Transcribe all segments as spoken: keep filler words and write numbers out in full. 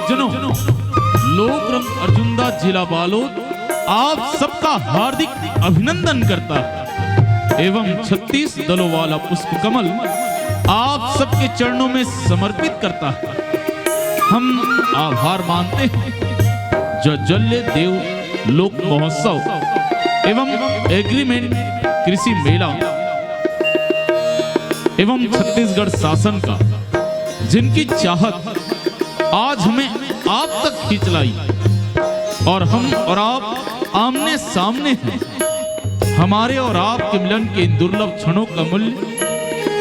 जनों, लोक रंग अर्जुन दास, जिला बालोद, आप सबका हार्दिक अभिनंदन करता है एवं छत्तीस दलों वाला पुष्प कमल आप सबके चरणों में समर्पित करता है। हम आभार मानते हैं जाज्वल्य देव लोक महोत्सव एवं एग्रीमेंट कृषि मेला एवं छत्तीसगढ़ शासन का, जिनकी चाहत आज हमें आप तक खींच लाई और हम और आप आमने सामने हैं। हमारे और आपके मिलन के इन दुर्लभ क्षणों का मूल्य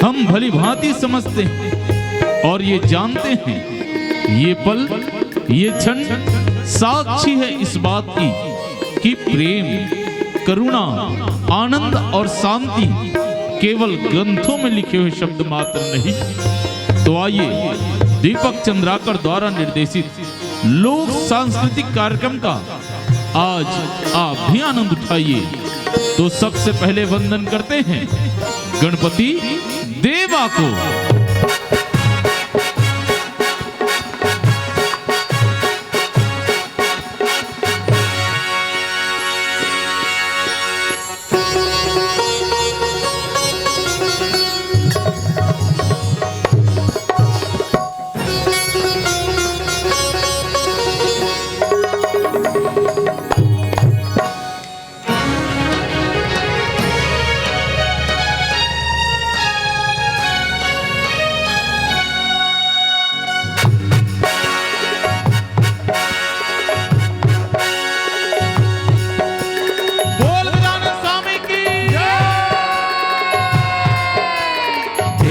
हम भली भांति समझते हैं और ये जानते हैं, ये पल, ये क्षण साक्षी है इस बात की कि प्रेम, करुणा, आनंद और शांति केवल ग्रंथों में लिखे हुए शब्द मात्र नहीं। तो आइए, दीपक चंद्राकर द्वारा निर्देशित लोक सांस्कृतिक कार्यक्रम का आज आप भी आनंद उठाइए। तो सबसे पहले वंदन करते हैं गणपति देवा को। बोल गजानन स्वामी की जय।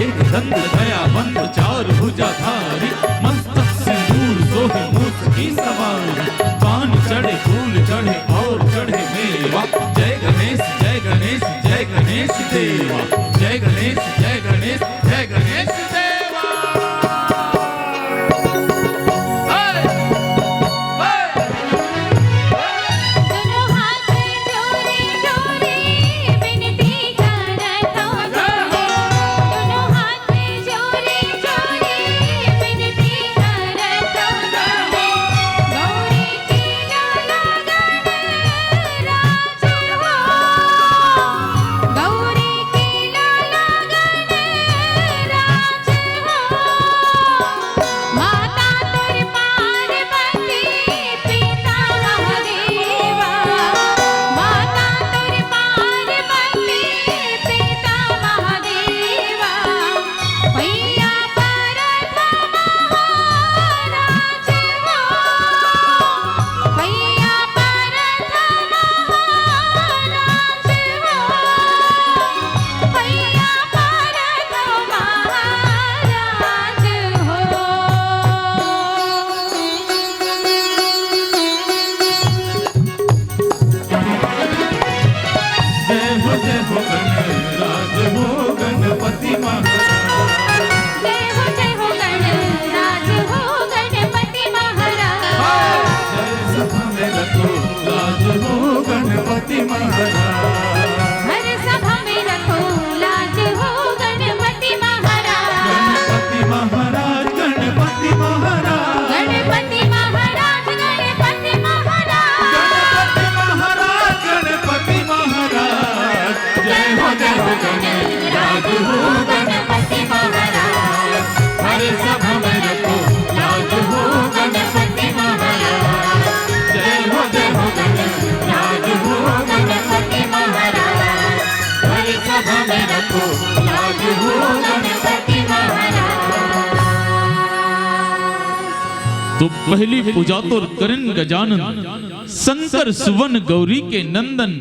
एक दंत दयावंत चार भुजाधारी, मस्तक सिंदूर सोहे मूस की सवारी। पान चढ़े फूल चढ़े और चढ़े मेवा। जय गणेश जय गणेश जय गणेश देवा। जय गणेश जय गणेश जय गणेश देवा। हे! हे! दोनों हाथ जोड़े जोड़े विनती करत हूँ। दोनों हाथ जोड़े जोड़े विनती करत हूँ। गौरी के लाला गणराज हो। गौरी के लाला गणराज हो। माता तोर पार्वती पिता महादेवा। माता तोर पार्वती पिता महादेवा। भैया परथ महाराज हो। भैया परथ महाराज हो। भैया परथ महाराज हो। जय हो जय हो गणराज हो गणपति महाराज। जय हो जय हो गणराज हो गणपति महाराज। जय सभा में रखो लाज हो गणपति महाराज। हर सभा में रखो लाज हो गणपति महाराज। गणपति महाराज गणपति महाराज। गणपति महाराज गणपति महाराज। गणपति महाराज गणपति महाराज। जय हो जय हो गणराज हो गणपति महाराज। हर सभा में रखो लाज हो गणपति महाराज। जय हो जय हो गणराज हो गणपति महाराज। हर सभा में रखो लाज हो गणपति महाराज। तो पहली पूजा तो करेन गजानन, शंकर सुवन गौरी के नंदन,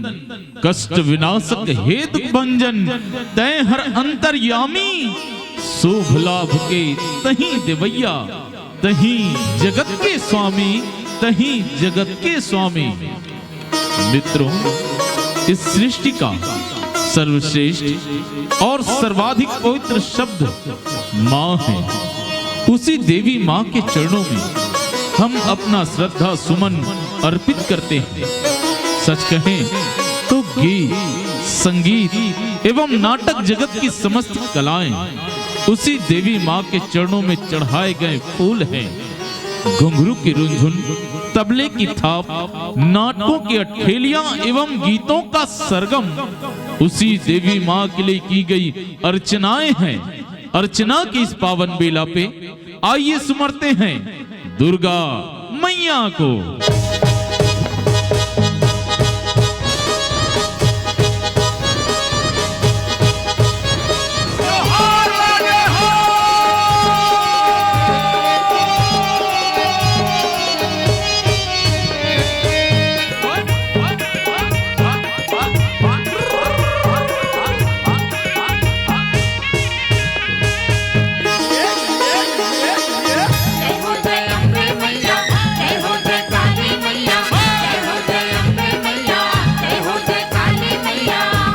कष्ट विनाशक हे दुख भंजन, तैं हर अंतर्यामी, शोभ लाभ के तहीं देवैया, तहीं जगत के स्वामी, तहीं जगत के स्वामी। मित्रों, इस सृष्टि का सर्वश्रेष्ठ और सर्वाधिक पवित्र शब्द माँ है। उसी देवी माँ के चरणों में हम अपना श्रद्धा सुमन अर्पित करते हैं। सच कहें तो गीत, संगीत एवं नाटक जगत की समस्त कलाएं उसी देवी माँ के चरणों में चढ़ाए गए फूल हैं। घुंघरू की रुनझुन, तबले की थाप, नाटकों की अठेलियां एवं गीतों का सरगम उसी देवी माँ के लिए की गई अर्चनाएं हैं। अर्चना की इस पावन बेला पे आइए सुमरते हैं दुर्गा मैया को।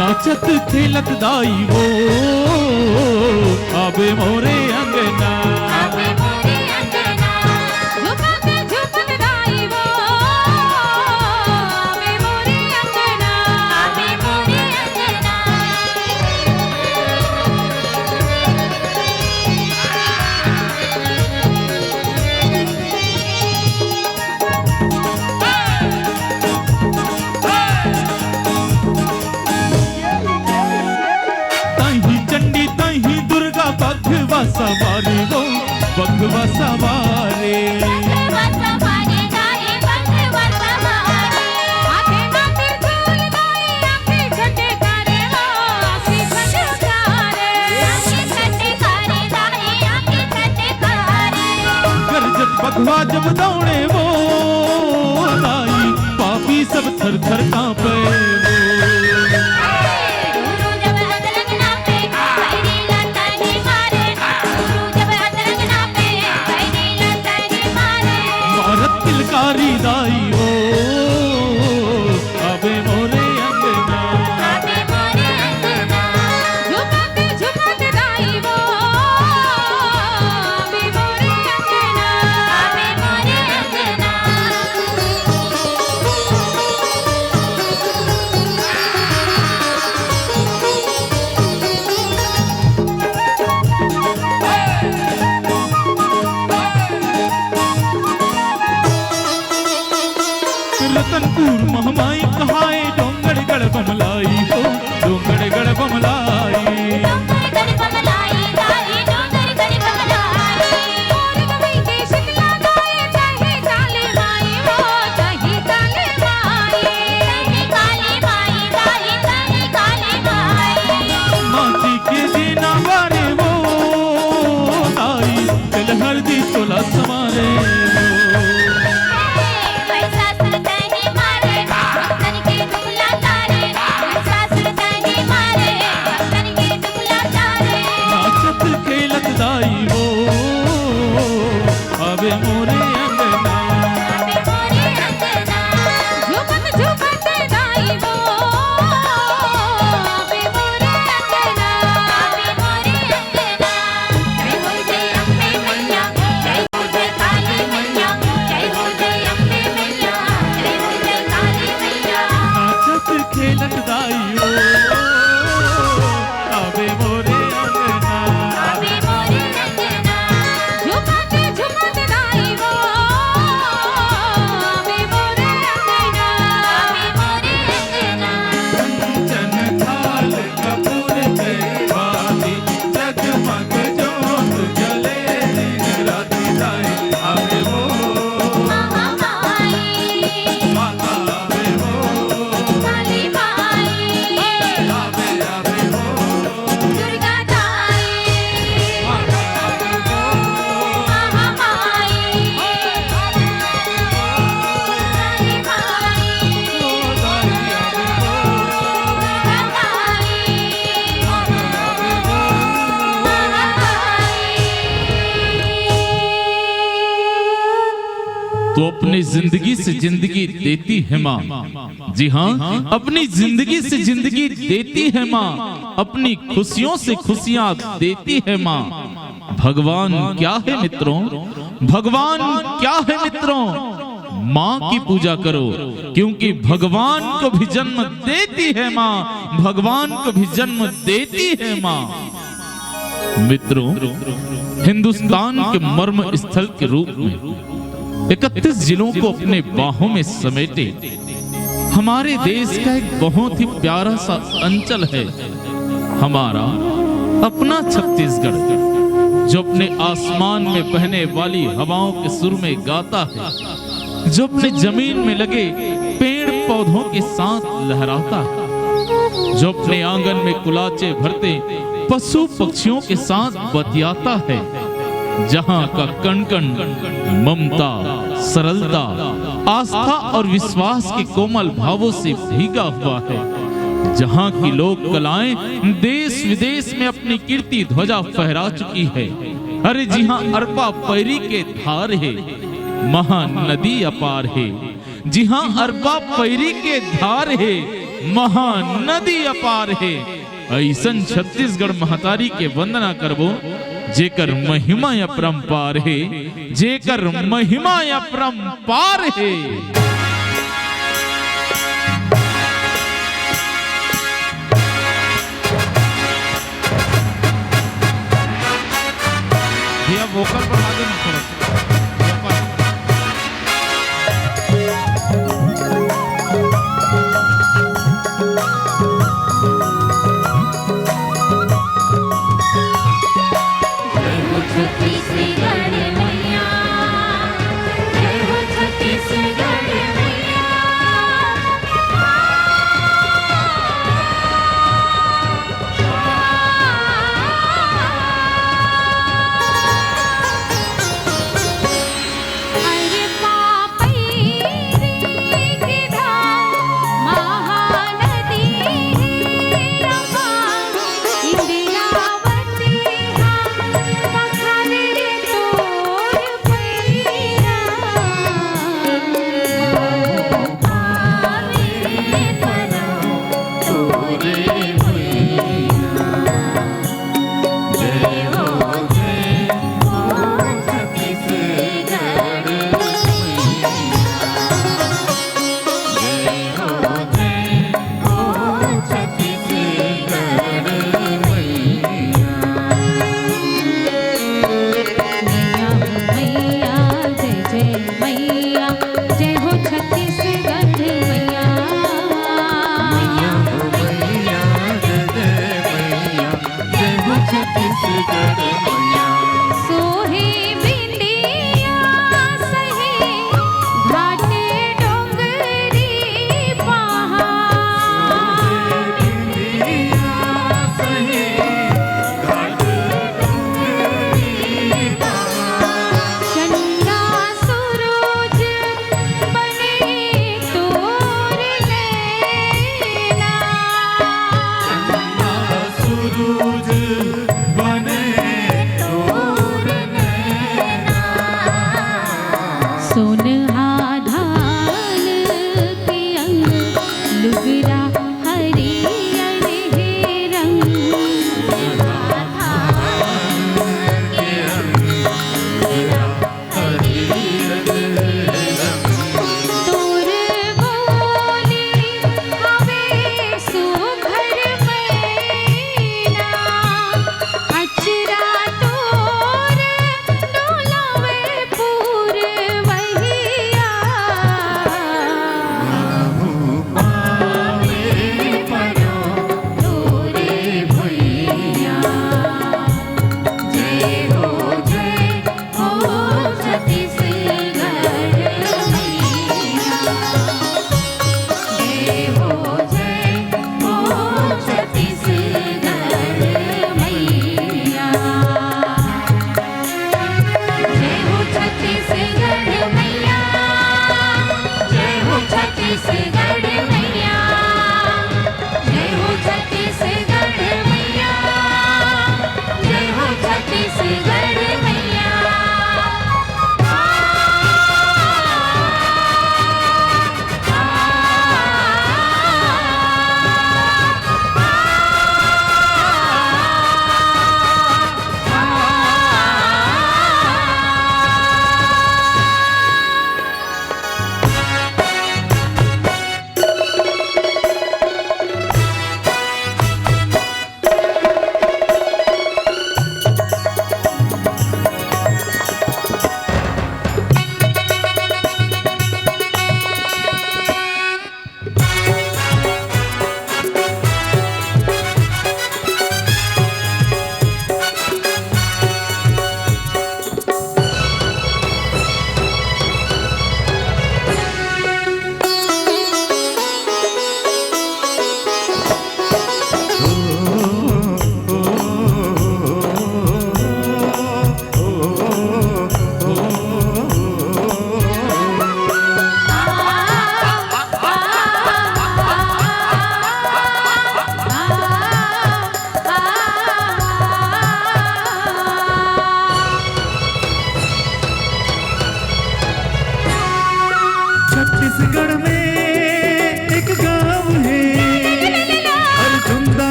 नाचत खेलत दाई वो आबे मोरे अंगना। आबे मोरे अंगना। झुमक झुमक दाई वो आबे मोरे अंगना। आबे मोरे अंगना। तहीं चंडी तहीं दुर्गा बघवा सवारी वो, बघवा सवारी। बघवा सवारी गाए, बघवा सवारी। हाथे में त्रिशूल गाए, आंखें झटकारे वो, आंखें झटकारे। आंखें झटकारे गाए, आंखें झटकारे। गरजत बघवा जब दौड़े वो, दाई पापी सब थर थर कांपे वो। मारत किलकारी दाई वो, आबे मोरे अंगना। आबे मोरे अंगना। झुमक झुमक दाई वो, आबे मोरे अंगना। आबे मोरे अंगना। रतनपुर महमाई कहाए, डोंगरगढ़ बमलाई हो, डोंगरगढ़ बमलाई। डोंगरगढ़ बमलाई, दाई डोंगरगढ़ बमलाई। मोर गवई के शीतला गाए, तहे काली माई हो, तहे काली माई। तहे काली माई, दाई तहे काली माई। माटी के दीना बारे वो, दाई चल हरदी तोला समारे वो। नाचत खेलत दाई वो, आबे मोरे अंगना। नाचत खेलत दाई वो, आबे मोरे अंगना। आबे मोरे अंगना। झुमत झुमत दाई वो, आबे मोरे अंगना। आबे मोरे अंगना। कंचन थाल कपूर के बाती, जगमग जोत जले दिन राती दाई, आबे वो। माता आबे वो। काली माई। आबे, आबे वो। दुर्गा दाई। माता आबे वो। महामाई। काली माई। दुर्गा दाई। तो अपनी जिंदगी से जिंदगी देती है माँ। जी हाँ, अपनी जिंदगी से जिंदगी देती है माँ, अपनी खुशियों से खुशियाँ देती है माँ। भगवान क्या है मित्रों? भगवान क्या है मित्रों? माँ की पूजा करो, क्योंकि भगवान को भी जन्म देती है माँ, भगवान को भी जन्म देती है माँ। मित्रों, हिंदुस्तान के मर्म स्थल के रूप में इकतीस जिलों को अपने बाहों में समेटे हमारे देश का एक बहुत ही प्यारा सा अंचल है हमारा अपना छत्तीसगढ़, जो अपने आसमान में बहने वाली हवाओं के सुर में गाता है, जो अपने जमीन में लगे पेड़ पौधों के साथ लहराता है, जो अपने आंगन में कुलाचे भरते पशु पक्षियों के साथ बतियाता है, जहां का कण कण ममता, सरलता, आस्था और विश्वास के कोमल भावों से भीगा हुआ है, जहां की लोक कलाएं देश विदेश में अपनी कीर्ति ध्वजा फहरा चुकी है। अरे, जिहां अरपा पैरी के धार हे, महानदी अपार हे। जिहां अरपा पैरी के धार हे, महानदी अपार हे। अइसन छत्तीसगढ़ महतारी के वंदना करबो, जेकर महिमा अपरंपार हे, जेकर महिमा अपरंपार हे। भैया, vocal बढ़ा देना थोड़ा सा।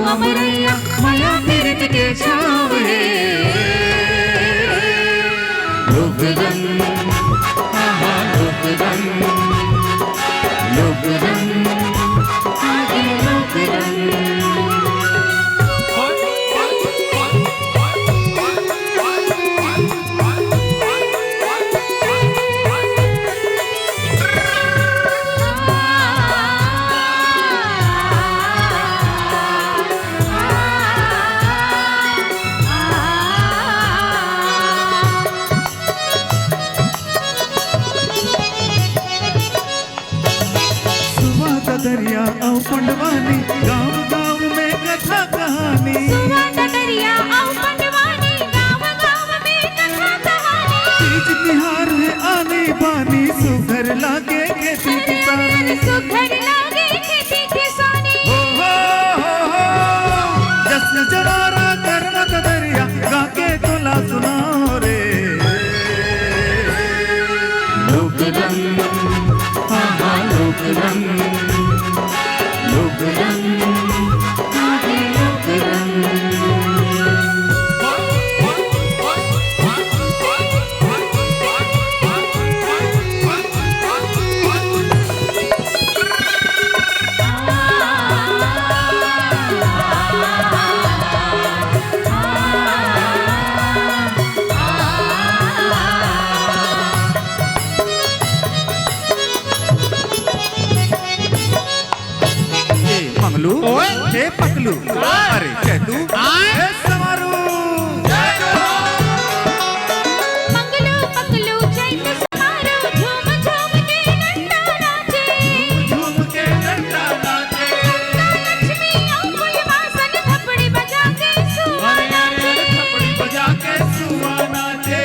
हमरैया मया पीरित के छाँव हे। लोक रंग, आहा, लोक रंग, लोक रंग, आगे लोक रंग। सुवा ददरिया अउ पंडवानी, गाँव गाँव में कथा कहानी। सुवा ददरिया अउ पंडवानी, गाँव गाँव में कथा कहानी। तीज तिहार हे आनी बानी, सुघर लागे खेती किसानी। सुघर लागे खेती किसानी। हो, हो, हो, हो। जश्न जवारा करमत दरिया, गाके तोला सुनाओ रे। लोक रंग, आहा, लोक रंग, लोक रंग, आगे लोक रंग। ए मंगलू, ओए। ए पकलू, आय। अरे चैतू, आय। ए समारू। मंगलू, मंगलू, चैत समारू, झूम, झूम के डंडा नाचे। झूम, झूम के डंडा नाचे। गंगा लक्ष्मी अउ फुलवा सन थपड़ी बजा के सुआ अरे, अरे, अरे, नाचे। थपड़ी बजा के सुआ नाचे।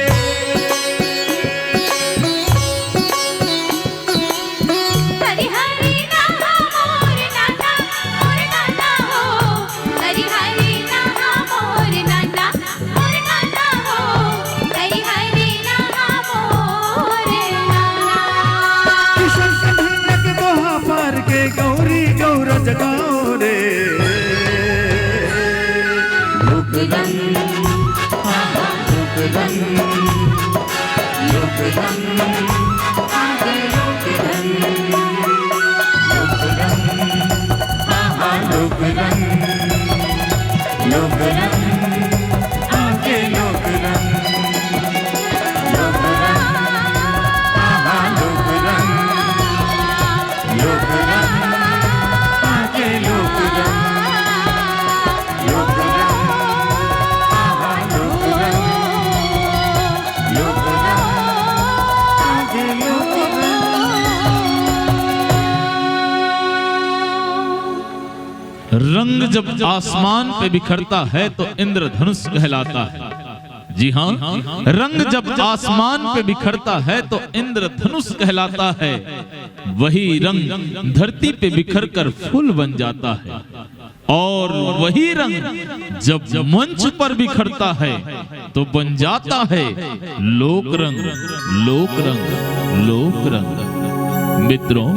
हरी हरी नहा मोर नाना, मोर नाना हो। हरी हरी नहा मोर नाना, मोर नाना हो। हरी हरी नहा मोर नाना। किशन कन्हैया के दोहा पार के गौरी गौरा जगाओ रे। लोक रंग, आहा, लोक रंग, लोक रंग, आगे लोक रंग, लोक रंग, आहा, लोक रंग, लोक रंग, आगे लोक रंग, लोक रंग, आहा, लोक रंग, लोक रंग, आगे लोक रंग। रंग जब आसमान पे बिखरता है तो इंद्रधनुष कहलाता है। जी हाँ, रंग जब आसमान पे बिखरता है तो इंद्रधनुष कहलाता है। वही रंग धरती पे बिखर कर फूल बन जाता है। और वही रंग जब मंच पर बिखरता है तो बन जाता है लोक रंग, लोक रंग, लोक रंग। मित्रों,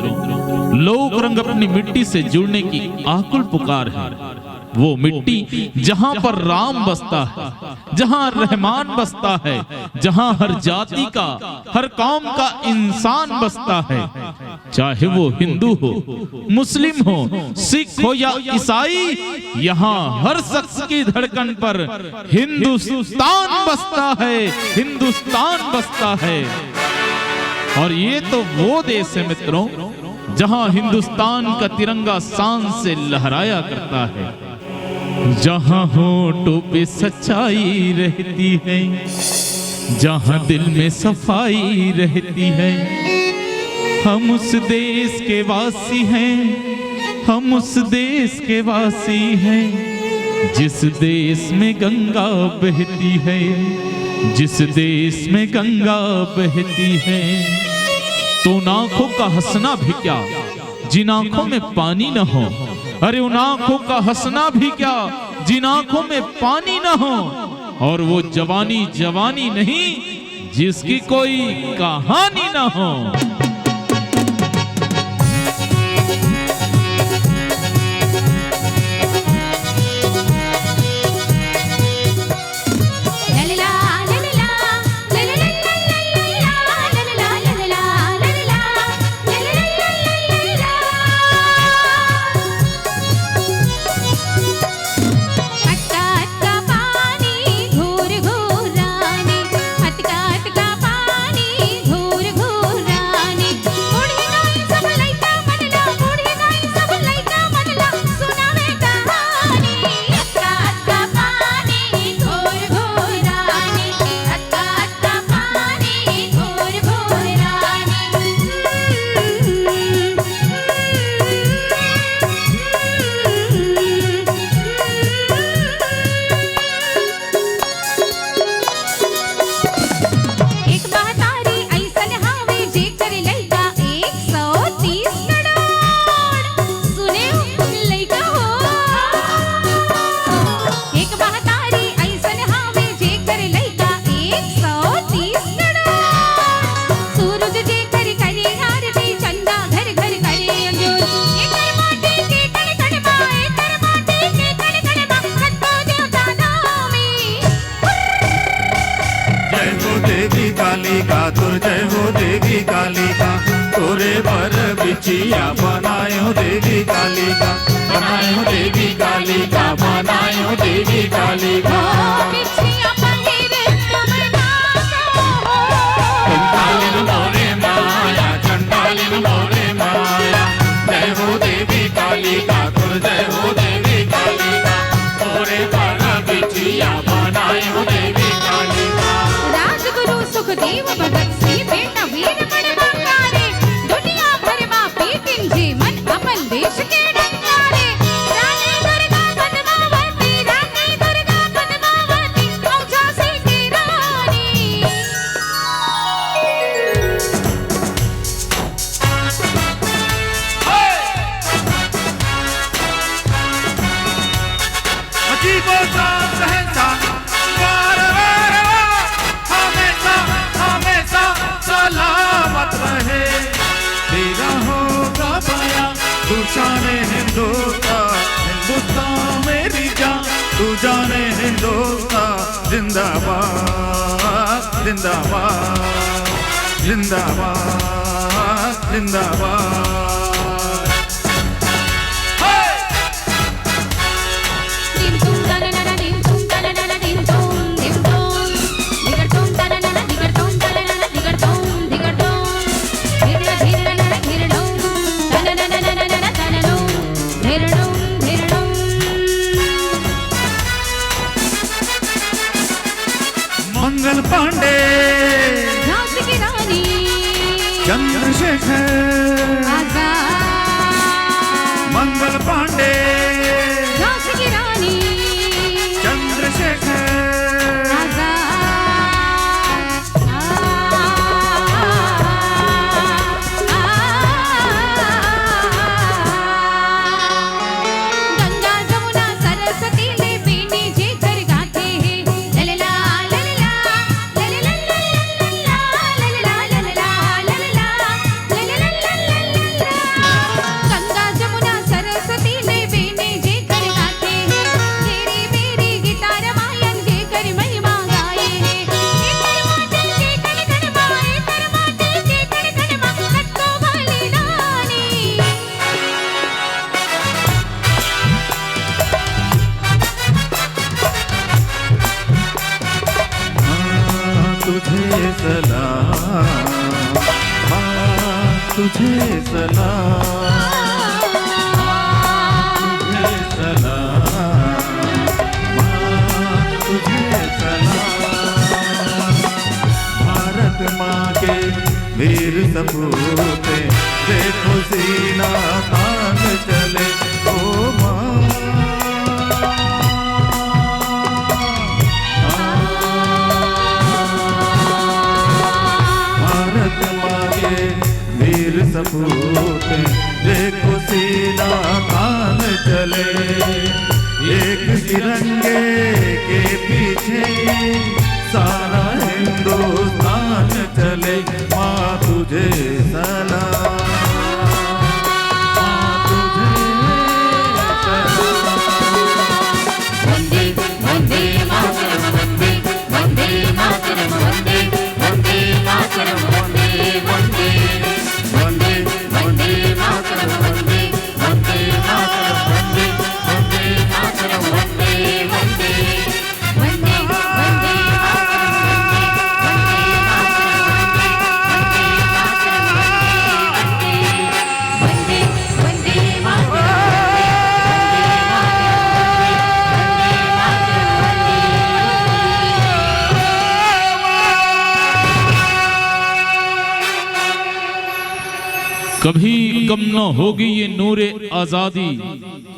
लोक रंग अपनी मिट्टी से जुड़ने की आकुल पुकार है। वो मिट्टी जहां पर राम बसता है, जहां रहमान बसता है, जहां हर जाति का, हर कौम का इंसान बसता है, चाहे वो हिंदू हो, मुस्लिम हो, सिख हो या ईसाई, यहाँ हर शख्स की धड़कन पर हिंदुस्तान बसता है, हिंदुस्तान बसता है। और ये तो वो देश है मित्रों, जहां हिंदुस्तान का तिरंगा शान से लहराया करता है। जहाँ होठों पे सच्चाई रहती है, जहाँ दिल में सफाई रहती है, हम उस देश के वासी हैं, हम उस देश के वासी हैं, जिस देश में गंगा बहती है, जिस देश में गंगा बहती है। तो उन आंखों का हंसना भी क्या, जिन आंखों में पानी न हो। अरे, उन आंखों का हंसना भी क्या, जिन आंखों में पानी न हो। और वो जवानी जवानी नहीं, जिसकी कोई कहानी न हो। का तोर जय हो देवी कालिका, तोरे बर बिछिया बनायो देवी कालिका, बनायो देवी कालिका, बनायो देवी कालिका। बिछिया पहिरे तुम नाचो हो। कंकालिन मोरे माया, चंडालिन मोरे माया, जय हो देवी कालिका, तोर जय हो देवी कालिका, तोरे बर बिछिया बनायो देवी कालिका। राजगुरु सुखदेव भगत सिंह बेटा वीर मन बंगारे, दुनिया भर मा पीटिन जी मन अपन देश के डंगारे। रानी दुर्गा पद्मावती, रानी दुर्गा पद्मावती, औ झांसी की रानी। अजीबो शान शहंशाह, वाह रे वाह रे वाह, हमेशा, हमेशा सलामत रहे। तेरा होगा बयां, तू शान हिंदुस्तान, हिंदुस्तान मेरी जान, तू जाने हिंदुस्तान। जिंदाबाद, जिंदाबाद, जिंदाबाद, जिंदाबाद। हे! मंगल पांडे, झांसी की रानी, चंद्रशेखर, आजाद। मंगल पांडे, झांसी की रानी, चंद्रशेखर, आजाद। गंगा जमुना सरस्वती ले बेनी जे कर गाथे हे। ललला, ललला, ललला, ललला, ललला, ललला, ललला, ललला, ललला। गंगा जमुना सरस्वती ले बेनी जे कर गाथे हे। तेरी मेरी गीता रामायण जे कर महिमा गाए हे। एकर माटी जे कर कण मा, एकर माटी जे कर कण मा, कतको बलिदानी। माँ तुझे सलाम, माँ तुझे सलाम, माँ तुझे सलाम, माँ तुझे सलाम। भारत माँ के वीर सपूत, देखो सीना तान चले, ओ माँ। भारत माँ के वीर सपूत, देखो सीना तान चले। एक तिरंगे के पीछे सारा हिंदुस्तान चले। माँ तुझे सलाम, माँ तुझे सलाम। वंदे, वंदे मातरम, वंदे, वंदे मातरम, वंदे, वंदे मातरम, वंदे, वंदे, वंदे, वंदे मातरम, वंदे, वंदे मातरम, वंदे, वंदे मातरम, वंदे, वंदे। वंदे, वंदे मातरम, वंदे, वंदे मातरम, वंदे, वंदे मातरम, वंदे, वंदे मातरम, वंदे, वंदे मातरम, वंदे, वंदे मातरम, वंदे, वंदे। कभी कम न होगी ये नूरे आजादी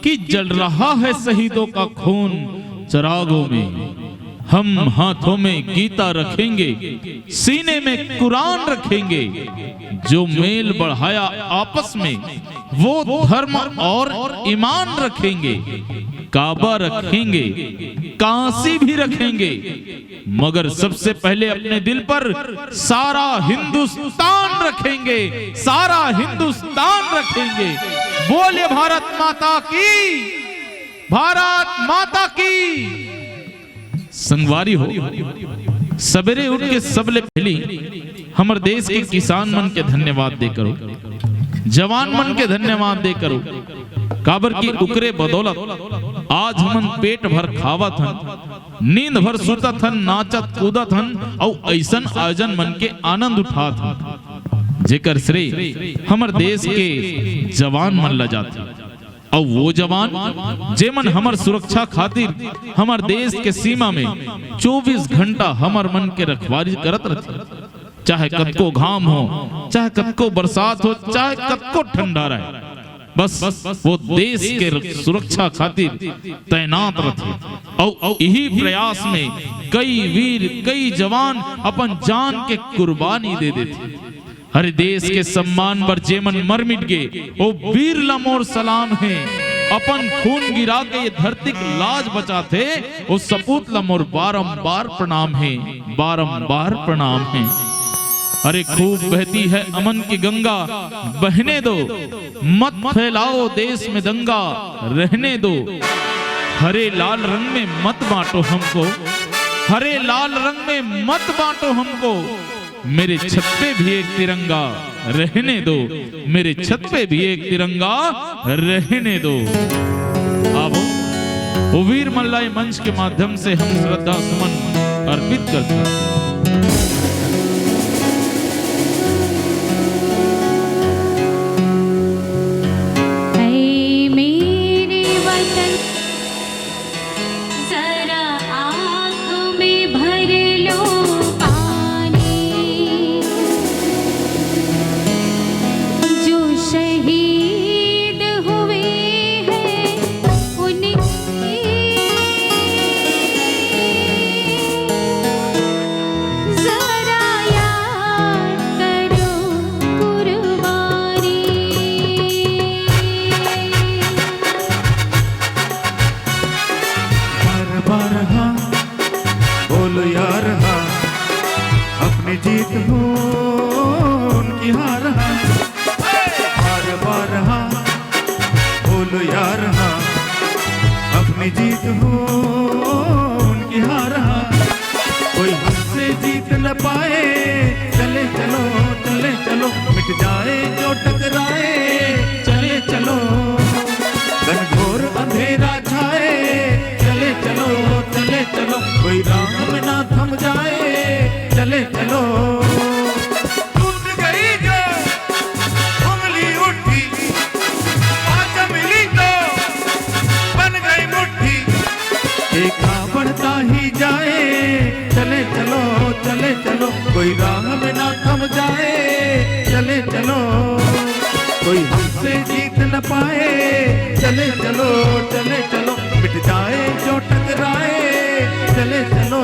कि जल रहा है शहीदों का खून चिरागों में। हम हाथों में गीता रखेंगे, सीने में कुरान रखेंगे, जो मेल बढ़ाया आपस में, वो धर्म और ईमान रखेंगे, काबा रखेंगे, काशी भी रखेंगे, मगर सबसे पहले अपने दिल पर सारा हिंदुस्तान रखेंगे, सारा हिंदुस्तान रखेंगे। बोले भारत माता की, भारत माता की। संगवारी हो, सबेरे उठ के सबले पहली हमर देश के किसान मन के धन्यवाद दे करो, जवान मन के धन्यवाद दे करो, काबर कि उकरे बदौलत आज हमन पेट भर खावत हन, नींद भर सुतत हन, नाचत कूदत हन, अउ अइसन आयोजन मन के आनंद उठात हन, जेकर श्रेय हमर देश के जवान मन ल जाथे। अउ वो जवान, जेमन हमर सुरक्षा खातिर हमर देश के सीमा में चौबीस घंटा हमर मन के रखवारी करत रथे, चाहे कतको घाम हो, चाहे कतको बरसात हो, चाहे कतको ठंडा रहे, बस वो देश के सुरक्षा खातिर तैनात रथे। अउ इही प्रयास में कई वीर, कई जवान अपन जान के कुर्बानी दे देथे। अरे, देश के सम्मान बर जेमन मर मिट गे, ओ वीर ला मोर सलाम हे। अपन खून गिरा के ये धरती के लाज बचाथे, ओ सपूत ला मोर बारंबार प्रणाम हे, बारंबार प्रणाम हे। अरे, खूब बहती है अमन की गंगा, बहने दो, मत फैलाओ देश में दंगा, रहने दो। हरे लाल रंग में मत बांटो हमको, हरे लाल रंग में मत बांटो हमको। मेरे छत पे भी एक तिरंगा रहने दो, मेरे छत पे भी एक तिरंगा रहने दो। आवो, ओ वीर मन ला मंच के माध्यम से हम श्रद्धा सुमन अर्पित करते हैं। ऐ मेरे वतन, जरा आँख में भर लो पानी। जो शहीद हुए हैं उनकी जरा याद करो कुर्बानी। बार बार हाँ बोलो यार हाँ, अपनी जीत हो उनकी हार हाँ। बार बार हाँ बोलो यार हाँ, अपनी जीत हो उनकी हार हाँ। कोई हमसे जीत न पाए, चले चलो, चले चलो, मिट जाए जो टकराए, चले चलो। घनघोर अंधेरा छाए, चले चलो, चले चलो, कोई राह में ना थम जाए, चले चलो। टूट गई जो उंगली उठी, पाछा मिली तो बन गई मुट्ठी। देखा बढ़ता ही जाए, चले चलो, चले चलो, कोई राह में ना थम जाए, चले चलो। कोई हमसे जीत न पाए, चले चलो, चले चलो, मिट जाए जो टकराए, चले चलो।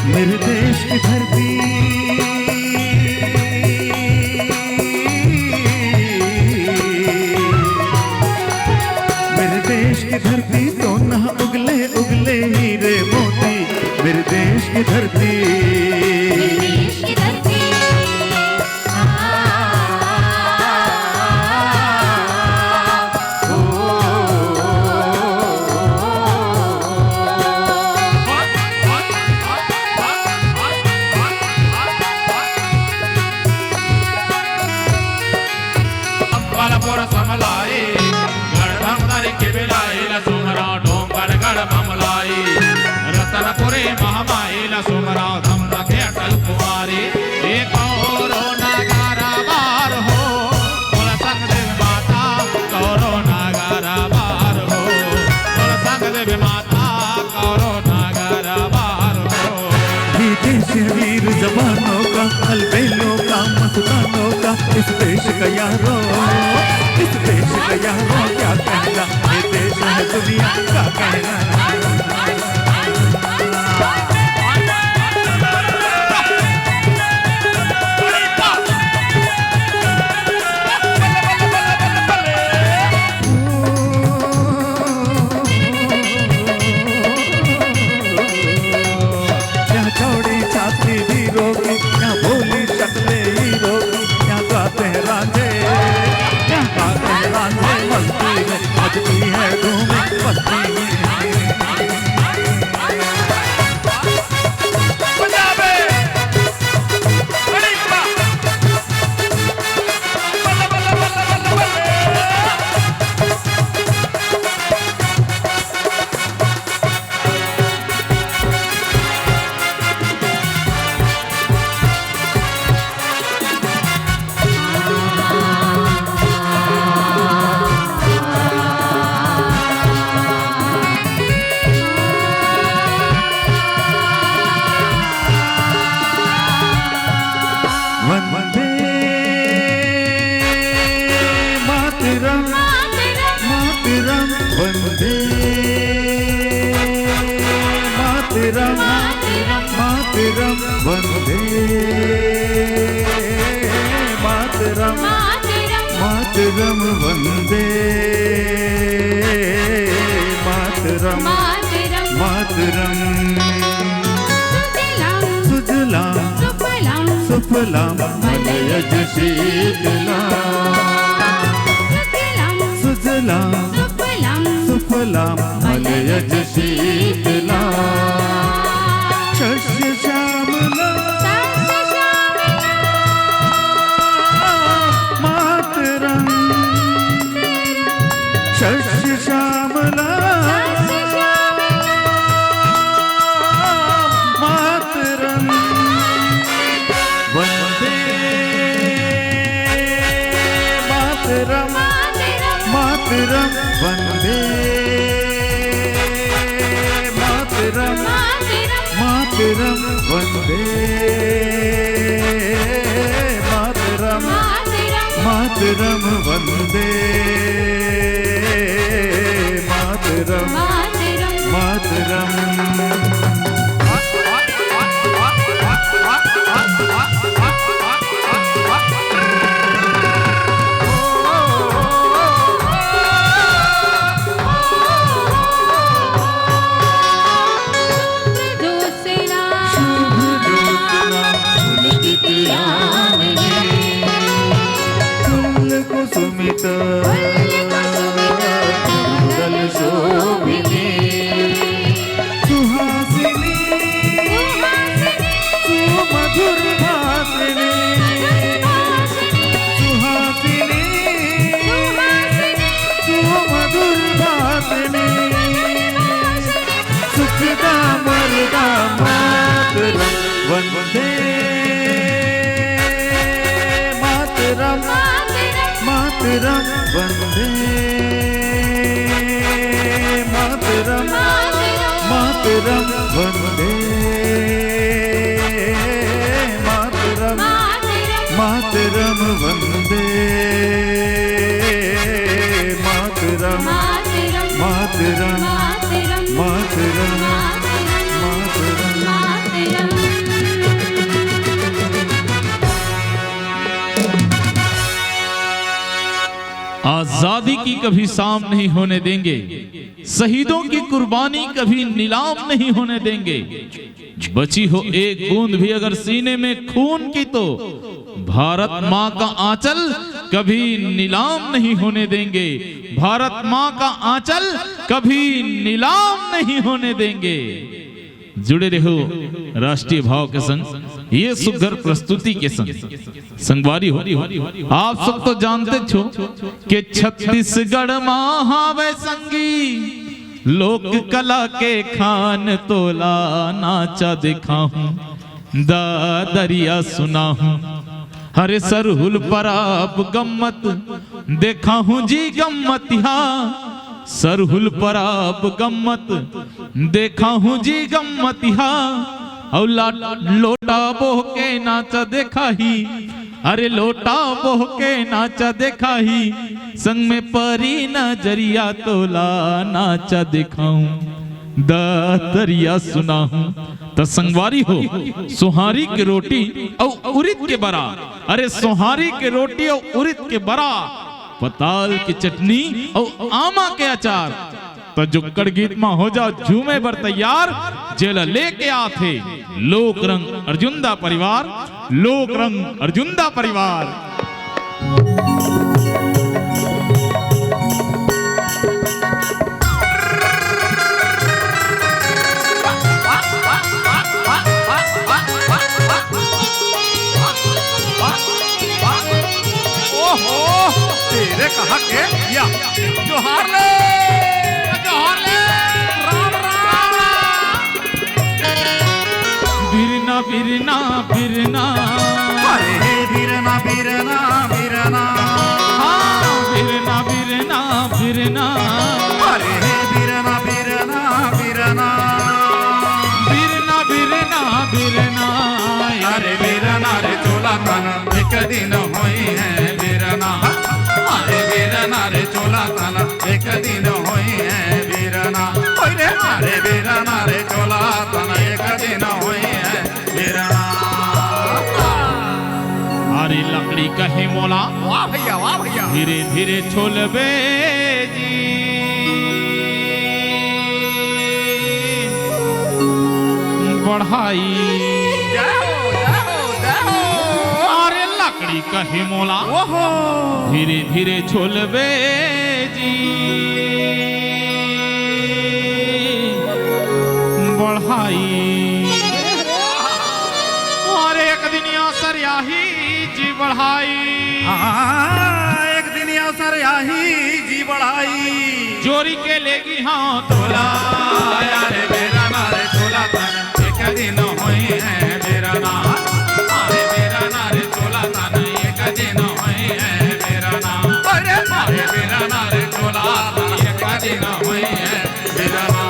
मेरे देश की धरती, मेरे देश की धरती, सोना उगले उगले हीरे मोती, मेरे देश की धरती। इस देश का यारो, इस देश का यारो, क्या कहना, ये देश है दुनिया का कहना। यहाँ चौड़ी छाती भी रोगी, यहाँ भोली शक्लें ही रोगी, यहाँ गाते हैं रांझे, यहाँ गाते हैं रांझे मस्ती में, मचती है धूम मस्ती में। वंदे मातरम, मातरम, वंदे मातरम, मातरम, वंदे मातरम, मातरम, वंदे मातरम, मातरम। सुजलां सुफलां मलयज शीतलां। सुजलां सुफलां मलयज शीतलां। शस्य श्यामलां मातरं। शस्य श्यामलां मातरं। वंदे मातरम, मातरम, वंदे मातरम, मातरम, वंदे मातरम, मातरम, वंदे मातरम, मातरम। कुसुमित कुंडल शोभिनी सुहासिनी सुमधुर भाषिनी। सुहासिनी सुमधुर भाषिनी। सुखदा मरदा मातरम वंदे मातरम। मातरम वंदे मातरम। मातरम वंदे मातरम। मातरम वंदे मातरम। मातरम। मातरम। आजादी की कभी शाम नहीं होने देंगे, शहीदों की कुर्बानी कभी नीलाम नहीं होने देंगे। बची हो एक बूंद भी अगर सीने में खून की, तो भारत माँ का आंचल कभी नीलाम नहीं होने देंगे। भारत माँ का आंचल कभी नीलाम नहीं होने देंगे। जुड़े रहो राष्ट्रीय भाव के संग, ये सुघर प्रस्तुति के संग। संगवारी हो, आप सब तो जानते छो कि छत्तीसगढ़ मा हावय संगी लोक कला के खान। तोला नाचा देखाहूं, ददरिया सुनाहूं। हरे सरहुल परब गम्मत देखाहूं जी गम्मतिहा। सरहुल परब गम्मत देखाहूं जी गम्मतिहा। अउ ला-, लोटा बोह के नाचा देखाही। अरे लोटा बोह के नाचा देखाही, संग में परी नजरिया तोला नाचा देखाऊं, दतरिया सुनाहूं। त संगवारी हो, सोहारी के रोटी अउ उरिद के बरा, अरे सोहारी के रोटी अउ उरिद के बरा, पताल के चटनी अउ आमा के अचार, त जुक्कड़ गीत म हो जा झूमे बर तैयार, जेला लेके आथे लोक रंग अर्जुंदा परिवार, लोक रंग अर्जुंदा परिवार। ओहो, तेरे कहा के या। जोहार ले, जोहार ले, राम राम। बिरना, बिरना, बिरना। अरे हे बिरना, बिरना, बिरना। हाँ, बिरना, बिरना, बिरना। अरे हे बिरना, बिरना, बिरना। बिरना, बिरना, बिरना। अरे बिरना रे चोला तन एक दिन होई है बिरना। अरे बिरना रे चोला तन एक दिन होई है बिरना। ओए रे, अरे बिरना रे चोला तन एक दिन होई है बिरना। अरे लकड़ी कहे मोला, वाह भैया, वाह भैया। धीरे धीरे छोलबे जी बढ़ाई। जय हो, जय हो, जय हो। अरे लकड़ी कहे मोला, ओहो। धीरे धीरे छोलबे जी बढ़ाई। अरे एक दिन असर आही जी बढ़ाई। हाँ, एक दिन असर आही जी बढ़ाई। जोरी के लेगी हाँ तोला। अरे बेरा नारे चोला तन एक दिन होई है बेरा ना। अरे बेरा नारे चोला तन एक दिन होई है बेरा ना। अरे, अरे बेरा नारे चोला तन एक दिन होई है बेरा ना।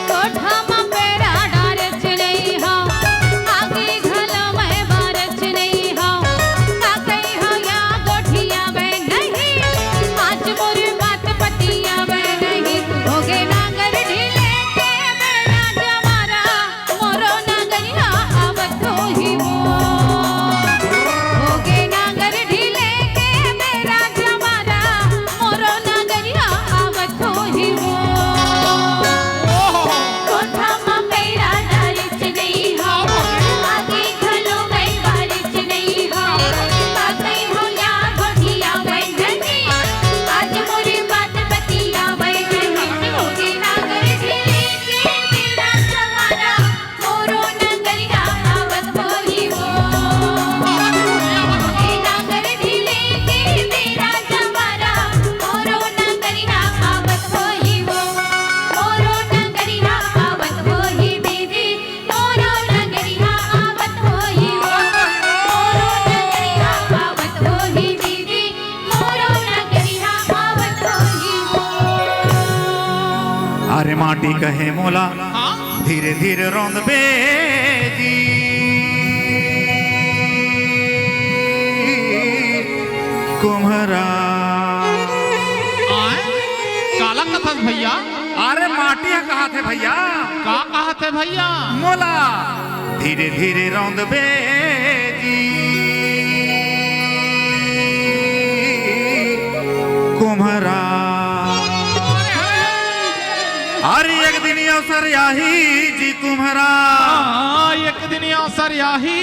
कोठा म पैरा डारे चिरई हव, आगी घलो मैं बारे चिरई हव। का कही हव या गोठिया में नहीं, आज मोर बात पतिया में नहीं। होगे नांगर ढीले के बेरा जमारा, मोरो नगरिया आवत होही वो। होगे नांगर ढीले के बेरा जमारा, मोरो नगरिया आवत होही वो। कोठा म पैरा डारिच नइ हव, आगी घलो मैं बारिच नइ हव। का कहिहूँ या गोठिया मैं धनी, आज मोर बात पतिया मैं धनी। होगे नांगर ढीले के बेरा जमारा, मोरो नगरिया आवत होही वो। ए नांगर ढीले के बेरा जमारा, मोरो नगरिया आवत होही वो। मोरो नगरिया आवत होही दीदी, मोरो नगरिया आवत होही वो। मोरो नगरिया आवत होही दीदी, मोरो नगरिया आवत होही वो। अरे माटी कहे मोला, हाँ? धीरे धीरे रोंदबे जी कुम्हरा। आय? काला कथस भैया? अरे माटी ह कहाथे भैया। का कहाथे भैया? मोला धीरे धीरे रोंदबे जी कुम्हरा। अरे एक दिन असर आही जी कुम्हरा। हाँ, एक दिन असर आही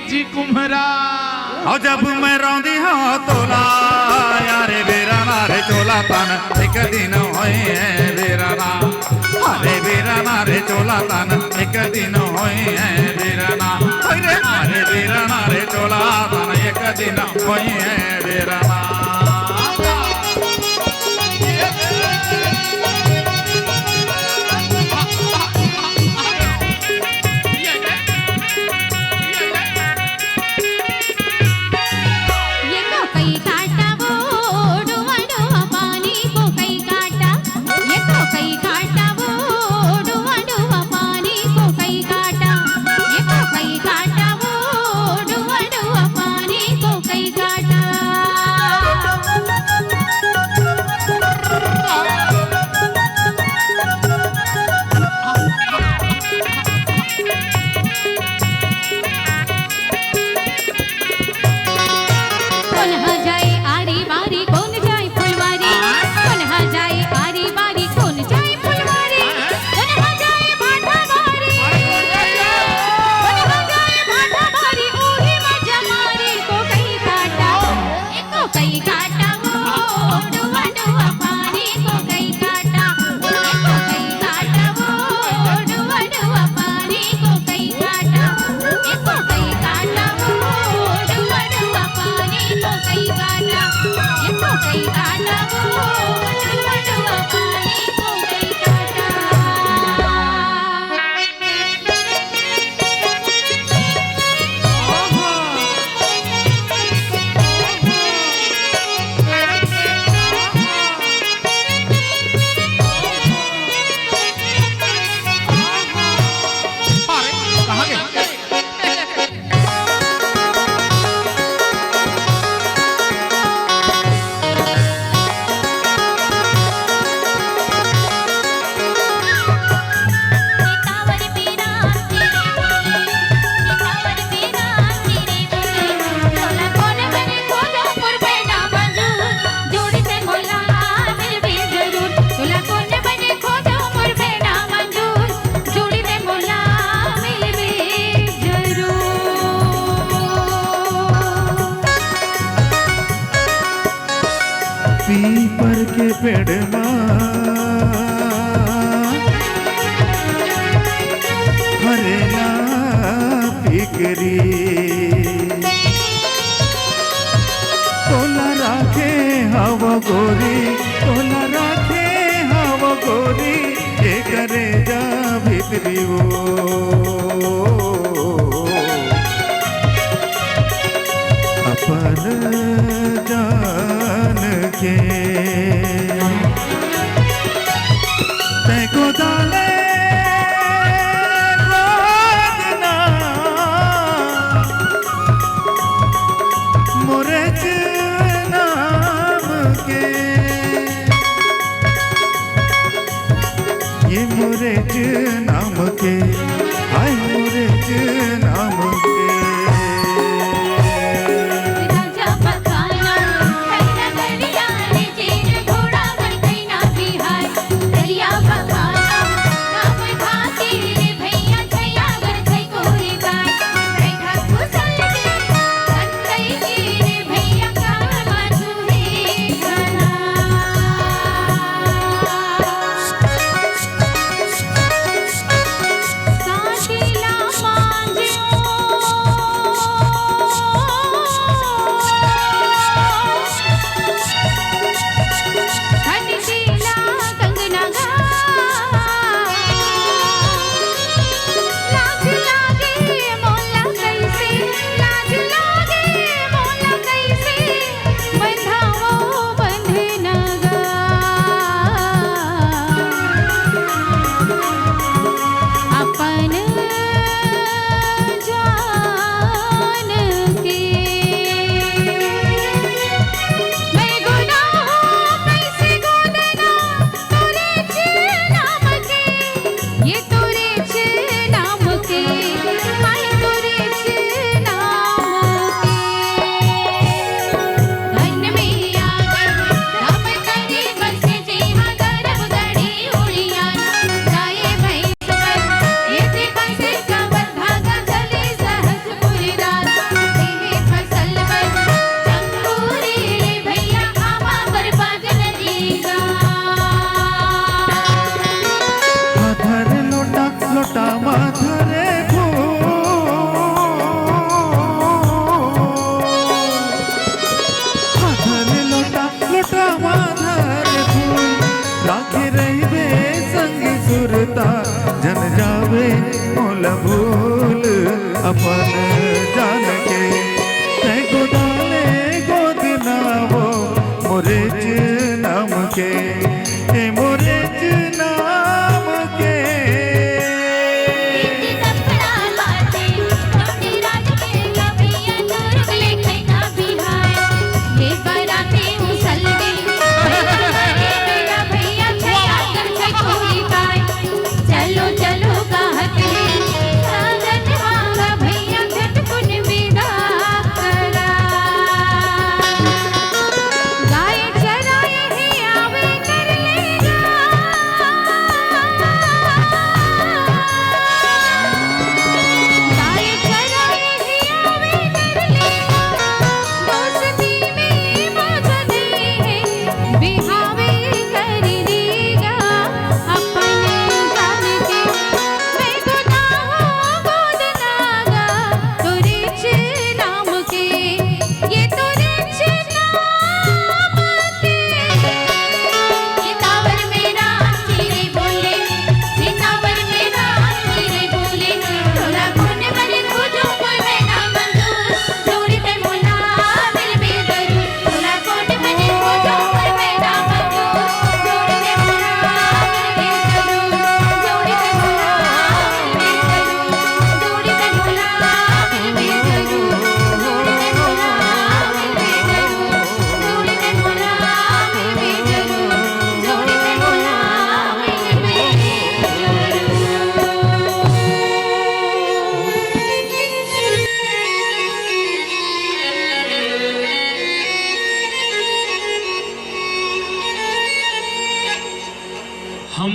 जी कुम्हरा। अउ जब मैं रौंदी हौं तोला, अरे बेरा ना रे चोला तन, एक दिन होई है बेरा ना। अरे बेरा ना रे चोला तन, एक दिन होई है बेरा ना। अरे, अरे बेरा ना रे चोला तन, एक दिन होई है बेरा ना। अरे, कहाँ गए? पीपर के पेड़ मा हरे ना फिकरी। तोला राखे हव गोरी, तोला राखे हव गोरी, एकरे जा भितरी ओ। अपन जान के तैं गोदाले गोदना मोरे नाम के। ये मोरे नाम के, हाय मोरे नाम के। हम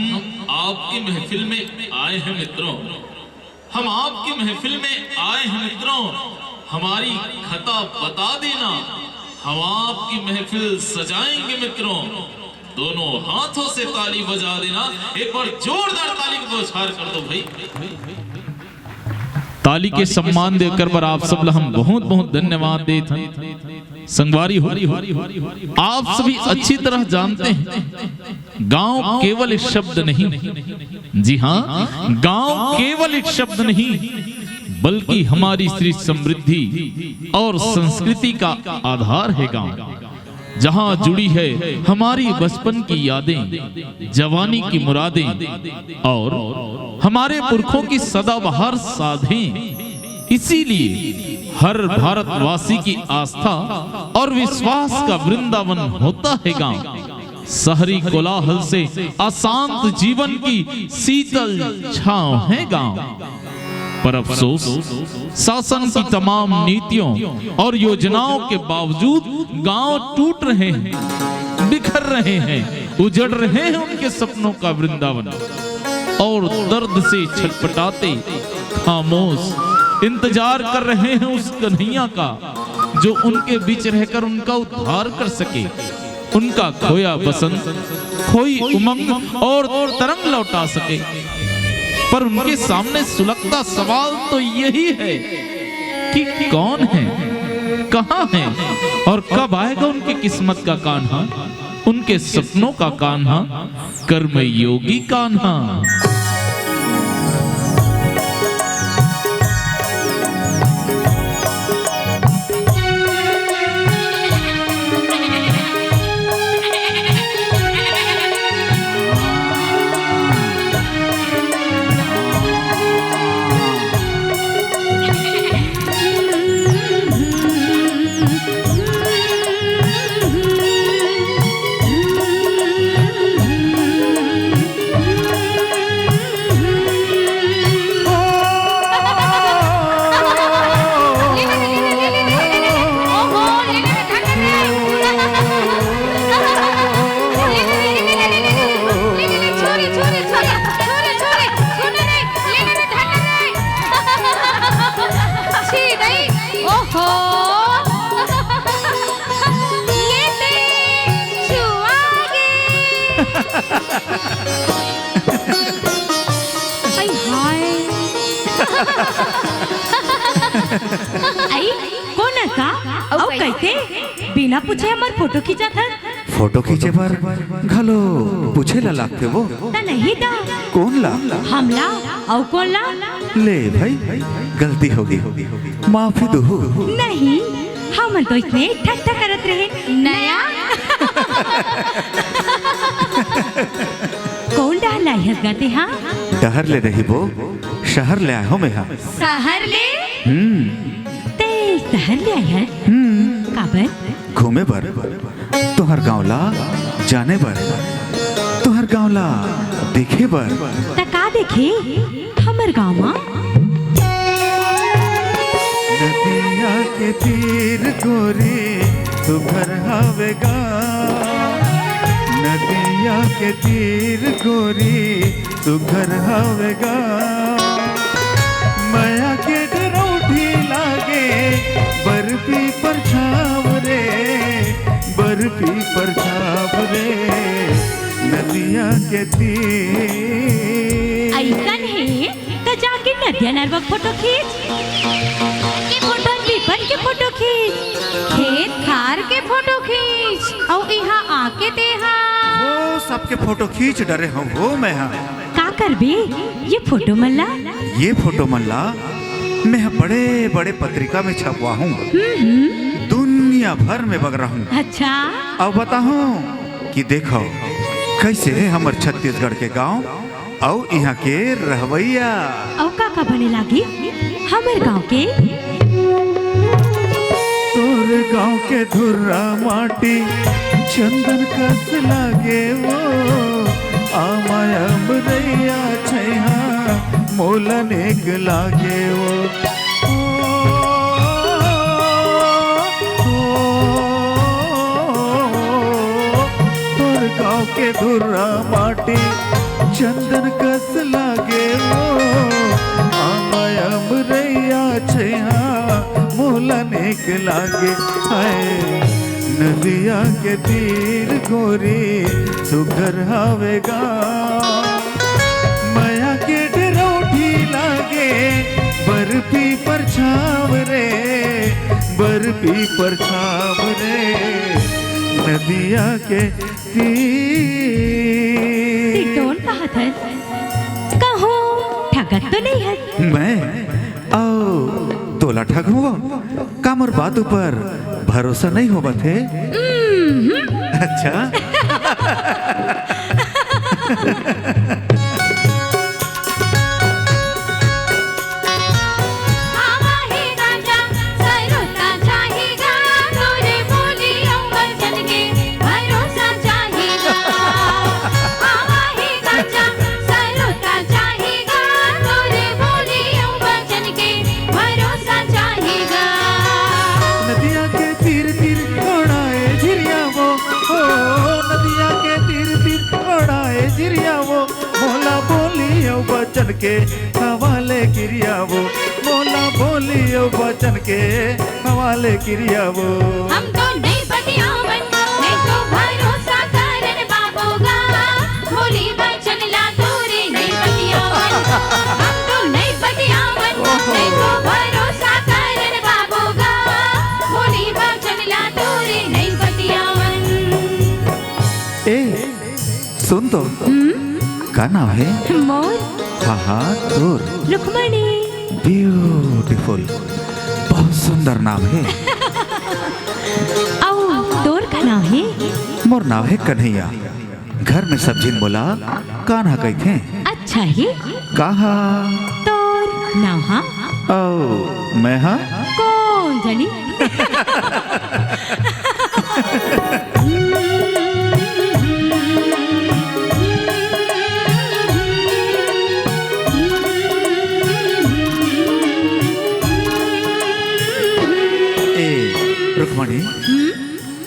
आपकी महफिल में आए हैं मित्रों, हम आपकी महफिल में आए हैं मित्रों, हमारी खता बता देना, हम आपकी महफिल सजाएंगे मित्रों। दोनों हाथों से ताली बजा देना, एक बार जोरदार ताली की बौछार कर दो भाई। ताली के सम्मान देकर बर आप सब ला हम बहुत बहुत धन्यवाद देत हन। संगवारी हो, आप सभी अच्छी तरह जानते हैं, गांव केवल एक शब्द नहीं, जी हाँ, गांव केवल एक शब्द नहीं, बल्कि हमारी श्री समृद्धि और संस्कृति का आधार है गांव, जहां जुड़ी है हमारी बचपन की यादें, जवानी की मुरादें और हमारे पुरखों की सदाबहार साधें। इसीलिए हर भारतवासी की आस्था और विश्वास का वृंदावन होता है गांव। शहरी कोलाहल से अशांत जीवन की शीतल छांव है गांव। पर अफसोस, शासन की तमाम नीतियों और योजनाओं के बावजूद गांव टूट रहे हैं, बिखर रहे हैं, उजड़ रहे हैं उनके सपनों का वृंदावन। और दर्द से छटपटाते, खामोश इंतजार कर रहे हैं उस कन्हैया का, जो उनके बीच रहकर उनका उद्धार कर सके, उनका खोया बसंत, खोई उमंग और तरंग लौटा सके। पर उनके सामने सुलगता सवाल तो यही है कि कौन है, कहाँ है और कब आएगा उनकी किस्मत का कान्हा, उनके सपनों का कान्हा, कर्मयोगी कान्हा। ओहो, ये दे छुआ गे। आई हाय। आई, कोन हर का? अउ अउ कइसे? कइसे? बिना पूछे हमर फोटो खींचत हस? फोटो खींचे बर घलो पूछे ला लागथे वो। त नहीं त। कोन ला? हमला, अउ कोन ला? ले भाई, गलती होगे, माफी दुहू। नहीं, हमन तो इसने ठट्ठा करत रहे। नया? कोन डहर ले आए हस गा ते, हाँ? डहर ले नहीं वो, शहर ले आए हों मैं हा। शहर ले? हम्म। ते शहर ले आए हस? हम्म। काबर? घूमे बर, तुंहर गांव ला जाने बर, तुंहर गांव ला देखे बर। त का देखे हमर गांव मा? नदिया के तीर गोरी सुघर हवे गा, नदिया के तीर गोरी सुघर हवे गा। मया के डरौठी लागे, बर्फी परछाव रे, बर्फी परछाव रे, नदिया के तीर। अइसन हे, त जाके नदिया नरवा के फोटो खींच, के फोटो, पीपर के फोटो खींच, खेत खार के फोटो खींच, अउ इहाँ आके तेहा। वो सबके फोटो खींच डरे हंव वो मैं हा। का करबे ये फोटो मन ला? ये फोटो मन ला मैं हा बड़े-बड़े पत्रिका में छपवाहूं। हम्म, हम्म। दुनिया भर में बगराहूं। अच्छा। अउ बताहूं कि देखव, कइसे हे हमर छत्तीसगढ़ के गांव अउ इहाँ के रहवइया। अउ का का बने लागी हमर गांव के? तोर गांव के धुर्रा माटी चंदन कस लागे वो, आमा अमरैया छैहा मोला नेक लागे वो। ओ, ओ, तोर गांव के धुर्रा माटी चंदन कस लागे वो, आमा अमरैया छेहा मोला नेक लागे। हाय, नदिया के तीर गोरी सुघर हावे गा। मया के डरौठी लागे, बर्फी परछाव रे, बर्फी परछाव रे, नदिया के तीर। सिटोन कहत हस, कहूँ ठगत तो नहीं हस? मैं? अउ तोला ठगहूँ वो? का मोर बात ऊपर भरोसा नहीं होवत हे? हम्म। अच्छा। आवा हे गांजा, सरोता चाही गा, तोरे बोली अउ वचन के भरोसा चाही गा। आवा हे गांजा, सरोता चाही गा, तोरे बोली अउ वचन के भरोसा चाही गा। नदिया के तीर तीर ओढ़ाए झिरिया वो, ओ, नदिया के तीर तीर ओढ़ाए झिरिया वो, मोला बोली अउ वचन के हवाले किरिया वो, मोला बोली अउ वचन के हवाले किरिया वो। हम तो नहीं पटियावन, नहीं तो भरोसा करन बाबू गा, बोली वचन ला तोरे नहीं पटियावन। हम तो नहीं पटियावन, नहीं तो भरोसा करन बाबू गा, बोली वचन ला तोरे नहीं पटियावन। ए, सुन तो। हम्म? का नाम हे? मोर? हाँ, हाँ, तोर। रुक्मणी। Beautiful। बहुत सुंदर नाम हे। अउ तोर का नाम हे? मोर नाम हे कन्हैया। घर में सब झिन मोला कान्हा कहिथे। अच्छा हे। काहा? तोर नाम हा? अउ मैं हा? कोन जनी? ए, रुक्मणी, हम्म?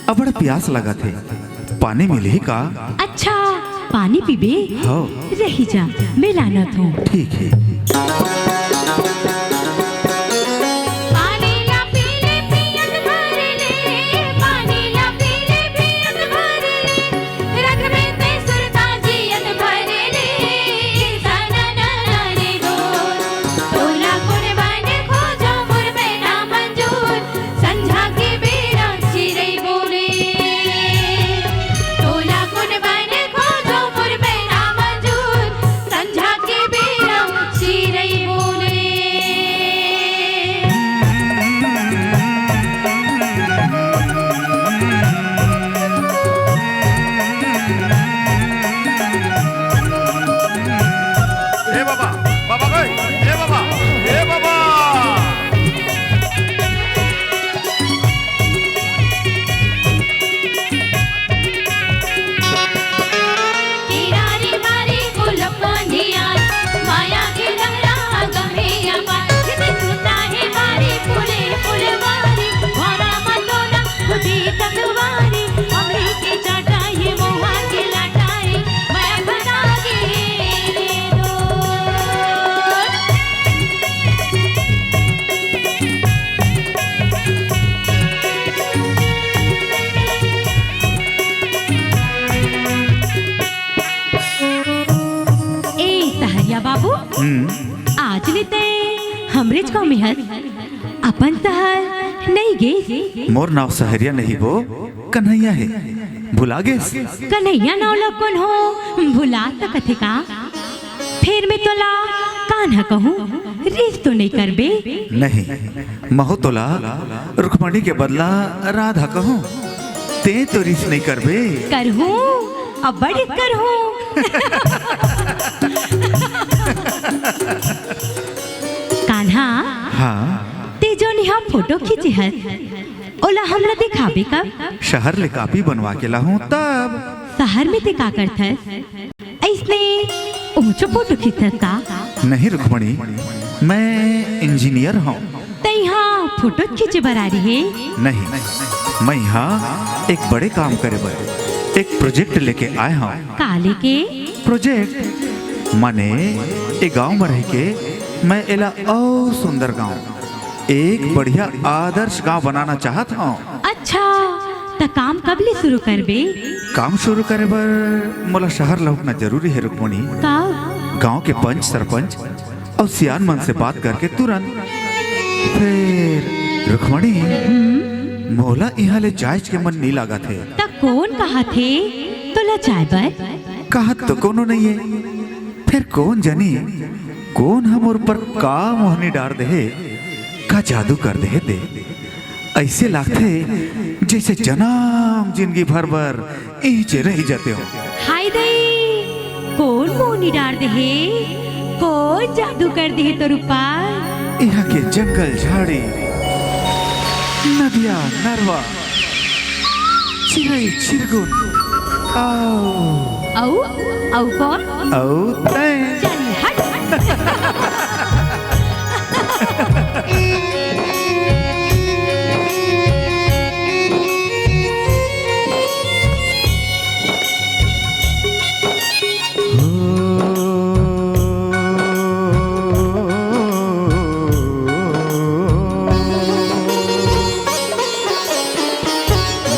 अबड़ प्यास लगत हे, पानी मिलही का? अच्छा, पानी पीबे? हव। रही जा, मैं लानत हूँ। ठीक हे। पानी ला पी ले पियत भर ले, पानी ला पी ले पियत भर ले, रखबे ते सुरता जियत भर ले, सनन रे दो। तोला कोन बन खोजो मोर बैना मंजूर, संझा के बेरा चिरई बोले। तोला कोन बन खोजो मोर बैना मंजूर, संझा के बेरा चिरई बोले। ए बाबा, बाबा गए, ए बाबा, ए बाबा। किरारी मारी गुलपनिया, माया के लहरा गमे अपार। किसी सुनता है मारी फुले फुलवारी, भरा मतोला खुदी तकवारी, अमृत की चाटाई, मोहा की लाटाई, मैं बना के दे दो। ए सहरिया बाबू, हम्म। आज ले तैं हमरेच गाँव में हस, अपन सहर नइ गे। मोर नाव सहरिया नहीं वो, कन्हैया हे, भुला गेस? कन्हैया नाव ल कोनो भुला सकत हे का? फेर मैं तोला कान्हा कहूँ, रिस तो नइ करबे? नहीं, महूँ तोला रुक्मणी के बदला राधा कहूँ, तें तो रिस नइ करबे? करहूँ, अब्बड़ रिस करहूँ। कान्हा, हाँ? तें जोन इहाँ फोटो खींचे हस, ओला हमला दिखाबे कब? शहर ले कापी बनवा के लाहूँ तब। शहर में तें का करथस? अइसने ऊँचो फोटो खींचथस का? नहीं रुक्मणी, मैं इंजीनियर हँव। त इहाँ फोटो खींचे बर आए रहे? नहीं, मैं इहाँ एक बड़े काम करे बर एक प्रोजेक्ट लेके आए हँव। का लेके? प्रोजेक्ट? मने ए गांव म रहिके मैं एला अउ सुंदर गांव, एक बढ़िया आदर्श गांव बनाना चाहत हंव। अच्छा, त काम कब ले शुरू करबे? काम शुरू करे बर मोला शहर लहुटना जरूरी हे रुक्मणी। का? गांव के पंच सरपंच अउ सियान मन से बात करके तुरंत। फेर रुक्मणी, हम्म? मोला इहां ले जायच के मन नइ लागत हे। त कोन कहत हे तोला जाय बर? कहत तो कोनो नइ हे, फेर कोन जनी कोन ह मोर ऊपर का मोहनी डार देहे, का जादू कर देहे दे। अइसे लागथे जइसे जनम जिनगी भर बर इहिंचे रहि जातेंव। हाय दई, कोन मोहनी डार देहे, कोन जादू कर देहे तोर ऊपर? इहां के जंगल झाड़ी, नदिया नरवा, चिरई चिरगुन, अउ अउ, अउ कोन? अउ तैं। चल हट।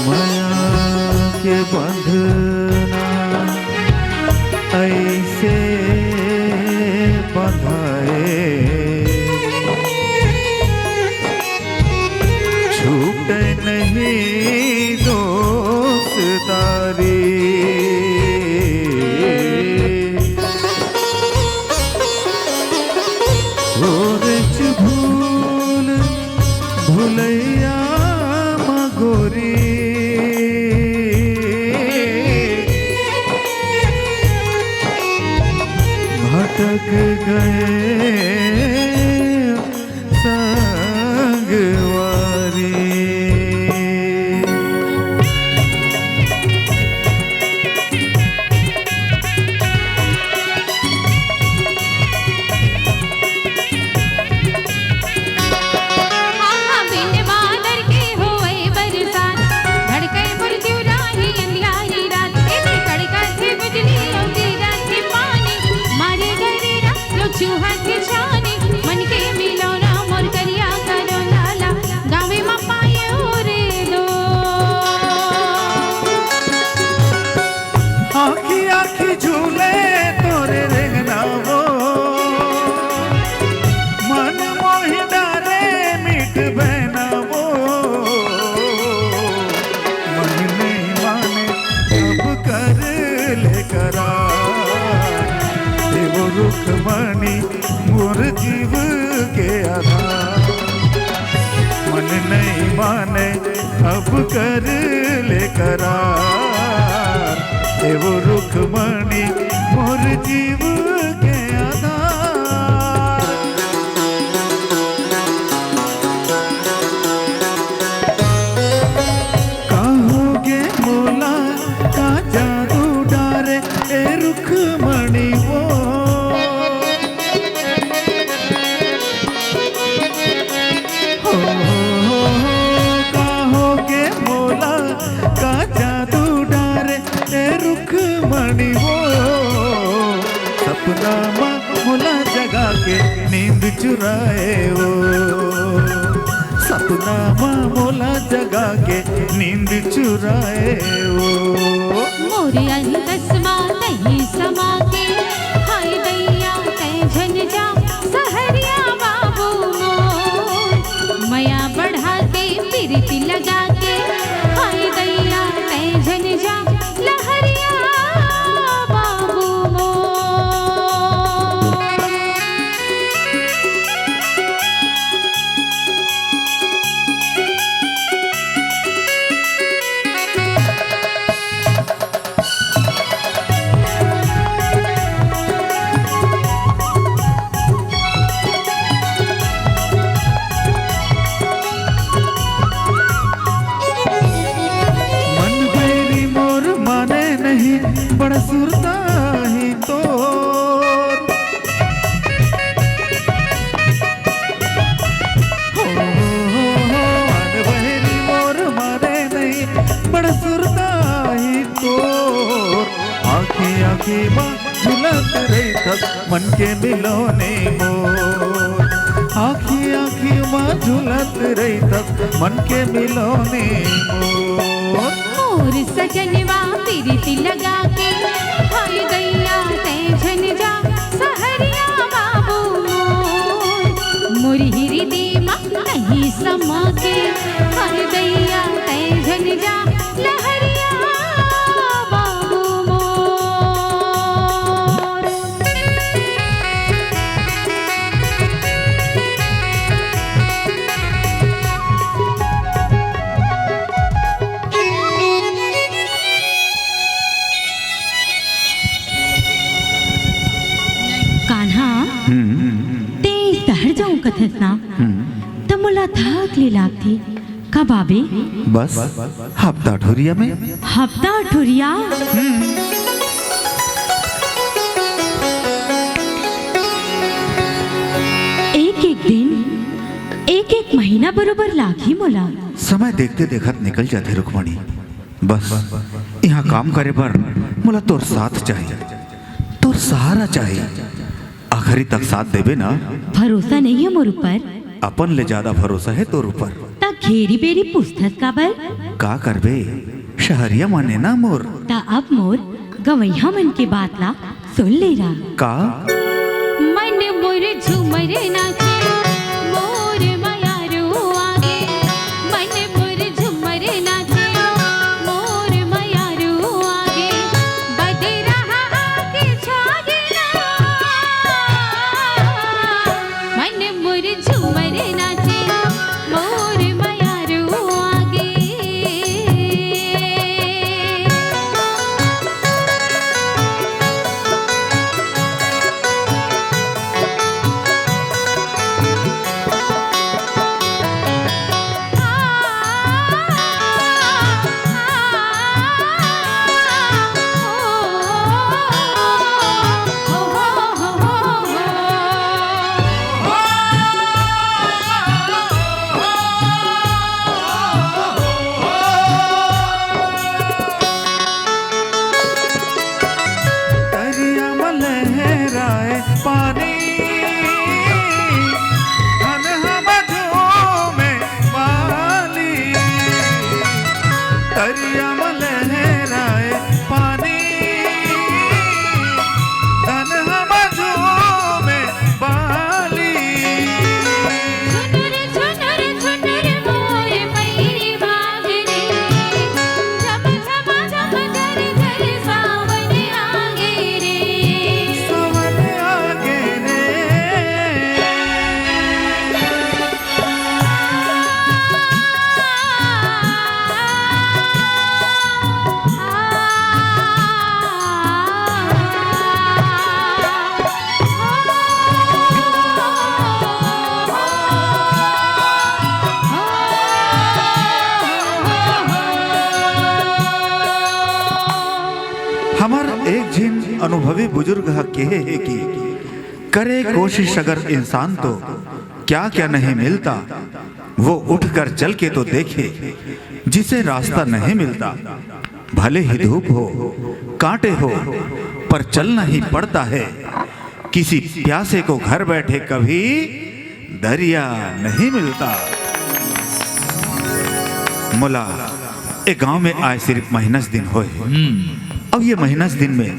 मया के बंधना अइसे बंधाए, छूटे नहीं दोस्तारी। ओरेच भूल भुलैया म गोरी भटक गए संगवारी। हाँ, हाँ, बिन बादर के होए बरसात, धड़के मोर जिउरा ही अंधियारी रात, एमे कड़कथे बिजली अउ गिरथे पानी, मारे गरेरा लो चूहा के छानी, मन के मिलो ना मोर करिया करो लाला, गावे म पायो रे दो। आँखी आँखी झूले तोरे रेंगना वो, मन मोहि डारे मीठ बहना वो। मन नहीं माने अब कर ले करार, हे वो रुक्मणी मोर जीव के आधार। मन नहीं माने अब कर ले करार, हे वो रुक्मणी मोर जीव के आधार। कहोगे मोला का जादू डारे ए रुक्मणी वो। हो, हो, हो, हो, का होगे मोला, का जादू डारे ए रुक्मणी वो। सपना मा मोला जगा के नींद चुराए वो। सपना मा मोला जगा के नींद चुराए वो। मोरे अंतस मा तहीं समा के, हाय दैया तैं झन जा सहरिया बाबू मोर। मया बढ़ा के पिरती लगा के, हाय दैया तैं झन जा लहरिया बाबू मोर। मन बैरी मोर माने नहीं, बड़ा सुरता ही तोर। हो, हो, हो, हो, मन बैरी मोर माने नहीं, बड़ा सुरता ही तोर। आँखी, आँखी मा झुलत रहिथस मन के मिलोनी मोर। आँखी आँखी मा झुलत रहिथस मन के मिलोनी मोर। मोर सजनवा पिरित लगा के, हाय दैया तैं झन जा सहरिया बाबू मोर। मोर हिरदे मा नहीं समा के, हाय दैया तैं झन जा लहरिया बाबू मोर। कान्हा, हम्म। तें सहर जाऊं कथस ना, हम्म। त मोला धक ले लागथे। कब आबे? बस हफ्ता ठुरिया में। हफ्ता ठुरिया? हम्म। एक एक दिन, एक एक महीना बरोबर लागही मोला। समय देखते देखत निकल जाथे रुक्मणी। बस इहाँ काम करे बर मोला तोर साथ चाही, तोर सहारा चाही। आखिरी तक साथ देबे ना? भरोसा नहीं है मोर ऊपर। अपन ले ज्यादा भरोसा है तोर ऊपर। त घेरी बेरी पूछथस काबर? का करबे, शहरिया माने ना मोर। त अब मोर गवैया मन के बात ला सुन ले रा। का? मन मोर झूमर नाचे, मोर मयारू आगे। मन मोर झूमर नाचे, मोर मयारू आगे। बदरा आके छा गे ना। मन मोर झूमर नाचे, मोर मयारू आगे। तरिया म लहराए पानी, धन हम झूमे बाली। तरिया म लहराए पानी, धन हम झूमे बाली। झुनुर, झुनुर, झुनुर मोर पैरी बाग रे, झम, झम, झम झर झर सावन आगे रे। सावन आगे रे। हमर एक झिन अनुभवी बुजुर्ग ह केहे हे कि करे कोशिश अगर इंसान तो क्या क्या नहीं मिलता, वो उठकर चल के तो देखे, जिसे रास्ता नहीं मिलता। भले ही धूप हो, कांटे हो, पर चलना ही पड़ता है। किसी प्यासे को घर बैठे कभी दरिया नहीं मिलता। मोला ए गांव में आए सिर्फ महीनस दिन होए हे। हम्म। अब ये महीनस दिन में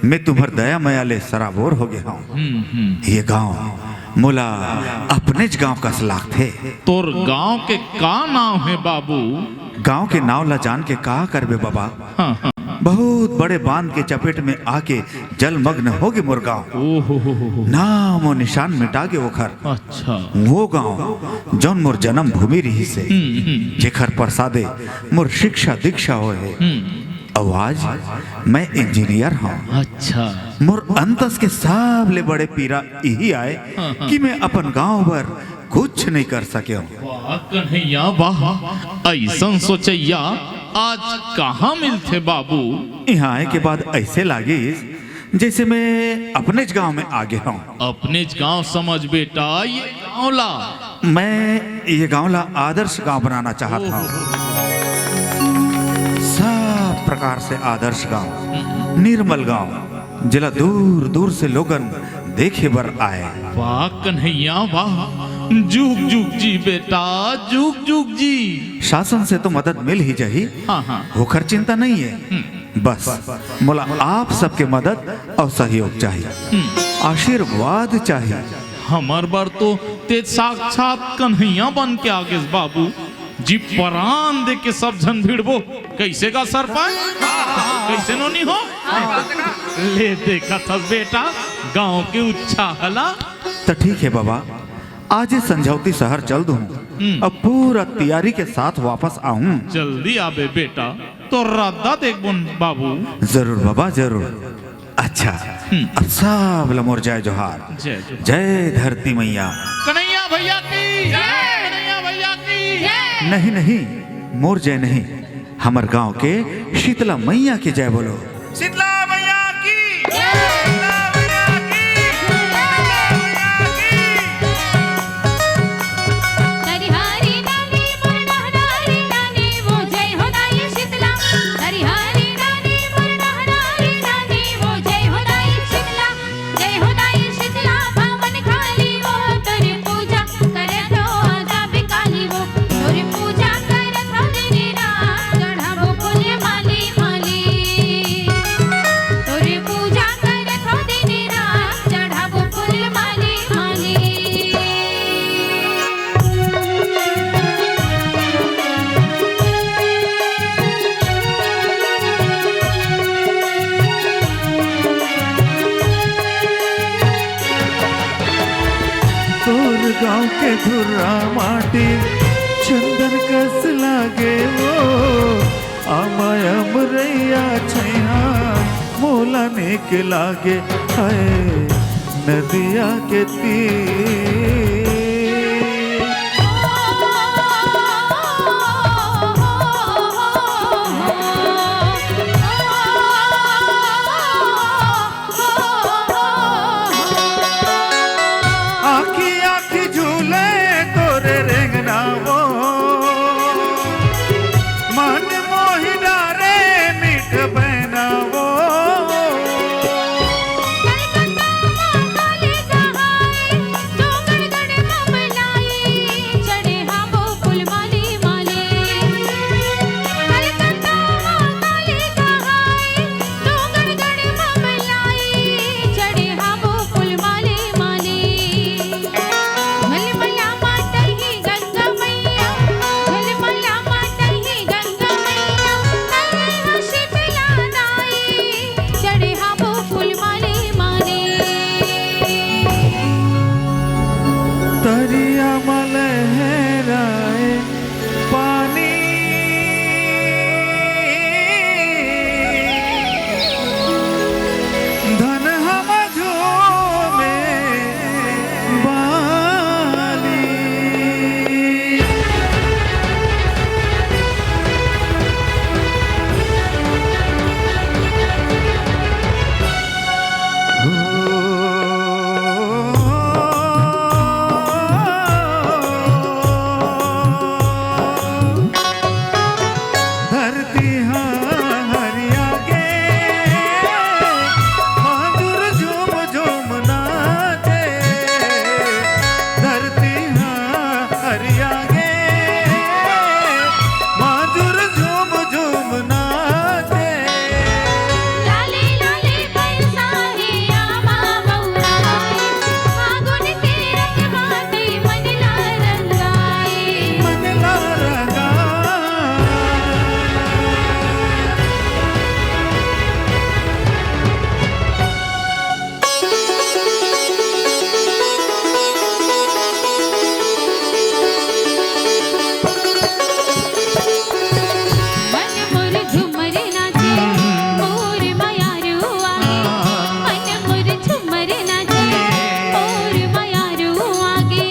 मैं तुम्हर दया मया ले सराबोर हो गे हंव। हम्म, हम्म। ये गांव मोला अपनेच गांव कस लागथे। तोर गांव के का नांव हे बाबू? गांव के नांव ला जान के का करबे बाबा? हाँ, हाँ। बहुत बड़े बांध के चपेट में आके जलमग्न हो गे मोर गांव। ओ हो हो हो हो। नामो निशान मिटा गे ओखर। अच्छा। वो गांव जौन मोर जन्म भूमि रिहिस हे, हम्म, हम्म। जेखर प्रसादे मोर शिक्षा दीक्षा होए हे। हम्म। अउ आज मैं इंजीनियर हंव। अच्छा। मोर अंतस के सबले बड़े पीरा इही आय हाँ, हाँ। कि मैं अपन गांव बर कुछ नहीं कर सकेंव। वाह कन्हैया वाह, अइसन सोचइया आज कहाँ मिलथे बाबू? इहाँ आए के बाद अइसे लागिस जइसे मैं अपनेच गांव में आ गे हंव। अपनेच गांव समझ बेटा, ये गांव ला। मैं ये गांव ला आदर्श गांव बनाना चाहत हंव। सब प्रकार से आदर्श गांव, निर्मल गांव, जेला दूर दूर से लोगन देखे बर आए। वाह कन्हैया वाह, जुग जुग जी बेटा, जुग जुग जी। शासन से तो मदद मिल ही जाही, हाँ, हाँ। ओखर चिंता नहीं है। हम्म। बस मोला आप सबके मदद और सहयोग चाहिए, हम्म। आशीर्वाद चाहिए। हमर बर तो ते साक्षात कन्हैया बन के आगेस बाबू। जी परान दे के सब झन भिड़बो। कैसे गा सरपंच? कैसे नोनी हो? ले देखत हस बेटा, गांव के उच्छाह ला। त ठीक है बाबा, आज ये संझौती शहर चल दूं, हम्म। अब पूरा तैयारी के साथ वापस आऊं। जल्दी आबे बेटा, तो रद्दा देखबो बाबू। जरूर बाबा, जरूर। अच्छा, हम्म। अब सब ल मोर जय जोहार। जय जोहार। जय धरती मैया। कन्हैया भैया की जय। कन्हैया भैया की जय। नहीं, नहीं, मोर जय नहीं, हमर गांव के शीतला मैया के जय बोलो। शीतला मैया की जय। शीतला मैया की। शीतला मैया की। करिहारी नानी मोर डहरारी नानी वो जय हो दाई शीतला। करिहारी नानी मोर डहरारी नानी वो जय हो दाई शीतला। जय हो दाई शीतला पावन काली वो तोरी पूजा करत हो आजा बिकाली वो तोरी पूजा करत हो दिन रात चढ़ाबो फूल माली माली। तोरी पूजा करत हो दिन रात चढ़ाबो फूल माली माली। तोर गांव के धुर्रा माटी चंदन कस लागे वो, आमा अमरैया छैहा मोला नीक लागे है नदिया के तीर। आँखी आँखी झूले तोरे रेंगना वो, मन मोहि डारे मीठ बहना वो। कलकत्ता मा काली कहाई, डोंगरगढ़ मा मलाई, चढ़े हाबो फूल माली माली। कलकत्ता मा काली कहाई, डोंगरगढ़ मा मलाई, चढ़े हाबो फूल माली माली। झलमला मातही गंगा मैया, झलमला मातही गंगा मैया, कहे हो शीतला दाई, चढ़े हाबो फूल माली माली। तरिया मा लहराए पानी। धन हम झूमे बाली। धरती हा हरिया गे, मांजुर झूम झूम नाचे। धरती हा हरिया गे, मांजुर झूम झूम नाचे। लाली लाली बैसाखी आमा बउराई, फागुन के रंग बाटे मन ला रंगाई। मन ला रंगाई। मन मोर झूमर नाचे, मोर मयारू आगे। मन मोर झूमर नाचे, मोर मयारू आगे।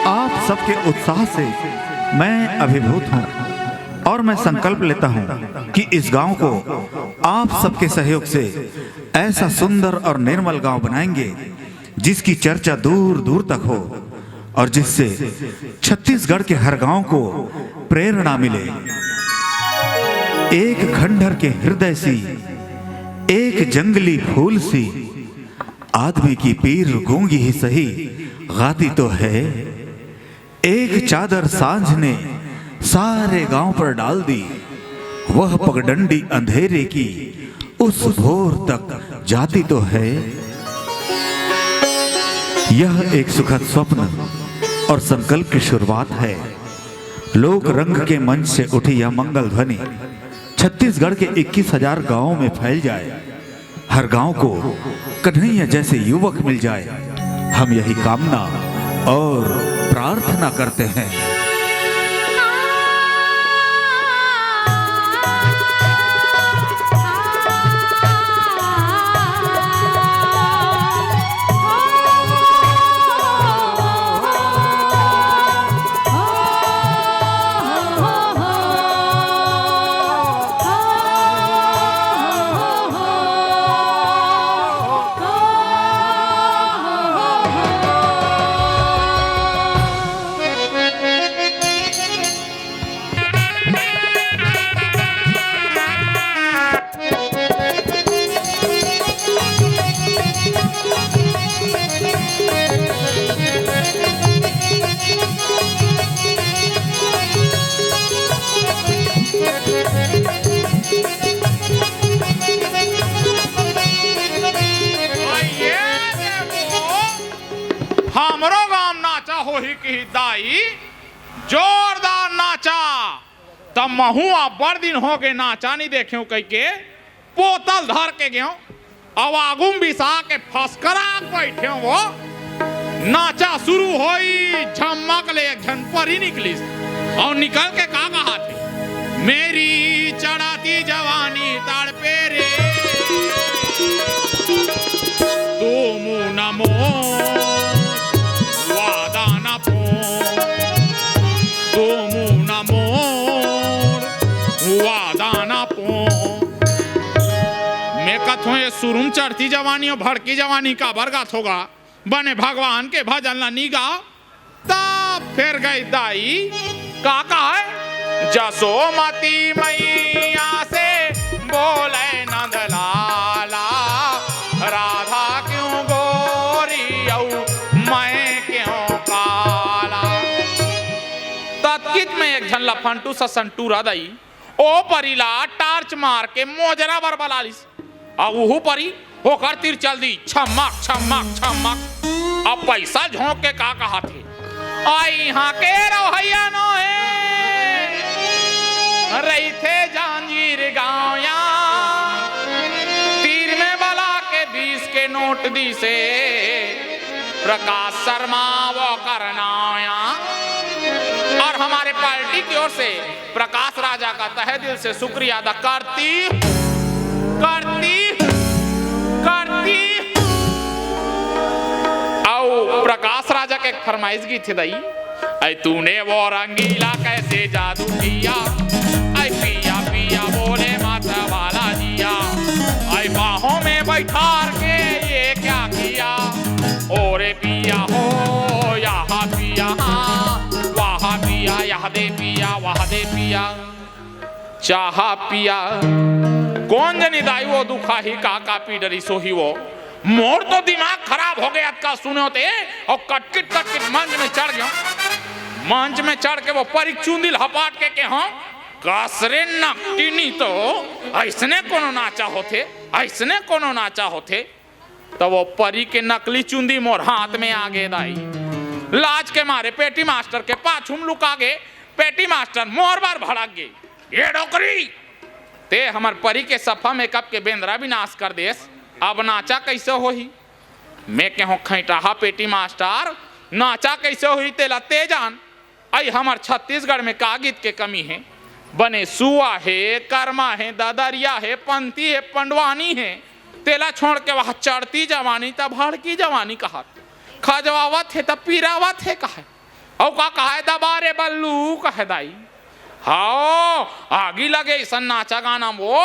आप सबके उत्साह से मैं अभिभूत हूँ और मैं संकल्प लेता हूँ कि इस गांव को आप सबके सहयोग से ऐसा सुंदर और निर्मल गांव बनाएंगे, जिसकी चर्चा दूर दूर तक हो और जिससे छत्तीसगढ़ के हर गांव को प्रेरणा मिले। एक खंडहर के हृदय सी, एक जंगली फूल सी, आदमी की पीर गूंगी ही सही, गाती तो है। एक चादर सांझ ने सारे गांव पर डाल दी, वह पगडंडी अंधेरे की उस भोर तक जाती तो है। यह एक सुखद स्वप्न और संकल्प की शुरुआत है। लोक रंग के मंच से उठी यह मंगल ध्वनि छत्तीसगढ़ के इक्कीस हजार गांवों में फैल जाए, हर गांव को कन्हैया जैसे युवक मिल जाए, हम यही कामना और प्रार्थना करते हैं। हमरो गांव नाचा होही किही दाई, जोरदार नाचा। त महूं अब्बड़ दिन होगे नाचा नी देखेंव कहिके बोतल धर के गेंव। अउ आगू म बिसा के फसकरा के बइठेंव वो। नाचा शुरू होइस, झम्मक ले एक झन परी निकलिस अउ निकल के का कहाथे, मेरी चढ़ती जवानी तड़पे रे, तू मुंह न मोर, वादा न फोर, तू मुंह न मोर, वादा न फोर। मैं कथों, ये शुरू म चढ़ती जवानी अउ भड़की जवानी काबर गाथो गा? बने भगवान के भजन ला नी गा। तब फेर गई दाई, का कहे? जसोमती मैया से बोले नंद लाला, राधा क्यों गोरी अउ मैं क्यों काला। ततकिच में एक झन लफंटू ससन टूरा दाई ओ परी ला टार्च मार के मोजरा बर बला लिस। अउ उहू परी ओकर तीर चल दी, छमक, छमक, छमक। अब पइसा झोंक के का कहाथे, आ इहाँ के रहइया नोहे, रहिथे जांजगीर गांव या। तीर में बला के बीस के नोट दिसे, प्रकाश शर्मा वो कर नाव या। और हमारे पार्टी की ओर से प्रकाश राजा का तहे दिल से शुक्रिया अदा करती, करती, करती। अउ प्रकाश राजा के एक फरमाइश गीत हे दाई, ऐ तूने वो रंगीला कैसे जादू किया, ऐ पिया पिया बोले मत वाला जिया, ऐ बाहों में बैठार के ये क्या किया, ओरे पिया हो, यहाँ पिया, वहाँ पिया, यह दे पिया, वह दे पिया, चाहा पिया। कोन जनी दाई वो दुखाही का का पी डरिस होही वो। मोर तो दिमाग खराब होगे अतका सुनेंव ते, अउ कटकिट कटकिट मंच में चढ़ गेंव। मंच में चढ़ के वो परी के चुंदी ल हपाट के केहेंव, कस रे नकटिनी, तो अइसने कोनो नाचा होथे, अइसने कोनो नाचा होथे। त वो परी के नकली चुंदी मोर हाथ में आगे दाई। लाज के मारे पेटी मास्टर के पाछू म लुका गे। पेटी मास्टर मोर बर भड़क गे, ये डोकरी, ते हमर परी के सफा मेकअप के बेंदरा बिनास कर देस, अब नाचा कइसे होही? मैं केहेंव खैंटाहा पेटी मास्टर, नाचा कइसे होही तेला ते जान। अई हमर छत्तीसगढ़ में का गीत के कमी हे? बने सुआ हे, करमा हे, ददरिया हे, पंती हे, पंडवानी हे, तेला छोड़ के वह चढ़ती जवानी त भड़की जवानी कहत, खजवावत हे त पिरावत हे कहे। अउ का कहे दबा रे बल्लू, कहे दाई। हाव, आगी लगे अइसन नाचा गाना वो,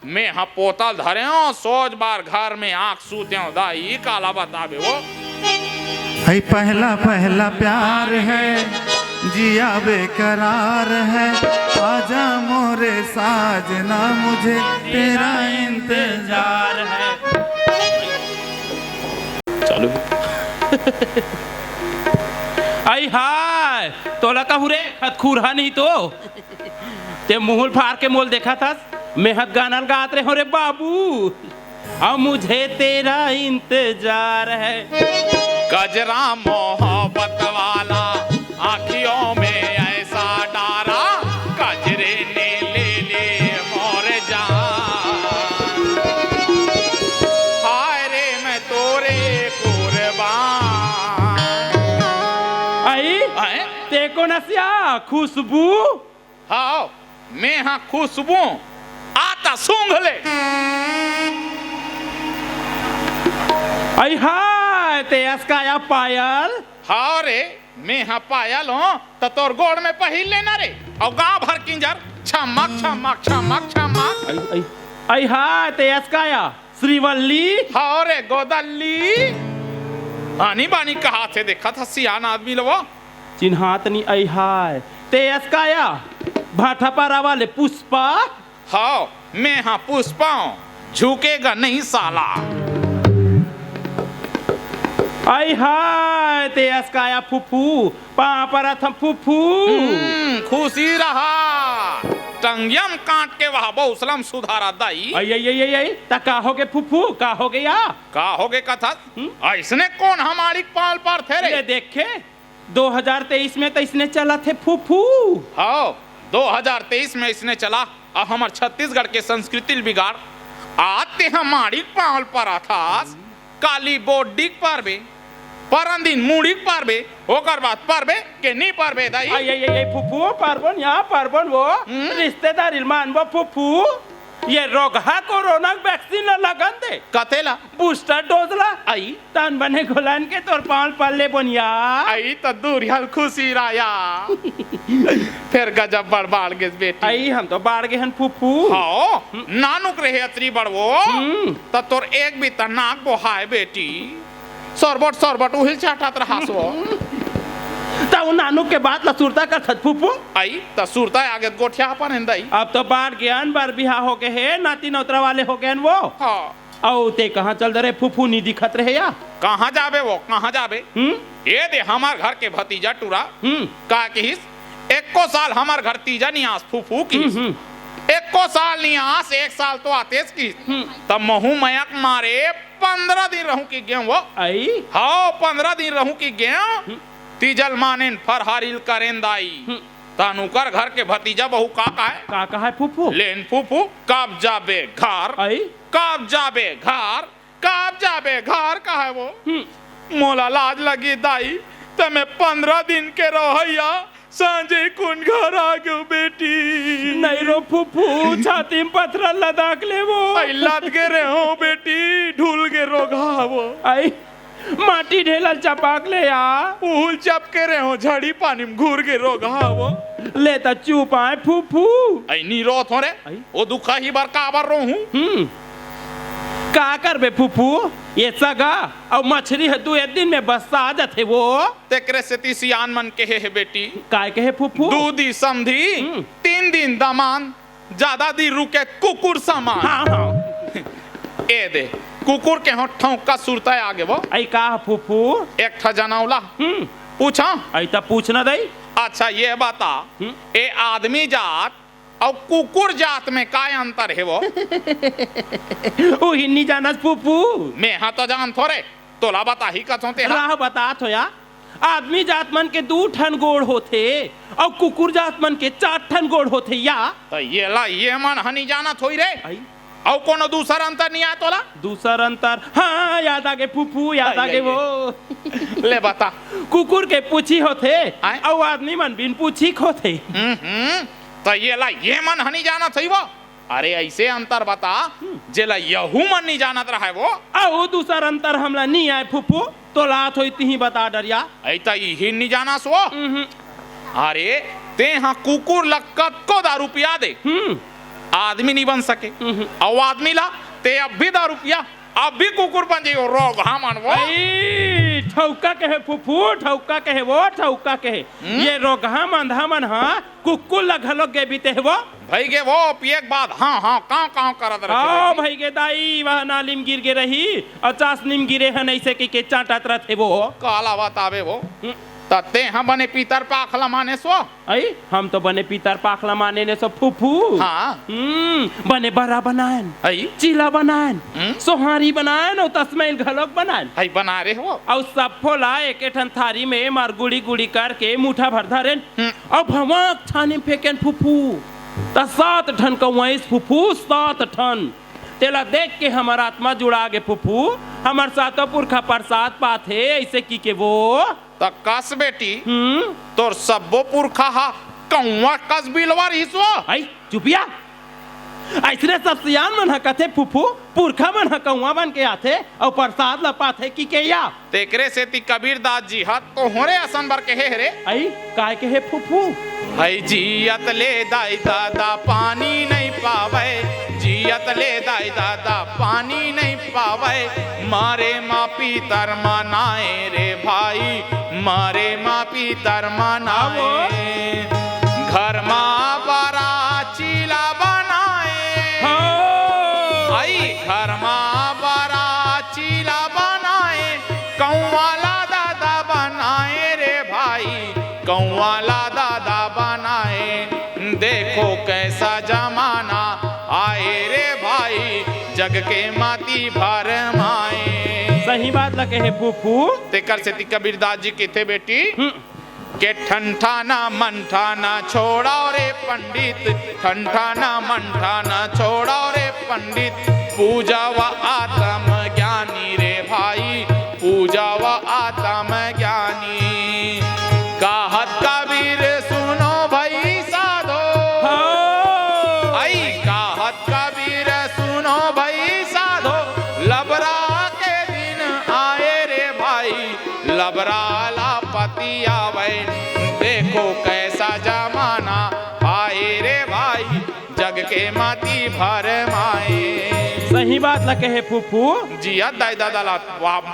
मेंह पोतल धरे हों, सोज बार घर में आँख सूते हों दाई, काला बताबे वो। है पहला पहला प्यार है, जिया बेकरार है, आजा मोरे साजना, मुझे तेरा इंतजार है। चालू। आई हाय, तोला कहूँ रे, हत खुरहा नहीं तो। ते मुहुल फार के मोल देखत हस, मेंहत गाना ल गात रहे हों रे बाबू। अब मुझे तेरा इंतजार है। गजरा मोहब्बत वाला, आँखियों में ऐसा डारा, गजरे ने ले ली मोर जान। हाय रे मैं तोरे कुर्बान। आई? आए? ते कोन हस या खुशबू? हाव, मेंह खुशबू, आ त सूंघ ले। आई हाय, ते अस का या पायल? हाव रे, मेंह पायल हों, त तोर गोड़ में पहिर लेना रे। अउ गाँव भर किंजर, छमक, छमक, छमक, छमक। आई, आई, आई हाय, ते अस का या श्रीवल्ली? हाव रे, गोदल्ली। आनी बानी कहाथे, देखत हस सियान आदमी ल वो। चिन्हात नी आई हाय। ते अस का या भाठा पारा वाले पुष्पा? हाव, मेंह पुष्पा हों, झुकेगा नहीं साला। आई हाय, ते अस का या फुफू, पाँव परत हँव फुफू। हम्म, खुशी रहा। टंगिया म काट के वहा बउसला म सुधारा दाई। आई, आई, आई, आई, आई, त का होगे फुफू, का होगे या? का होगे कथस? हम्म? अइसने कोन ह माड़िक पाँव ल परथे रे? ले देखे, दो हजार तेईस में त अइसने चलत हे फुफू। हाव, दो हजार तेईस में अइसने चला, अउ हमर छत्तीसगढ़ के संस्कृति ल बिगाड़। आज तेंह माड़िक पाँव ल परत हस, काली बोड्डीक परबे, परन दिन मुड़ीक परबे, ओकर बाद परबे के नी परबे दाई? आई, आई, आई, आई, फुफू, परबोन या परबोन वो, हम्म? रिश्तेदारी ल मानबो फुफू। ये रोगहा कोरोना के vaccine ला लगन दे। कते ला? Booster dose ला। आई। तन बने घोलन के तोर पाँव ल पर लेबोन या। आई त दूरिहा ल खुशी राया। फेर गजब बड़ बाढ़ गेस बेटी। आई, हम तो बाढ़ गे हन फुफू। हाव, हम्म। नानुक रहे अतरी बड़ वो। हम्म। त तोर एक भी त नाक बोहाय बेटी। सोरबोट, सोरबोट उहिल चाटत रहस वो। त उ नानुक के बात ला सुरता करथस फुफू? आई, त सुरता आगे गोठिया पर दाई। अब तो बाढ़ गे हन, बर बिहा होगे हे, नाती नोतरा वाले होगे हन वो। हाँ। अउ ते कहाँ चल दे रे फुफू, नी दिखत रहे या? कहाँ जाबे वो, कहाँ जाबे? हम्म? ए दे हमर घर के भतीजा टूरा। हम्म। का किहिस? एको साल हमर घर तीजा नी आस फुफू किहिस। हम्म, हम्म। एको साल नी आस, एक साल तो आतेस किहिस। हम्म। त महूँ मयक मारे पंद्रह दिन रहूं कि गेंव वो। आई? हाव, पंद्रह दिन रहूं कि गेंव। हम्म। तीजा ल मानेन, फरहारी ल करेन दाई। हम्म। तहन उकर घर के भतीजा बहू का कहय? का कहय फुफू? लेन फुफू, कब जाबे घर? आई? कब जाबे घर? कब जाबे घर कहय वो? हम्म। मोला लाज लगी दाई, त मैं पंद्रह दिन के रहइया सांझे कुन घर आ गेंव बेटी। नहीं रो फुफू, छाती म पथरा लदाक ले वो। आई लद गे रेहेंव बेटी, ढुल गे रोगहा वो। आई माटी ढेला ल चपाक ले या। उहू ल चपके रेहेंव, झड़ी पानी म घुर गे रोगहा वो। ले त चुप आय फुफू। आई नी रोत हों रे। आई। ओ दुखही बर काबर रोहूं? हम्म। का करबे फुफू, ये सगा अउ मछरी ह दू एक दिन में बस्सा जाथे वो। तेकरे सेती सियान मन केहे हे बेटी। काय केहे फुफू? दू दी समधी, हम्म। तीन दिन दमांद, जादा दिन रुके कुकुर समान। हाँ, हाँ। ए दे, कुकुर के हों ठौंका सुरता आगे वो। आई का फुफू? एक ठा जनौला। हम्म। पूछा? आई त पूछना दाई। अच्छा, ये बता, हम्म। ए आदमी जात अउ कुकुर जात में का अंतर हे वो? उही नी जानस फुफू। मेंहा तो जानथों रे, तोला बताही कथों तेहा। राह बतात हों या। आदमी जात मन के दू ठन गोड़ होथे, अउ कुकुर जात मन के चार ठन गोड़ होथे या। त येला ये मन ह नी जानत होही रे। आई। अउ कोनो दूसर अंतर नी आय तोला? दूसर अंतर, हाँ, याद आगे फुफू, याद आई, आगे आई, वो। ले बता। कुकुर के पूछी होथे, आय? अउ आदमी मन बिन पूछी के होथे। हम्म, हम्म। त येला ये मन ह नी जानत होही वो। अरे अइसे अंतर बता, हम्म। जेला यहू मन नी जानत रहय वो। अउ दूसर अंतर हमला नी आय फुफू। तो लात होई तिही बता डरिया। अई त इही नी जानस वो। हम्म। अरे, तें ह कुकुर ल कतको दारू पिया दे, हम्म। आदमी नी बन सके। हम्म। अउ आदमी ला तें अब भी दारू पिया, अब भी कुकुर बन जाई वो, रोगहा मन वो। अई, ठउका कहे फुफू, ठउका कहे वो, ठउका कहे। हम्म? ये रोगहा मंदहा मन ह कुकुर ल घलो गे बीते हे वो। भई गे वो, पिए के बाद हाँ, हाँ, काँव, काँव करत रथे हाँ, बेटी। भई गे दाई, वह नाली म गिर गे रही, अउ चासनी म गिरे हन, अइसे कहि के चाटत रथे वो। काला बताबे वो। हम्म। त तें ह बने पीतर पाख ल मानेस वो। अई, हम तो बने पीतर पाख ल मानेन सो फुफू। हाँ। हम्म, बने बरा बनाएन, अई। चीला बनाएन, हम्म। सोहारी बनाएन, अउ तसमैल घलोक बनाएन। अई बना रे हो। अउ सब्बो ला एके ठन थारी में मरगुड़ी गुड़ी करके मुठा भर धरेन। हम्म। अउ भवाक छानी म फेंकेन फुफू। त सात ठन कौवा आइस फुफू, सात ठन। तेला देख के हमर आत्मा जुड़ा गे फुफू। हमर सातों पुरखा परसाद पाथे, अइसे कहि के वो। त कस बेटी, हम्म? तोर सब्बो पुरखा ह कौवा कस बिलवा रिहिस वो। अई, चुपिया। अइसने सब सियान मन ह कथे फुफू, पुरखा मन ह कौवा बन के आथे अउ परसाद ल पाथे कहि के या। तेकरे सेती कबीरदास जी ह तोहरे असन बर कहे हरे। अई, काय कहे फुफू? हई जियत ले दाई दादा पानी नइ पावय, जियत ले दाई दादा पानी नइ पावय, मरे मा पीतर मनाए रे भाई, मरे मा पीतर मनाए। घर मा बरा चीला बनाए। हाँ। अई घर मा बरा चीला बनाए, कौवा ला दादा बनाए रे भाई, कौवा ला दादा बनाए। देखो कैसा जमाना आए रे भाई, जग के माटी भरमाए। सही बात ल कहे फुफू। तेकर सेती कबीरदास जी कहिथे बेटी, हम्म। के ठन ठाना मन ठाना छोड़व रे पंडित, ठन ठाना मन ठाना छोड़व रे पंडित, पूजव आत्म ज्ञानी रे भाई, पूजव आत्म ज्ञानी। कहत कबीर सुनो भई साधो। हाँ। अई कहत कबीर सुनो भई साधो, लबरा के दिन आए रे भाई, लबरा ला पति आवय। देखो कैसा जमाना आए रे भाई, जग के माटी भरमाए। सही बात ल कहे फुफू। जियत दाई दादा ला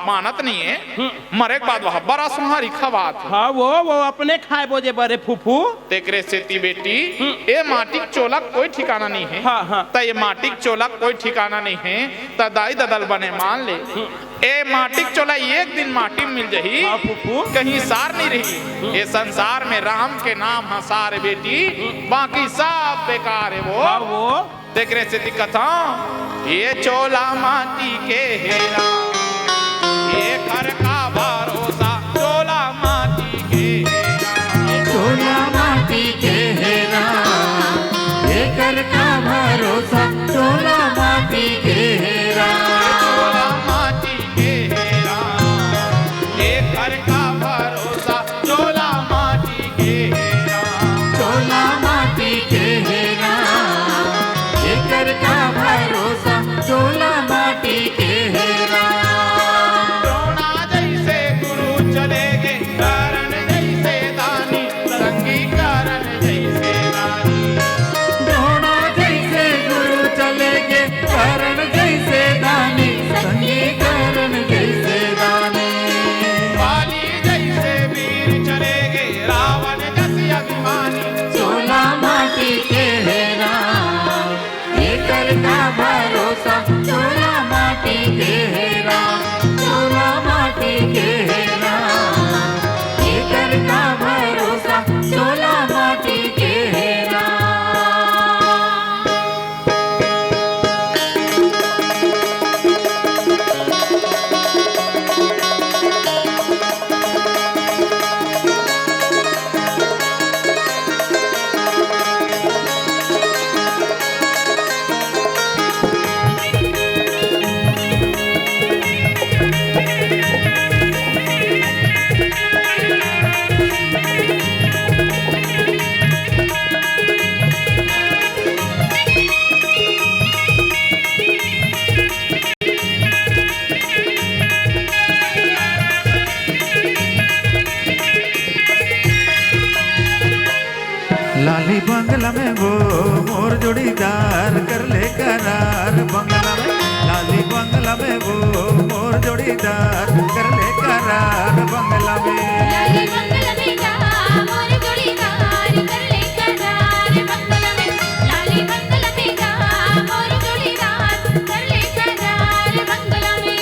मानत नइ हे। हम्म। मरे के बाद वह बरा सोहारी खवात हे। हाँ, वो, वो अपने खाए बोजे बरे फुफू। तेकरे सेती बेटी, हम्म। ए माटी के चोला कोई ठिकाना नइ हे। हाँ, हाँ। त ए माटी के चोला कोई ठिकाना नइ हे, त दाई ददा ल बने मान ले। हम्म। ए माटी के चोला एक दिन माटी म मिल जही। हाँ, फुफू। कहीं सार नइ रही। हम्म। ए संसार में राम के नाम ह सार बेटी, हम्म। बाकी सब बेकार हे वो। हाँ, वो। तेकरे सेती कथंव, ये चोला माटी के हे राम, एकर का भरोसा, चोला माटी के हे राम। चोला माटी के हे राम, एकर का भरोसा, चोला माटी के हे राम। चोला माटी के हे राम, एकर का भरोसा, चोला माटी के हे राम। चोला माटी के हे राम, एकर का भरोसा, चोला माटी के हे राम। द्रोणा जइसे गुरु चले गे, कर्ण जइसे दानी, संगी कर्ण जइसे रानी। द्रोणा जइसे गुरु चले गे, मोर जोड़ीदार कर ले करार बंगला में, लाली बंगला में वो मोर जोड़ीदार कर ले करार बंगला में। लाली बंगला में जा मोर जोड़ीदार कर ले करार बंगला में, लाली बंगला में जा मोर जोड़ीदार कर ले करार बंगला में।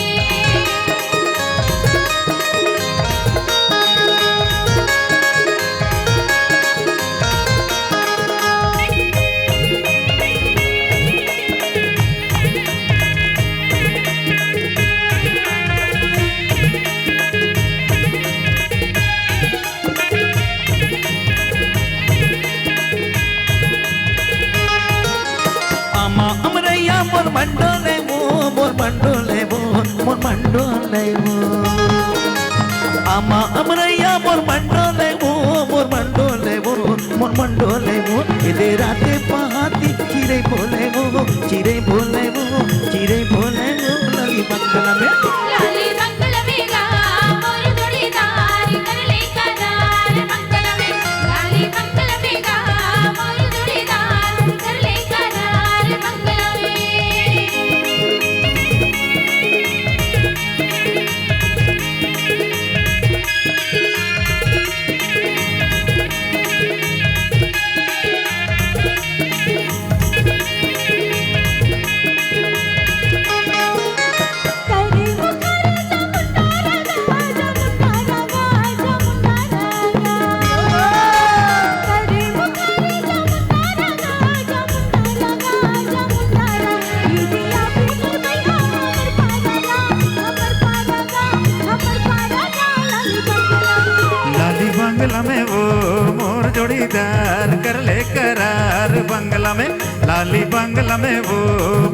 आमा अमरैया मोर मंडो लेबू, मोर मंडो लेबू, मोर मंडो लेबू। आमा अमरैया मोर मंडो लेबू, मोर मंडो लेबू, मोर मंडो लेबू। एदे राते पहाती चिरे बोलेबू, चिरे बोलेबू, चिरे बोलेबू। लाली बंगला में, लाली बंगला में गा मोर जोड़ीदार कर ले करार बंगला में, लाली बंगला में गा मोर जोड़ीदार कर ले करार बंगला में। लाली बंगला में वो मोर जोड़ीदार कर ले करार बंगला में, लाली बंगला में वो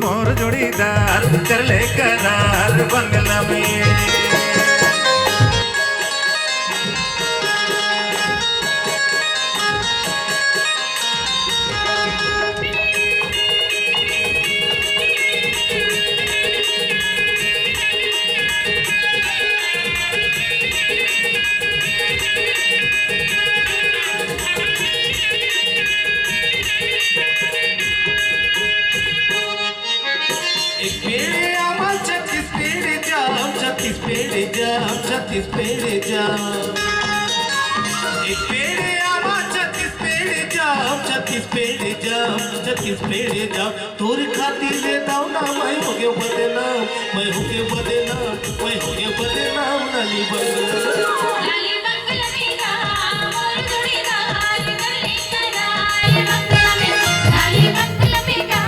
मोर जोड़ीदार कर ले करार बंगला में। एक पेड़ आमा, छत्तीस पेड़ जाम, छत्तीस पेड़ जाम, छत्तीस पेड़ जाम। एक पेड़ आमा, छत्तीस पेड़ जाम, छत्तीस पेड़ जाम, छत्तीस पेड़ जाम। तोर खातिर रे दावना, मैं हो गयो बदनाम, मैं हो गयो बदनाम, मैं हो गयो बदनाम। लाली बंगला, लाली बंगला में गा मोर जोड़ीदार कर ले करार बंगला में, लाली बंगला में गा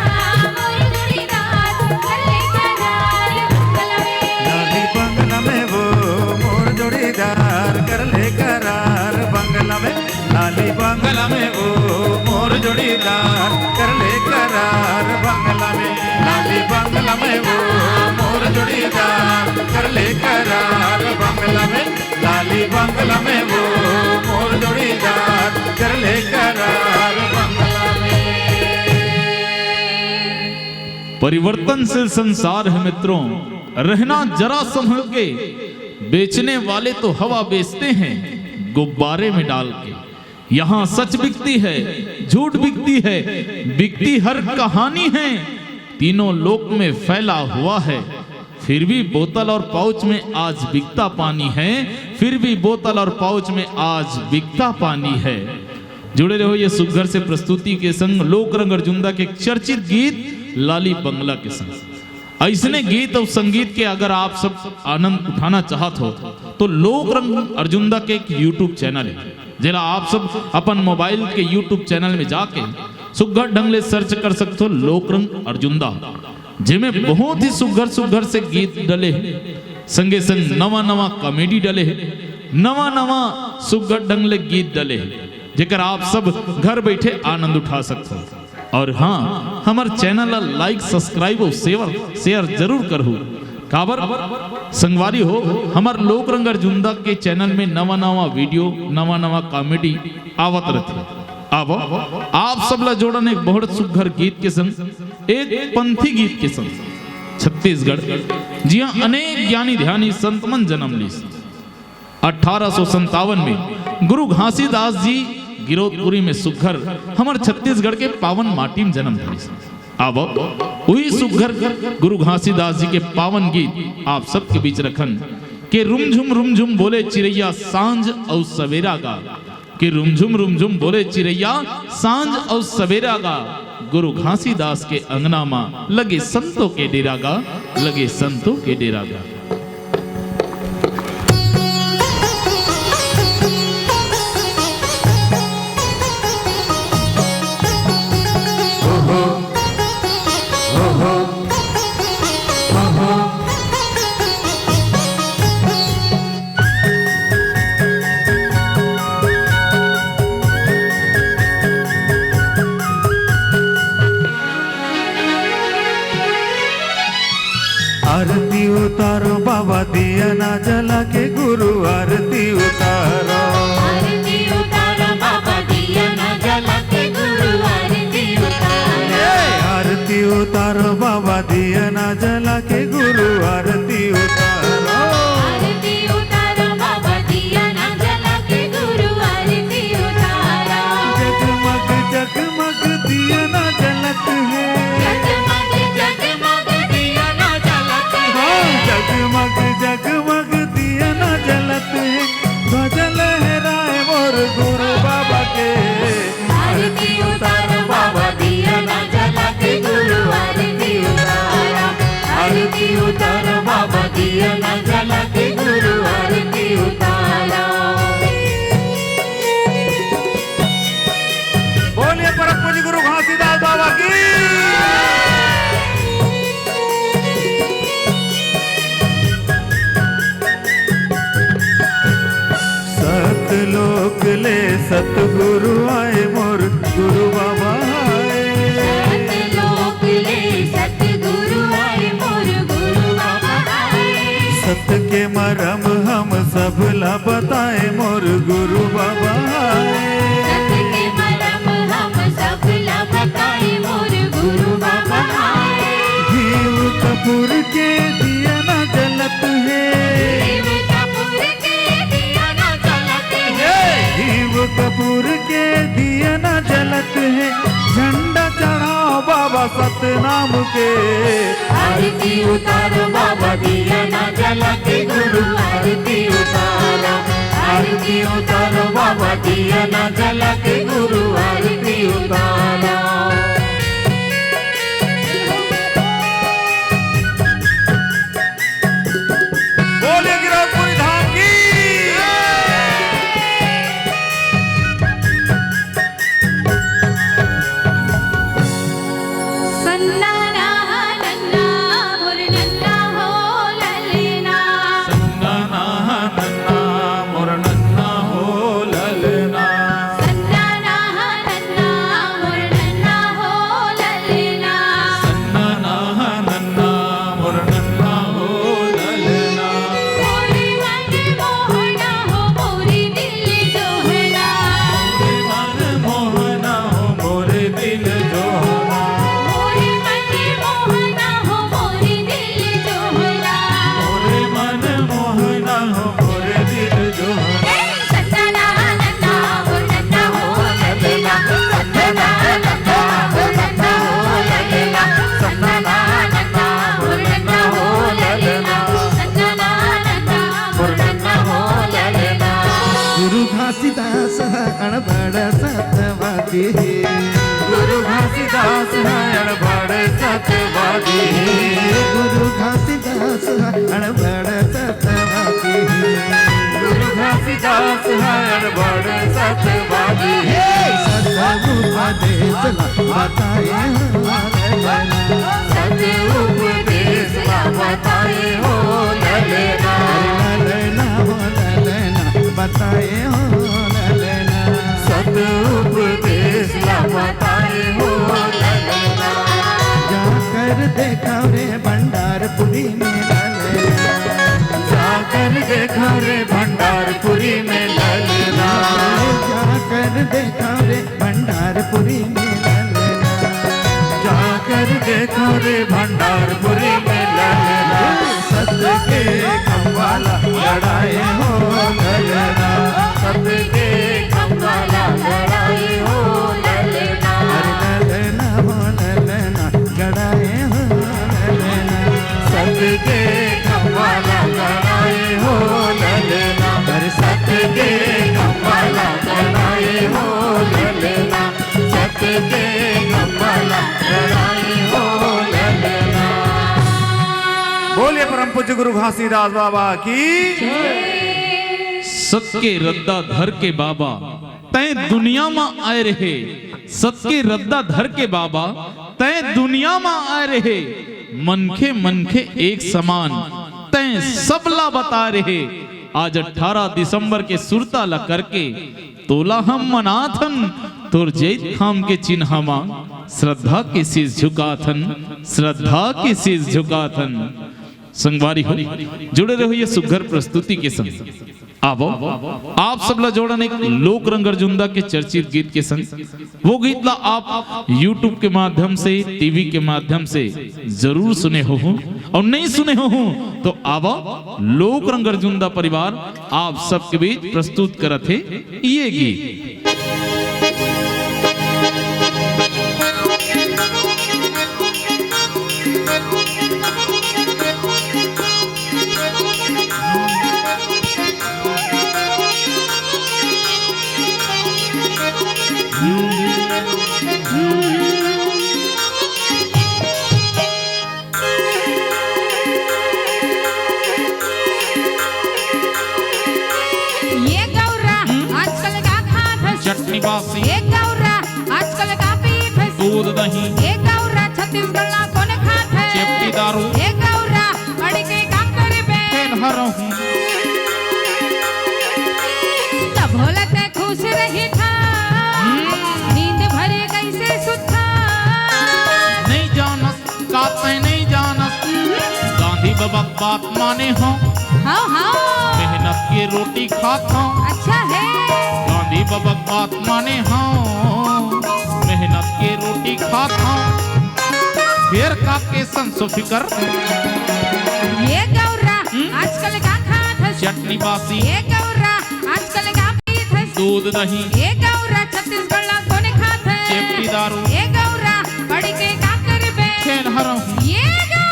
मोर जोड़ीदार कर ले करार बंगला में। लाली बंगला में वो मोर जोड़ीदार कर ले करार बंगला में, लाली बंगला में वो मोर जोड़ीदार कर ले करार बंगला में, लाली बंगला में वो मोर जोड़ीदार कर ले करार बंगला में, लाली बंगला में वो मोर जोड़ीदार कर ले करार बंगला में। परिवर्तनशील संसार है मित्रों, रहना जरा संभल के। बेचने वाले तो हवा बेचते हैं गुब्बारे में डाल के। यहाँ सच बिकती है, झूठ बिकती है, बिकती हर कहानी है। तीनों लोक में फैला हुआ है, फिर भी बोतल और पाउच में आज बिकता पानी है, फिर भी बोतल और पाउच में आज बिकता पानी है। जुड़े रहो ये सुघर से प्रस्तुति के संग लोक रंग अर्जुंदा के एक चर्चित गीत लाली बंगला के संग। अइसने गीत अउ संगीत के अगर आप सब आनंद उठाना चाहत हो, तो लोक रंग अर्जुंदा के एक YouTube चैनल हे, जेला आप सब अपन मोबाइल के YouTube चैनल में जाके सुघर ढंग ले सर्च कर सकथो, लोक रंग अर्जुंदा, जेमे बहुत ही सुघर सुघर से गीत डले हे, संगे संग नवा नवा कॉमेडी डले हे, नवा नवा सुघर ढंग ले गीत डले हे, जेकर आप सब घर बैठे आनंद उठा सकथो। और हाँ, हमर चैनल ला लाइक, सब्सक्राइब अउ शेयर, शेयर जरूर करहू। काबर संगवारी हो, हमर लोक रंग अर्जुंदा के चैनल में नवा नवा वीडियो, नवा नवा कॉमेडी आवत रथे। अब आप सब ला जोड़न एक बहुत सुघर गीत के संग, एक पंथी गीत के संग। छत्तीसगढ़ जिहाँ अनेक ज्ञानी ध्यानी संत मन जन्म लीस। अठारह सौ संतावन में गुरु घासीदास जी गिरौदपुरी में सुघर हमर छत्तीसगढ़ के पावन माटी में जन्म धरिस। आवो, उही सुघर गुरु घासीदास जी के पावन गीत आप सबके बीच रखन के रुमझुम रुमझुम बोले चिरैया सांझ अउ सवेरा गा, कि रुमझुम रुमझुम बोले चिरैया सांझ अउ सवेरा गा, गुरु घासीदास के अंगना मा लगे संतों के डेरा गा, लगे संतों के डेरा गा। आरती उतारो बाबा दिया ना जला के गुरु आरती उतारो। आरती उतारो बाबा दिया ना जला के गुरु आरती उतारो। ए, आरती उतारो बाबा दिया ना जला के गुरु आरती उतारो। आरती उतारो बाबा दिया ना जला के गुरु आरती उतारो। जगमग जगमग दिया ना जलत है। जगमग जगमग दिया ना जलत है। हाँ, जगमग जगमग दिया ना जलत है। ध्वजा लहराए मोर गुरु बाबा के। आरती उतारो बाबा दिया ना जला के गुरु आरती उतारो। आरती उतारो बाबा दिया ना जला के गुरु आरती उतारो। बोलिए परम पूज्य गुरु घासीदास बाबा की। सतलोक ले सतगुरु आए मोर गुरु बाबा आए। सतलोक ले सतगुरु आए मोर गुरु बाबा आए। सत के मरम हम सब ला बताए मोर गुरु बाबा आए। सत के मरम हम सब ला बताए मोर गुरु बाबा आए। घीव कपूर के दिया ना जलत है। घीव कपूर के दिया ना जलत है। घीव कपूर के दिया ना जलत है। झंडा चढ़ाओ बाबा सतनाम के। आरती उतारो बाबा दिया ना जला के गुरु आरती उतारो। आरती उतारो बाबा दिया ना जला के गुरु आरती उतारो। बोलिए गिरौदपुरी धाम की। सन्ना ना नन्ना मोर नन्ना हो ललना। सन्ना ना नन्ना मोर नन्ना हो ललना। सन्ना ना नन्ना मोर नन्ना हो ललना। सन्ना ना नन्ना मोर नन्ना हो ललना। मोरे मन मोहना हो मोरे दिल जोहना। मोरे मन मोहना हो मोरे दिल जोहना। मोरे मन मोहना हो मोरे दिल जोहना। मोरे मन मोहना हो मोरे दिल जोहना। ए, सन्ना ना नन्ना हो नन्ना हो ललना। सन्ना ना नन्ना हो नन्ना हो ललना। सन्ना ना नन्ना हो नन्ना हो ललना। सन्ना ना नन्ना हो नन्ना हो ललना। गुरु घासीदास ह अणबड़ सतवादी। गुरु घासीदास ह अणबड़ सतवादी। गुरु घासीदास ह अणबड़ सतवादी। गुरु घासीदास ह अणबड़ सतवादी। सत उपदेश ला बताए हो ललना। सत उपदेश ला बताए हो ललना। ललना हो ललना बताए हो ललना। सत उपदेश ला बताए हो ललना। जाकर देखा रे भंडारपुरी में ललना। जाकर देखा रे भंडारपुरी में ललना। जाकर देखा रे भंडारपुरी में ललना। जाकर देखा रे भंडारपुरी में ललना। सत के खंभा ला गड़ाए हो ललना। सत के खंभा ला गड़ाए हो ललना। अरे ललना हो ललना, गड़ाए हो ललना। सत के गम वाला गड़ाए हो ललना। अरे सत के गम वाला गड़ाए हो ललना। सत के गम वाला गड़ाए हो ललना। बोलिए परम पूज्य गुरु घासीदास बाबा की। सत के रद्दा धर के बाबा तैं दुनिया म आए रहे, सत के रद्दा धर के बाबा, तैं दुनिया म आए रहे, मनखे मनखे एक समान, तैं सबला बता रहे। आज अठारह दिसंबर के सुरता ल करके तोला हम मनाथन, तोर जैत खाम के चिन्हा म श्रद्धा के शीश झुकाथन, श्रद्धा के शीश झुकाथन। संगवारी हो, जुड़े रहो ये सुघर प्रस्तुति के संग। आवो, आप सबला जोड़न एक लोक रंग अर्जुंदा के चर्चित गीत के संग। वो गीत ला आप YouTube के माध्यम से, टीवी के माध्यम से जरूर सुने होहू, और नहीं सुने होहू तो आवो, लोक रंग अर्जुंदा परिवार आप सबके बीच प्रस्तुत करत हे ये गीत। ये गौरा, हम्म? आजकल का खात हस? चटनी बासी। ये गौरा, आजकल का पीत हस? दूध दही। ये गौरा, छत्तीसगढ़ ला कोन खात है? चेपटी दारू। ये गौरा, पढ़ के का करबे? फेल हरहूँ। तब भोला तैं खुश रही था। हम्म। नींद भरे कैसे सुता? नहीं जानस का तैं नहीं जानस, गांधी बबा के बात माने हंव। हाँ, हाँ। मेहनत के रोटी खात हंव। अच्छा है। गांधी बबा के बात माने हंव, मेहनत के रोटी खात हंव। फेर का के संसो फिकर। ये गौरा, हम्म? आजकल का खात हस? चटनी बासी। ये गौरा, आजकल का पीत हस? दूध दही। ये गौरा, छत्तीसगढ़ ला कोन खात है? चेपटी दारू। ये गौरा, पढ़ के का करबे? फेल हरहूँ। ये गौरा।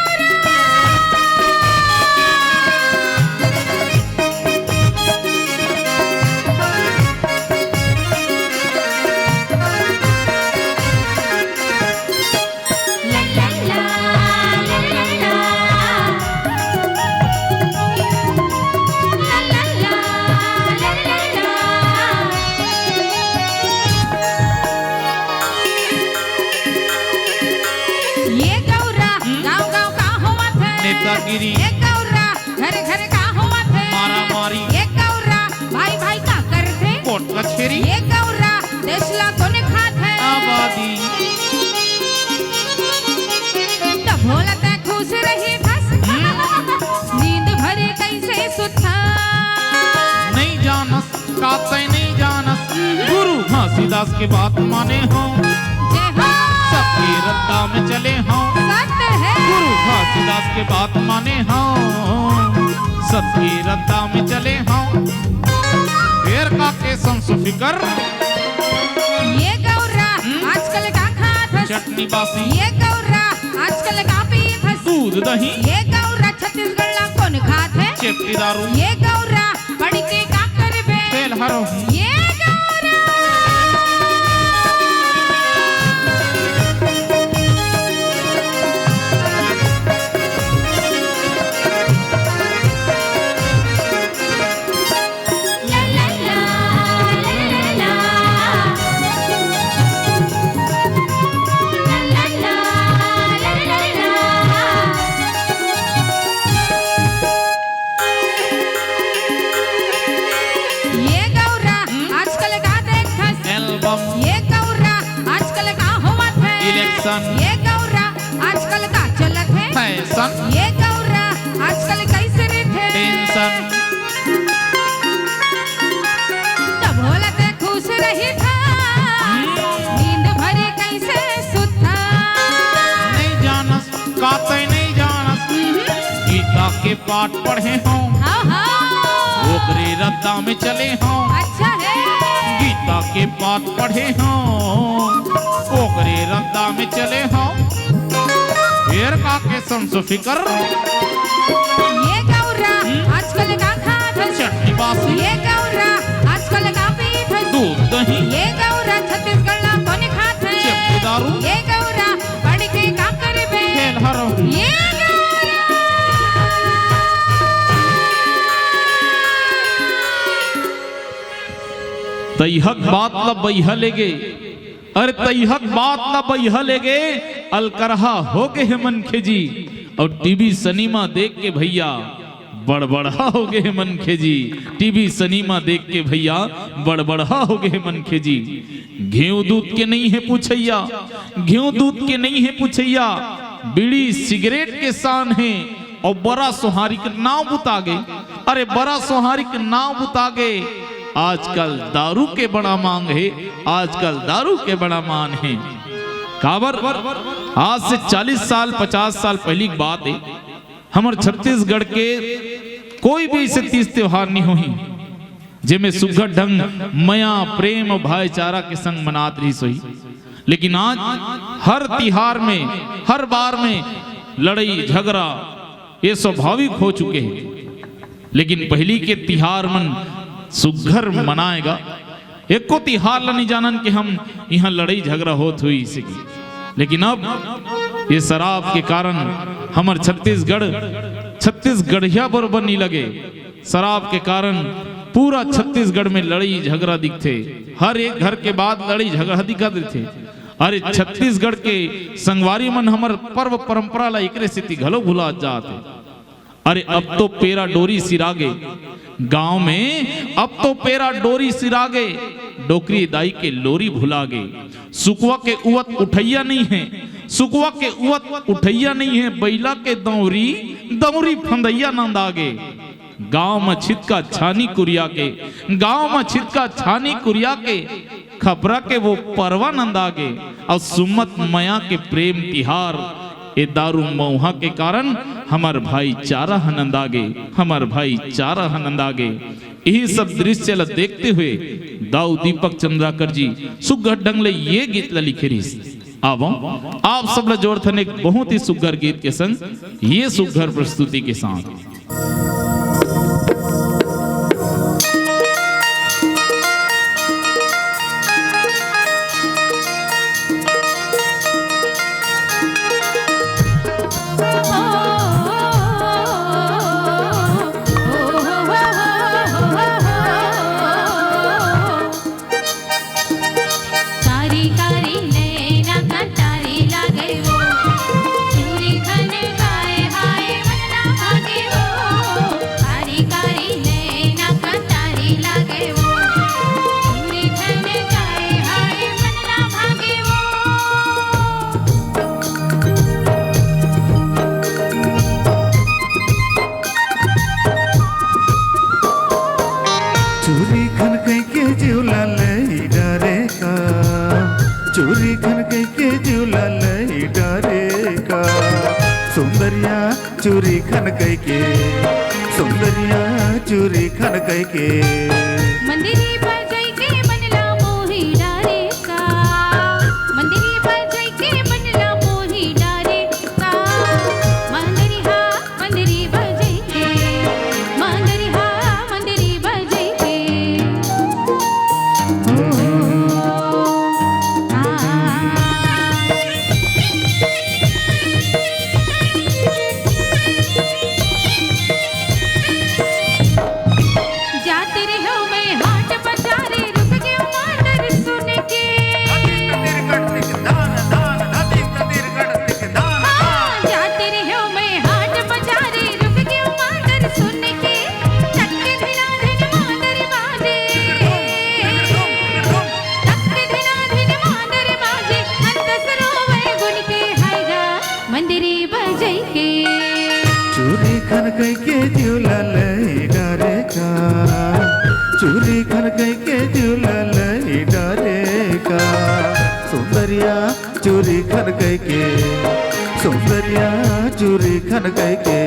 ये गौरा, गाँव गाँव का होवत है? नेतागिरी। ये गौरा, घर घर का होवत है? मारामारी। ये गौरा, भाई भाई का करथे? कोर्ट कचेरी। ये गौरा, देश ला कोन खात है? आबादी। तब भोला तैं खुश रही थस। हम्म। नींद भरे कैसे सुता? नहीं जानस का तैं नहीं जानस, गुरु घासीदास के बात माने हंव। जय हो। सत के रद्दा में चले हंव। सत्य है। गुरु घासीदास के बात माने हंव। सत के रद्दा में चले हंव। फेर का के संसो फिकर। ये गौरा, हम्म? आजकल का खात हस? चटनी बासी। ये गौरा, आजकल का पीत हस? दूध दही। ये गौरा, छत्तीसगढ़ ला कोन खात है? चेपटी दारू। ये गौरा, पढ़ के का करबे? फेल हरहूँ। ये गौरा। ये गौरा, हम्म? आजकल का देखथस? एल्बम। ये गौरा, आजकल का होवत है? इलेक्शन। ये गौरा, आजकल का चलत है? फैशन। ये गौरा, आजकल कैसे रहिथे? टेंशन। तब भोला तैं खुश रही था, हम्म। नींद भरे कैसे सुता? नहीं जानस का तैं नहीं जानस, हम्म। गीता के पाठ पढ़े हंव। हाँ, हाँ। ओकरे रद्दा में चले हंव। अच्छा है। गीत ताके पात पढ़े हंव, ओकरे रद्दा में चले हंव। फेर का के संसो फिकर। ये गौरा, हम्म? आजकल का खात हस? चटनी बासी। ये गौरा, आजकल का पीत हस? दूध दही। ये गौरा, छत्तीसगढ़ ला कोन खात हे? चपटी दारू। ये गौरा, पढ़ के का करबे? खेल हरो। ये गौरा। तइहक बात ल बइहा लेगे, अरे तइहक बात ल बइहा लेगे, अलकरहा हो गे हे मनखे जी। अउ टीवी सिनेमा देख के भइया बड़बड़हा हो गे हे मनखे जी। टीवी सिनेमा देख के भइया बड़बड़हा हो गे हे मनखे जी। घीव दूध के नइ हे पुछइया, घीव दूध के नइ हे पुछइया, बीड़ी सिगरेट के सान हे। अउ बरा सोहारी के नांव बुता गे, अरे बरा सोहारी के नांव बुता गे। आजकल दारू के बड़ा मांग हे, आजकल दारू के बड़ा मान हे। काबर? आज से चालीस साल, पचास साल पहिली के बात हे, हमर छत्तीसगढ़ के कोई भी अइसे तीज त्योहार नइ होही, जेमे सुग्घर ढंग मया, प्रेम अउ भाईचारा के संग मनात रिहिस होही। लेकिन आज हर तिहार में, हर बार में लड़ई झगरा ये स्वाभाविक हो चुके हे। लेकिन पहिली के तिहार मन सुग्घर मनाय गा, एको तिहार ला नइ जानन कि हम इहां लड़ई झगरा होत होही अइसे कि। लेकिन अब ये शराब के कारण हमर छत्तीसगढ़, छत्तीसगढ़िया बरोबर नइ लगे। शराब के कारण पूरा छत्तीसगढ़ में लड़ई झगरा दिखथे, हर एक घर के बाद लड़ई झगरा दिखत रहिथे। अरे छत्तीसगढ़ के संगवारी मन, हमर पर्व परंपरा ला एकरे सेती घलो भुलात जात हे। अरे अब तो पेरा डोरी सिरागे गांव में, अब तो पेरा डोरी सिरागे, डोकरी दाई के लोरी भुलागे। सुकवा के उवत उठइया नइ हे, सुकवा के उवत उठइया नइ हे, बइला के दंवरी, दंवरी फंदइया नंदागे। गांव म छितका छानी कुरिया के, गांव म छितका छानी कुरिया के, खपरा के वो परवा नंदागे। अउ सुम्मत मया के प्रेम तिहार, ए दारू मउहा के कारण हमर भाईचारा ह नंदागे, हमर भाईचारा ह नंदागे। इही सब दृश्य ल देखते हुए दाऊ दीपक चंद्राकर जी सुग्घर ढंग ले ये गीत ल लिखे रिहिस। आवव, आप सब ल जोड़थन एक बहुत ही सुग्घर गीत के संग, ये सुग्घर प्रस्तुति के साथ। कारी कारी नैना कटारी लागे वो, चूरी खन गाए हाय मन ना भागे वो। कारी कारी नैना कटारी लागे वो, चूरी खन गाए हाय मन ना भागे वो। चूरी खन कहिके जीव ला लई डारे का, चूरी खन कहिके जीव ला लई डारे का। सुंदरिया चूरी खन कहिके, सुंदरिया चूरी खन कहिके। मंदिरी पर जाइके मन ला मोही डारे का, मंदिरी पर जाइके मन ला मोही डारे का। मंदिरी हा मंदिरी बजई के, मंदिरी हा मंदिरी बजई के। ओ, आ। जात रहेंव मैं हाट बजारे, रुक गेंव मांदर सुन के। हाँ, जात रहेंव मैं हाट बजारे, रुक गेंव मांदर सुन के। टक धिना धिन मांदर बाजे। टक धिना धिन मांदर बाजे, अंतस रोवे गुन के हाय गा, मंदिरी बजई के। चूरी खन कहिके जीव ला लई डारे का, चूरी खन कहिके जीव ला लई डारे का। सुंदरिया चूरी खन कहिके, सुंदरिया चूरी खन कहिके।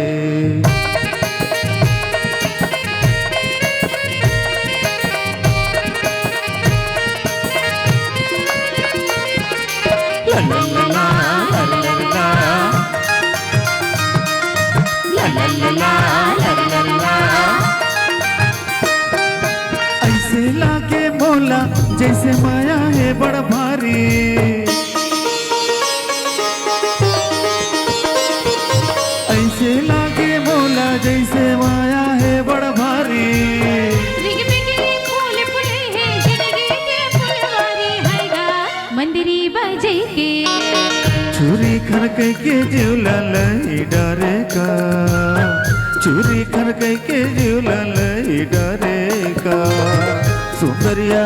बड़ भारी। ऐसे लागे मोला जैसे माया हे बड़ भारी। रिगमिगी फूल फुले हे जिंदगी के फुलवारी, हाय गा मंदरी बजई के। चूरी खनकई के जीव ला लई डारे का, चूरी खनकई के जीव ला लई डारे का। सुंदरिया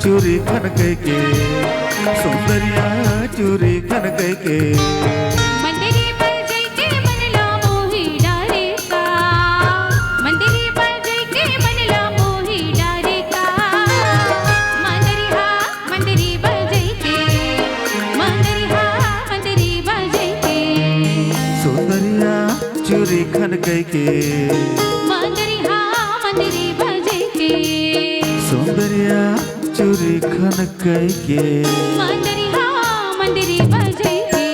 चूरी खनकई के, सुंदरिया चूरी खनकई के। मंदरी बजई के मन ला मोही डारे का, मंदरी बजई के मन ला मोही डारे का। मंदरी हा मंदरी बजई के, मंदरी हा मंदरी बजई के। सुंदरिया चूरी खनकई के। मंदरी हा मंदरी बजई के। सुंदरिया चूरी खनकई के। मंदरी हा मंदरी बजई के।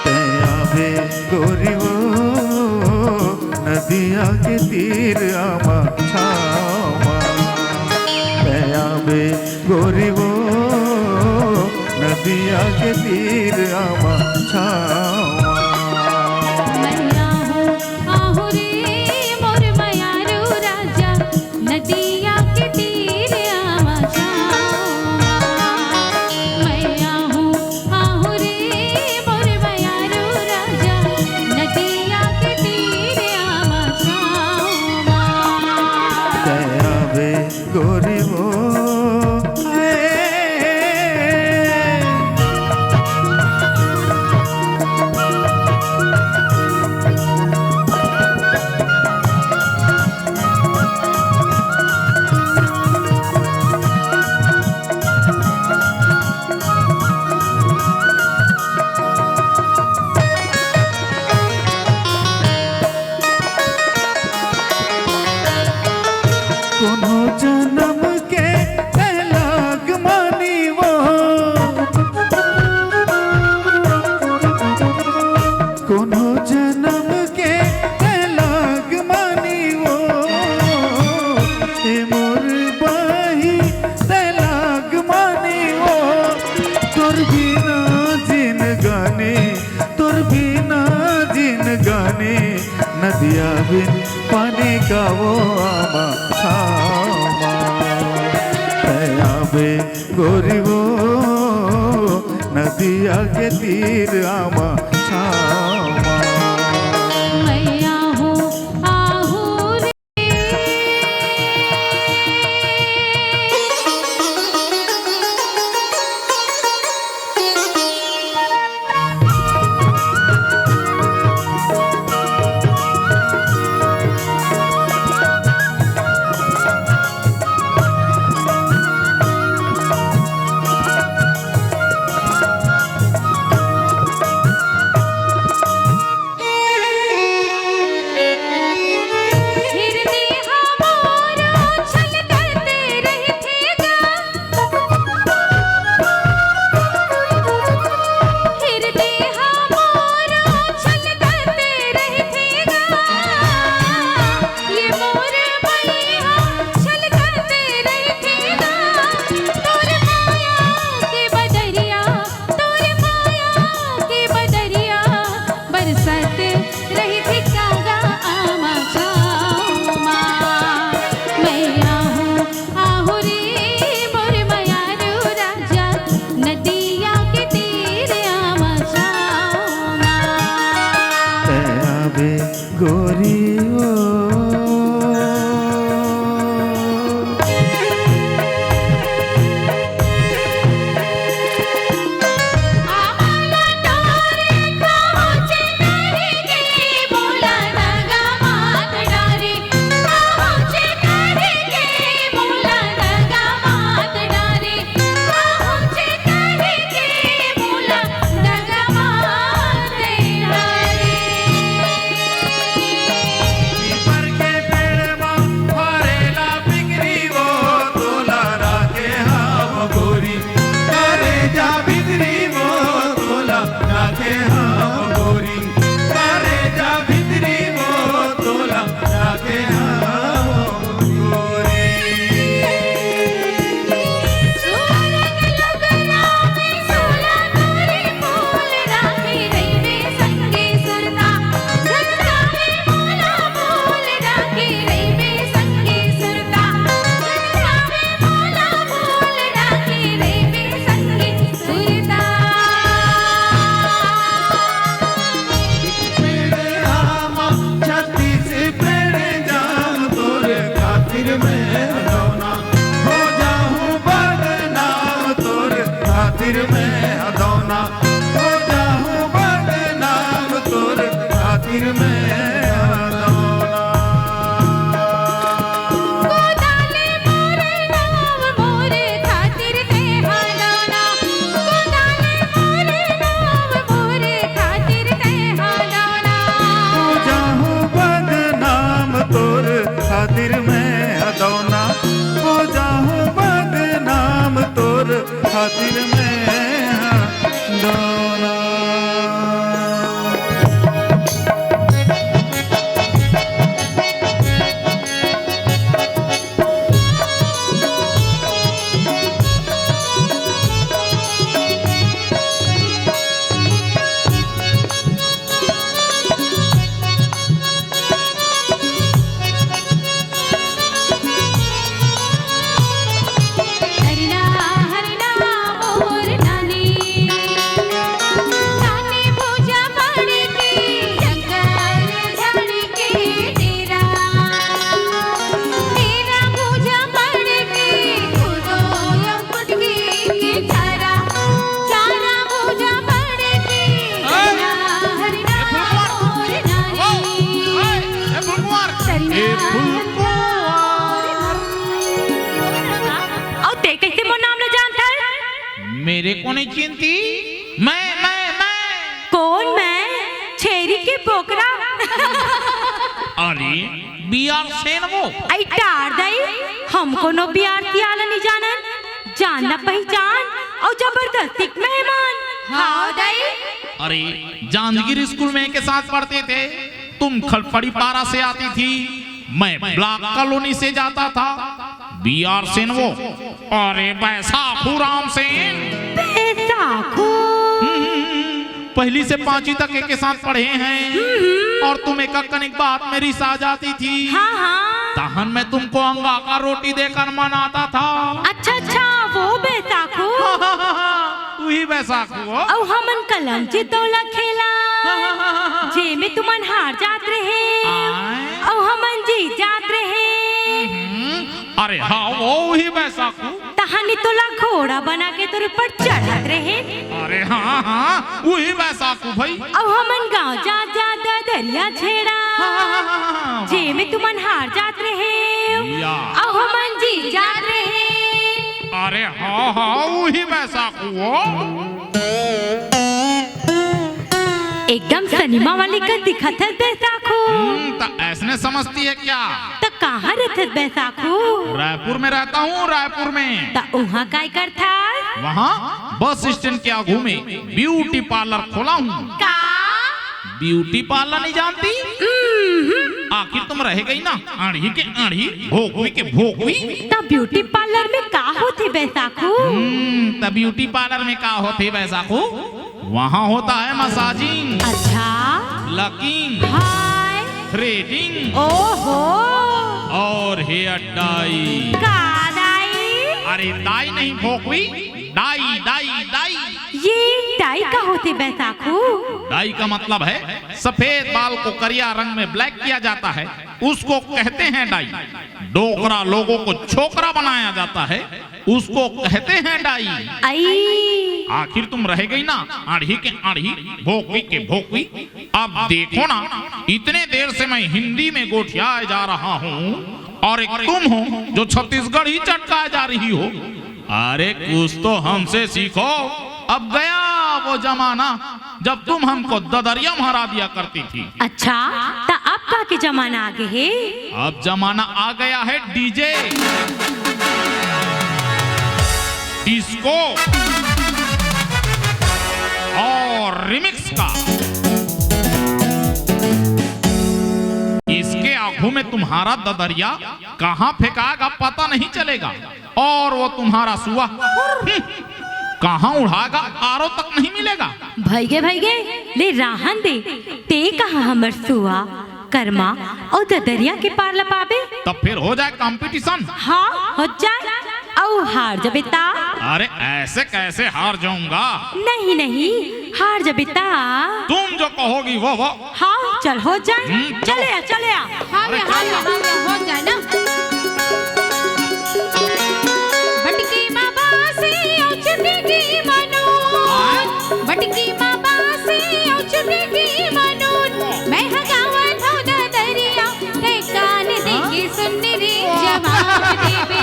तैं आबे गोरी वो नदिया के तीर आमा छाँव मा। तैं आबे गोरी वो नदिया के तीर आमा छाँव मा। मैं आहूँ, आहूँ रे मोर मयारू राजा, नदिया के तीर आमा छाँव मा। मैं आहूँ, आहूँ रे मोर मयारू राजा, नदिया के तीर आमा छाँव मा। तैं आबे गोरी वो, हाय। कोनो जनम के तैं लाग मानी वो, कोनो जनम के तैं लाग मानी वो, ए मोर बहिन तैं लाग मानी वो, तोर बिना जिनगानी, तोर बिना जिनगानी, नदिया बिन पानी का वो आमा छाँव मा। तैं आबे गोरी वो नदिया के तीर आमा छाँव मा। मैं आहूँ, आहूँ रे। बे गोरी ओ। पीपर के पेड़ म फरेला पिपरी वो, तोला राखे हंव गोरी, करेजा भीतरी वो, तोला राखे हंव गोरी, करेजा भीतरी वो, तोला राखे हंव गोरी। छत्तीस पेड़ जाम तोर खातिर मैं हदौना, हो जाहूं बदनाम तोर खातिर मैं हदौना, हो जाहूं बदनाम तोर खातिर मैं हदौना। हो जाहूं बदनाम तोर खातिर मैं हदौना, हो जाहूं बदनाम तोर खातिर मैं हदौना। अउ ते कइसे मोर नाम ल जानथस? मेरे को नहीं चिन्हती? मैं, मैं, मैं। कोन मैं? छेरी के बोकरा। अरे, बी आर सेन वो। अई टार दई, हम कोनो बी आर सियाला नहीं जानन। जान ना पहिचान अउ जबरदस्ती के मेहमान। हाव दई। अरे, जांजगीर स्कूल में एक साथ पढ़ते थे, तुम खलपड़ी पारा से आती थी, मैं ब्लॉक कॉलोनी से जाता था। बी आर सेन वो। अरे बैसाखू राम सेन। बैसाखू। हम्म, पहली से पांचवी तक एक के साथ पढ़े हैं। हम्म। और तुम एक कनिक बात में रिसा जाती थी। हाँ, हाँ। तहन मैं तुमको अंगाकर रोटी देकर मनाता था। अच्छा, अच्छा, वो बैसाखू। उही बैसाखू हो। अउ हमन कलंची तोला खेला, जेमे तुमन हार जात रहे, आय। अउ हमन जीत जात रहे। हम्म, अरे हाँ, वो उही बैसाखू। तहन तोला घोड़ा बना के तोर ऊपर चढ़त रहे। अरे हाँ, हाँ, उही बैसाखू भाई। अउ हमन गाँव जात जात दरिया छेड़ा, हाँ, हाँ, हाँ, हाँ, हाँ। जेमे तुमन हार जात रहे, या। अउ हमन जीत जात रहे। अरे हाँ, हाँ, उही बैसाखू हो। एकदम सिनेमा वाली कस दिखत हस बैसाखू। हम्म, त ऐसने समझती है क्या? त कहाँ रहिथस बैसाखू? रायपुर में रहता हूँ, रायपुर में। त उहाँ काय करथस? वहाँ बस स्टैंड के आगू में ब्यूटी पार्लर खोला हूँ। का? ब्यूटी पार्लर नहीं जानती? हम्म। आखिर तुम रह गई ना, आढ़ी के आढ़ी, भोकवी के भोकवी। त ब्यूटी पार्लर में का होथे बैसाखू? हम्म, त ब्यूटी पार्लर में का होथे बैसाखू? वहाँ होता है मसाजिंग, अच्छा। प्लकिंग, हाय। थ्रेडिंग ओहो। और हेयर डाई। का दाई? अरे दाई नहीं भोकवी, डाई, डाई, डाई। ये डाई का होथे बैसाखू? डाई का मतलब है सफेद बाल को करिया रंग में ब्लैक किया जाता है, उसको कहते हैं डाई। डोकरा लोगों को छोकरा बनाया जाता है, उसको कहते हैं डाई। आई। आखिर तुम रह गई ना, आढ़ी के आढ़ी, भोकवी के भोकवी। अब देखो ना, इतने देर से मैं हिंदी में गोठियाए जा रहा हूँ और एक तुम हो जो छत्तीसगढ़ी चटकाए जा रही हो। अरे कुछ तो हमसे सीखो। अब गया वो जमाना जब तुम हमको ददरिया में हरा दिया करती थी। अच्छा, त अब का के जमाना आ गे हे? अब जमाना आ गया है डीजे, डिस्को और रिमिक्स का। इसके आंखों में तुम्हारा ददरिया कहाँ फेंकाएगा, पता नहीं चलेगा। और वो तुम्हारा सुआ, हम्म, कहाँ उड़ाएगा, आरो तक नहीं मिलेगा। भइगे, भइगे, ले राहन दे, ते कहाँ हमर सुआ, करमा अउ ददरिया के पार ल पाबे? तब फिर हो जाए कंपटीशन। हाँ, हो जाए। अउ हार जबे ता? अरे ऐसे कैसे हार जाऊंगा? नहीं, नहीं, हार जबे ता। तुम जो कहोगी वो, वो। हाँ, चल हो जाए। हम्म, चलो। चले आ, चले आ। हाँ, अरे हाँ, चलो। हाँ, हो जाए ना। बटकी माँ बासी अउ चुटकी मनून। बटकी माँ बासी अउ चुटकी मनून। मैं ह गावत हौं ददरिया, तैं कान दे के सुन रे, जवाब देबे।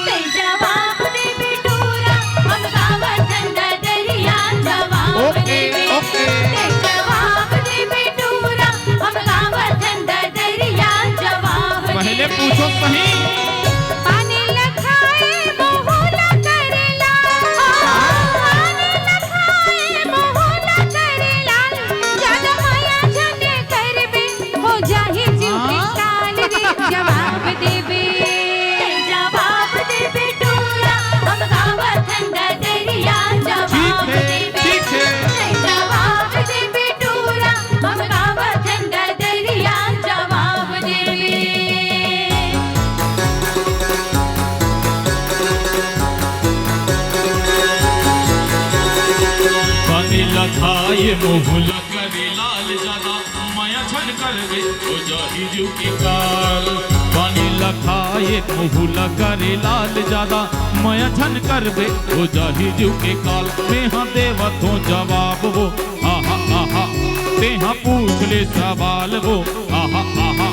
तैं जवाब देबे टूरा, हम गावत हन ददरिया, जवाब ओके, देबे। ओके। तैं जवाब देबे टूरा, हम गावत हन ददरिया, जवाब पहले देबे। पूछो सही। पानी ल खाए, मुँह ल करेला। पानी ल खाए, मुँह ल करेला। जादा मया झन करबे, हो जाही जीव के हाँ। काल रे, जवाब देबे। ते जवाब देबे टूरा, हम गावत हन ददरिया, जवाब ठीक है, देबे। ठीक है। ते जवाब देबे टूरा, हम गावत हन ददरिया, जवाब देबे। पानी ल खाए, मुँह ल करे लाल, जादा मया झन करबे, हो जाही जीव के काल। पानी ल खाए, मुँह ल करे लाल, जादा मया झन करबे, हो जाही जीव के काल। मेंहा देवत हौं जवाब वो, आहा, आहा, तेंहा पूछ ले सवाल वो, आहा, आहा।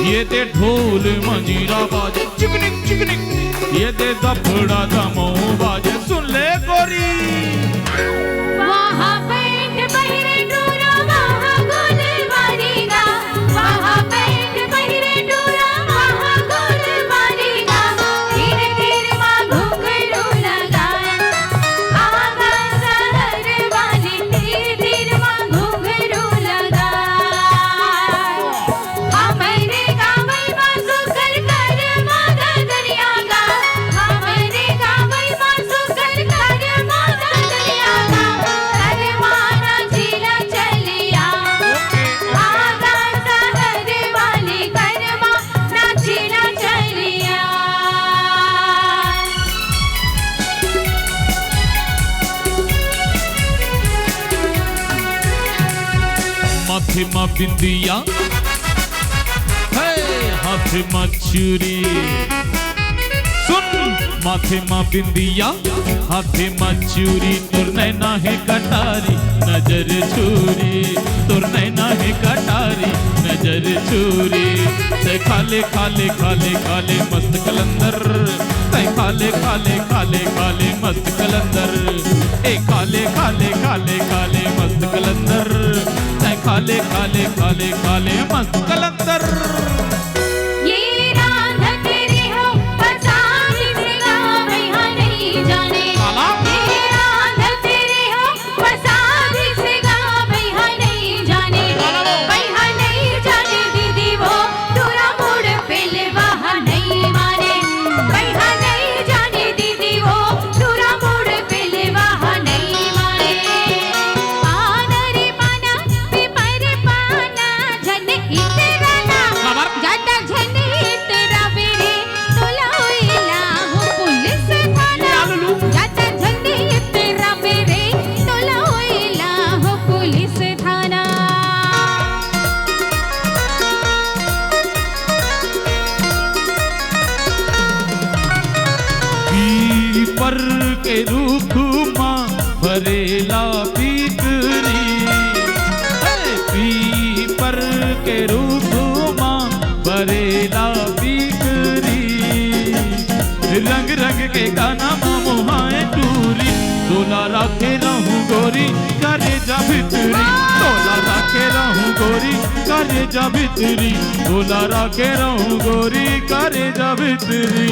ये दे ढोल मंजीरा बाजे, चिकनिक, चिकनिक। ये दे दफड़ा दमऊ बाजे, सुन ले गोरी। वहाँ पैंट पहिरे टूरा, वहाँ गोल मारेगा। वहाँ पैंट पहिरे टूरा, वहाँ गोल मारेगा। धीरे धीरे माँ घुंघरू लगा, आगा सहर वाली। तीर तीर मा घुंघरू लगा। हमरे गावई मा सुघर कर मा ददरिया गा। हमरे गावई मा सुघर कर मा ददरिया गा। कर मा नाचिला चलिया। आगा सहर वाली कर मा नाचिला चलिया। माथे मा बिंदिया, हे, हाथे मा चूरी। सुन, माथे मा बिंदिया, हाथे मा चूरी, तोर नैना हे कटारी, नजर चूरी, तोर नैना हे कटारी, नजर चूरी। ते खाले, खाले, खाले, खाले मस्त कलंदर, ते खाले, खाले, खाले, खाले मस्त कलंदर। ए खाले, खाले, खाले, खाले मस्त कलंदर, ते खाले, खाले, खाले, खाले मस्त कलंदर। ये रांधत रे हो, पचास से गावे हा नहीं जाने। काला? ये रांधत रे हो, पसारी से गा बैहा नहीं जाने, बैहा नहीं जाने दीदी वो, टूरा मुड़ पेले बहा नहीं माने, बैहा नहीं जाने दीदी वो, टूरा मुड़ पेले बहा नहीं माने। पाना रे पाना, पीपर पाना, झन इतरा ना, काबर? जादा झन इतरा बेरे, तोला ओइला हो पुलिस थाना। लालू। जादा झन इतरा बेरे, तोला ओइला के गाना मा मोहाए टूरी, तोला राखे रहूं गोरी करेजा भितरी, तोला राखे रहूं गोरी करेजा भितरी, तोला राखे रहूं गोरी करेजा भितरी।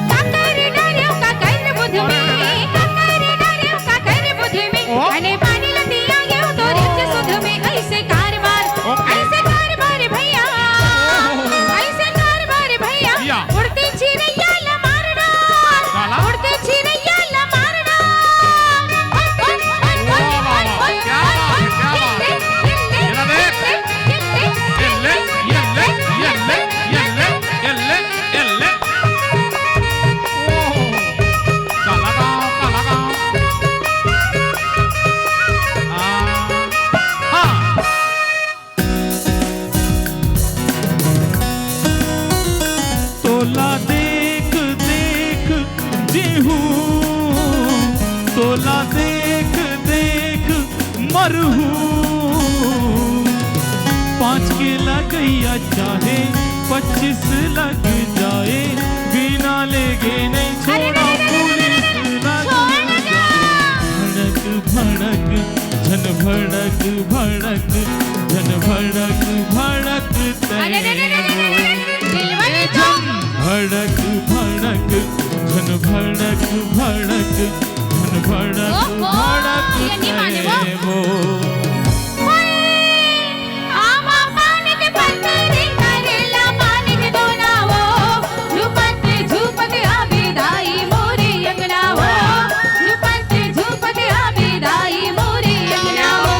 काकर डरेव काकर बुध में, काकर डरेव काकर बुध में, ओ। अने पानी लतिया गेव तोरे से सुध में, ऐसे कारबार, ओके। ऐसे कारबार भैया, ओहो। ऐसे कारबार भैया, या। उड़ती चिड़ैया ला मारना, काला? उड़ती चिड़ैया ला मारना। वाह, वाह, वाह, क्या बात है, क्या बात है। ये ला देख। ये ले, ये ले, ये ले, ये ले, ये ले, ये ले। ओहो। काला गाँव, काला गाँव। हाँ। हाँ। तोला देख देख जीहूं, तोला देख देख मरहूं। पाँच के लगइया चाहे पच्चीस लग जाए, बिना लेगे नहीं अरे, छोड़ा अरे, अरे, अरे, अरे, पुलिस अरे, लग छोड़ ना। जाए। भड़क भड़क झन भड़क भड़क, झन भड़क भड़क अरे रे रे रे रे रे रे, दिलवा ले तो। भड़क भड़क झन भड़क भड़क, झन भड़क ओहो, भड़क ये नहीं माने वो। वो। ओए, आमा पान के पत्ते रे, करेला पान के दोना वो, झुपत झुपत आवे दाई मोरे अंगना वो, झुपत झुपत आवे दाई मोरे अंगना वो।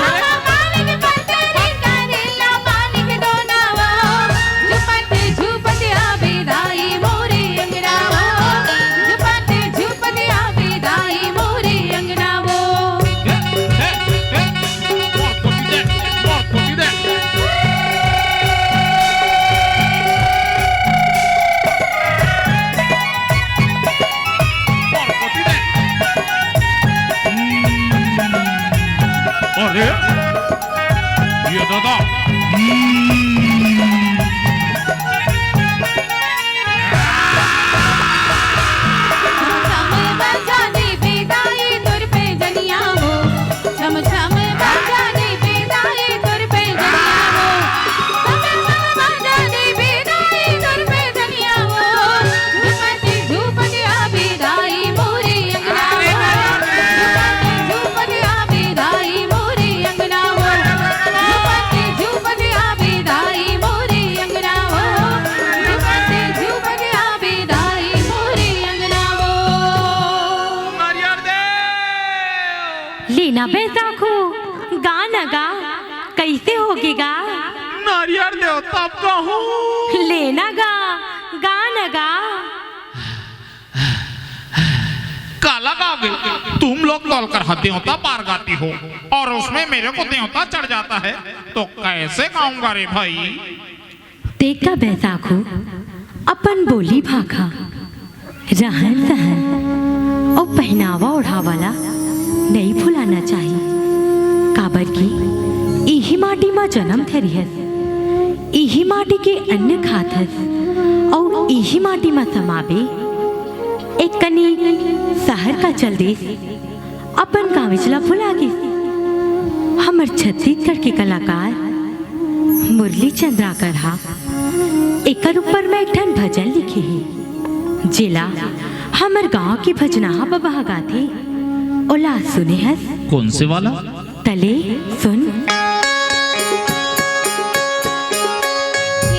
आमा पान के पत्ते रे, करेला पान के दोना वो, झुपत झुपत आवे दाई मोरे अंगना वो, झुपत झुपत आवे दाई मोरे अंगना वो। अरे, ये दादा। छम छम बजा दे बेदाई तोर पैजनिया हो, छम छम बजा दे बेदाई तोर पैजनिया हो, छम छम बजा दे बेदाई तोर पैजनिया हो, झूमत झूमत आवे दाई मोरे अंगना हो, झूमत झूमत आवे दाई मोरे अंगना हो, झूमत झूमत आवे दाई मोरे अंगना हो, झूमत झूमत आवे दाई मोरे अंगना वो। नारियल दे। लेना बैसाखू, गा न गा, कैसे होगे गा? नारियल दे, तब कहूँ। लेना गा, गा न गा। काला गाओगे? तुम लोग तो अलकरहा देवता पार गाती हो और उसमें मेरे को देवता चढ़ जाता है, तो कैसे गाऊंगा रे भाई? तें का बैसाखू, अपन बोली भाखा, रहन सहन अउ पहिनावा ओढ़ावा ला नइ भुलाना चाही, काबर कि इही माटी म जनम धरिहस, इही माटी के अन्न खाथस अउ इही माटी म समाबे। एक कनी सहर का चल देस, अपन गाँवेच ला भुला गिस। हमर छत्तीसगढ़ के कलाकार मुरली चंद्राकर हा एकर ऊपर में एक ठन भजन लिखे हे, जेला हमर गांव के भजनहा बबा हा गाथे। ओला सुने हस? कौन से वाला? तले सुन।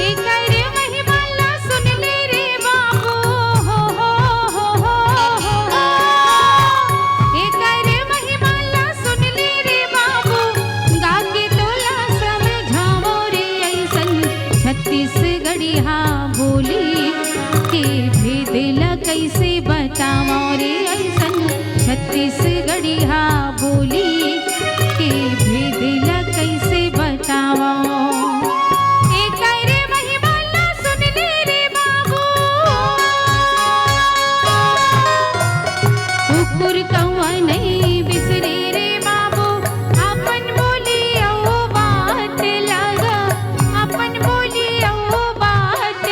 एकर महिमा ला सुन ले रे बाबू, हो, हो, हो। एकर महिमा ला सुन ले रे बाबू, गा के तोला समझावो रे अइसन छत्तीसगढ़िया बोली के भेद ला कइसे बतावो रे अइसन छत्तीसगढ़िया बोली के भेद ला कइसे बतावो। एकर महिमा ला सुन ले रे बाबू। कुकुर कौआ नइ बिसरे रे बाबू, अपन बोली अउ बात लगा, अपन बोली अउ बात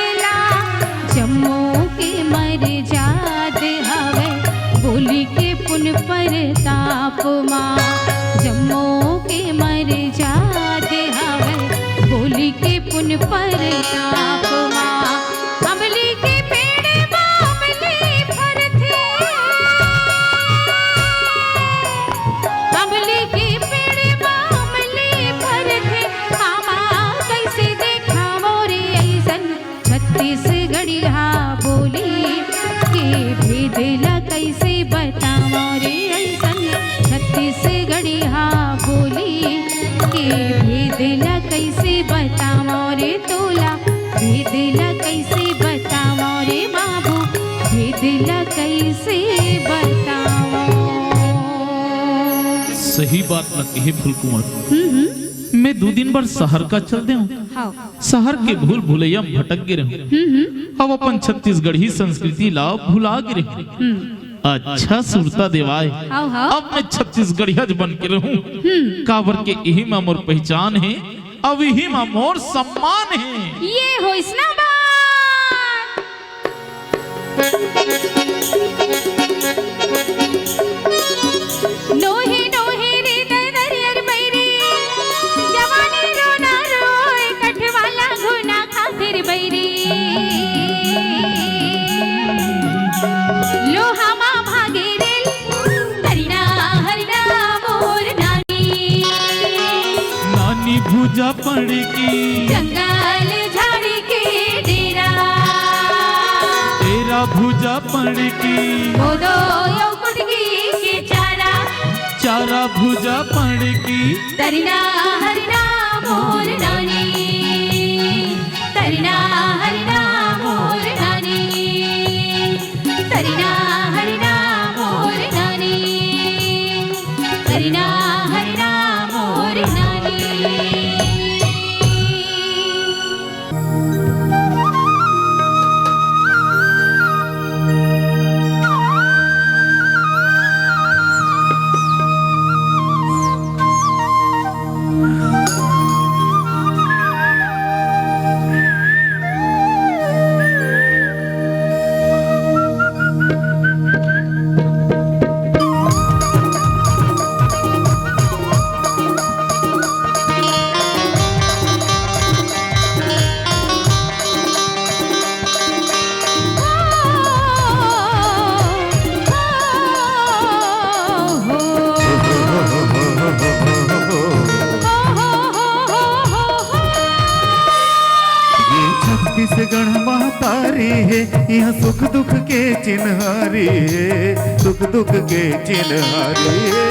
परताप मा अमली के पेड़ मा अमली फरथे। अमली के पेड़ मा अमली फरथे। आमा कइसे देखावों रे अइसन छत्तीसगढ़िया बोली के भेद ला कइसे बतावों रे अइसन छत्तीसगढ़िया बोली के भेद ला कइसे बतावों रे तोला, भेद ला कइसे बतावों रे बाबू, भेद ला कइसे बतावों। सही बात ल कहे फुलकुंवर। हम्म, हम्म। मैं दू दिन बर शहर का चल देंव। हाँ। शहर के भूल भुलैया म भटक गे रहेंव। हम्म, हम्म। अब अपन छत्तीसगढ़ी संस्कृति ला भुला गे रहेंव। हम्म। अच्छा सुरता देवाय। हाँ, हाँ। अब मैं छत्तीसगढ़िया ज बन के रहूं। हम्म। काबर के इही मा मोर पहचान हे, अब इही मा मोर सम्मान हे। ये होइस ना बात। नोहे नोहे रे ददरियर बैरी, जवानी रोना रोए, कठवाला घुना खातिर बैरी। लोहा मा भागे रेल, हरिना हरिना मोर नानी। नानी भुजा पड़की, जंगल झाड़ी के डेरा। डेरा भुजा पड़की, बोदो यो कुटकी के चारा। चारा भुजा पड़की, तरिना हरिना मोर नानी। तरिना हरिना मोर नानी। तरिना हरिना मोर नानी। तरिना हरिना मोर नानी। ये छत्तीसगढ़ महतारी हे, इहाँ सुख दुख के चिन्हारी हे, सुख दुख के चिन्हारी हे।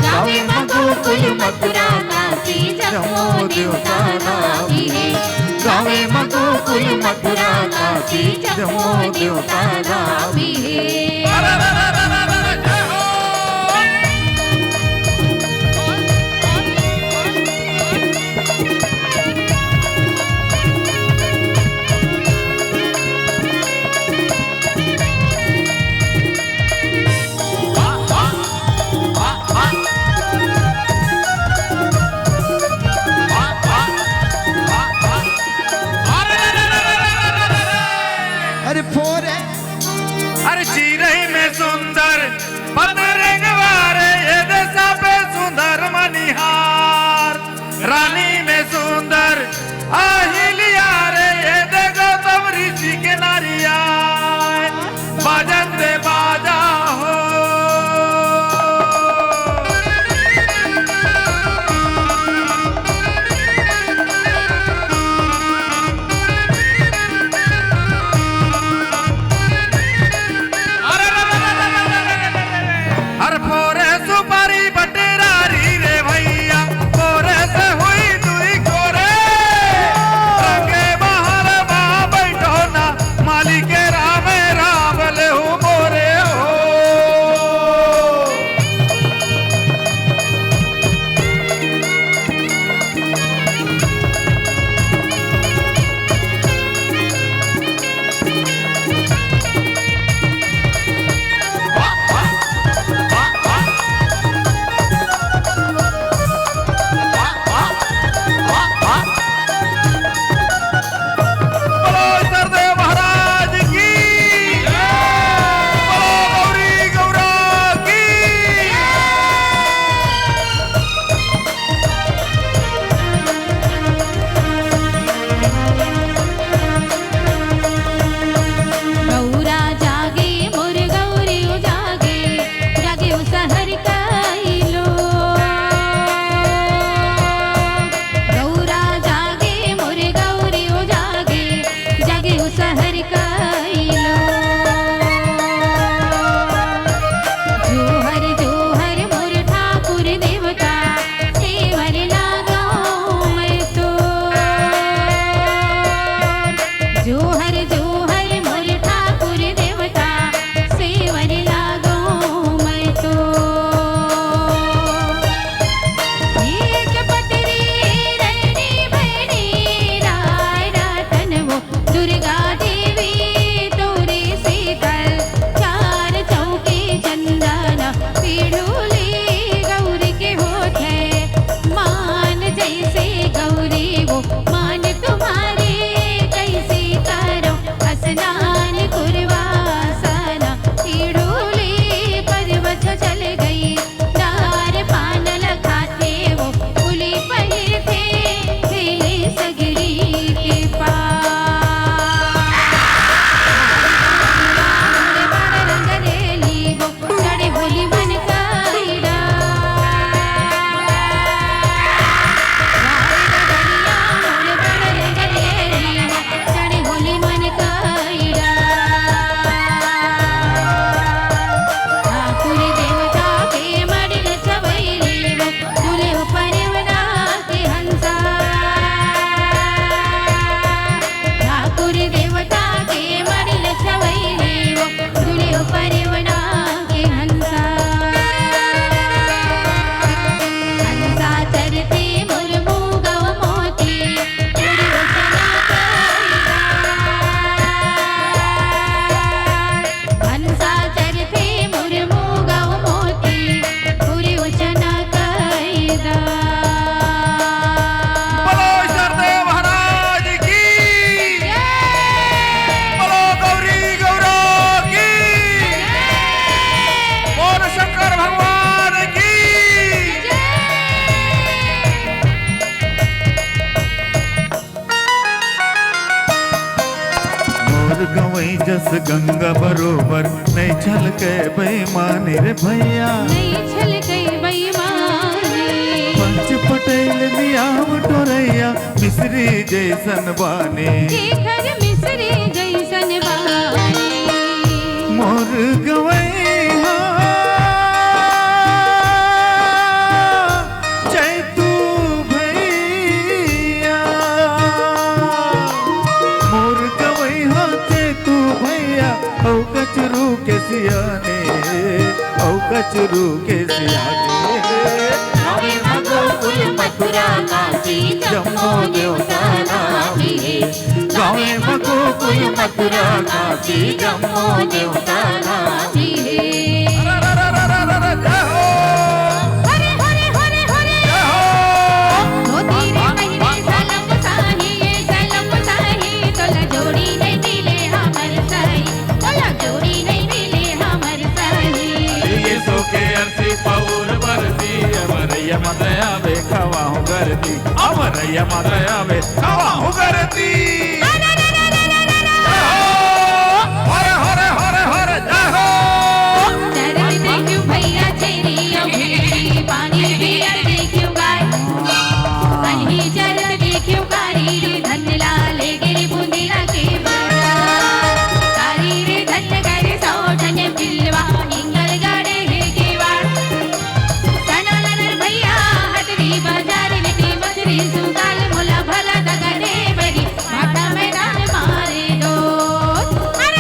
गावे म गोकुल मथुरा काशी जम्मो देवता नामी हे। गावे म गोकुल मथुरा काशी जम्मो देवता नामी हे। अरे फोर है। अरे चिरई में सुंदर जस गंगा बरोबर नइ छलके बेईमानी रे भैया। नइ छलके बेईमानी। पंच पटेल नियाव टोरैया, मिश्री जइसन बानी। जेकर मिश्री जइसन बानी। मोर गवैया चैतू भैया, मोर गवैया चैतू भैया, अउ कचरू के सियाने, अउ कचरू के सियाने। गावे म गोकुल मथुरा काशी जम्मो देवता नामी हे। गावे म गोकुल मथुरा काशी जम्मो देवता नामी हे। हरे हरे हरे हरे। धोती रे पहिरे सलम साही, ये सलम साही, तोला जोड़ी नइ मिले हमर साही, तोला जोड़ी नइ मिले हमर साही। ये सो के अरसी पौर बरसी, अमरैया मत आवे खवाहूँ गरती, अमरैया मत आवे खवाहूँ गरती। हरे हरे हरे हरे जय हो। चरण में क्यों भैया चेरी अभी पानी पिया दे क्यों गाय। कहीं चरण में क्यों कारी रे धन लाले गिरी बुंदी लागे बाजा। कारी रे धन करे सौ ठन पिलवा इंगल गाड़े हे केवाड़। सना ननर भैया हटरी बाजार में ते मछरी सुकाल मोला भला दगा दे बरी। माता मैदान मारे दो। हरे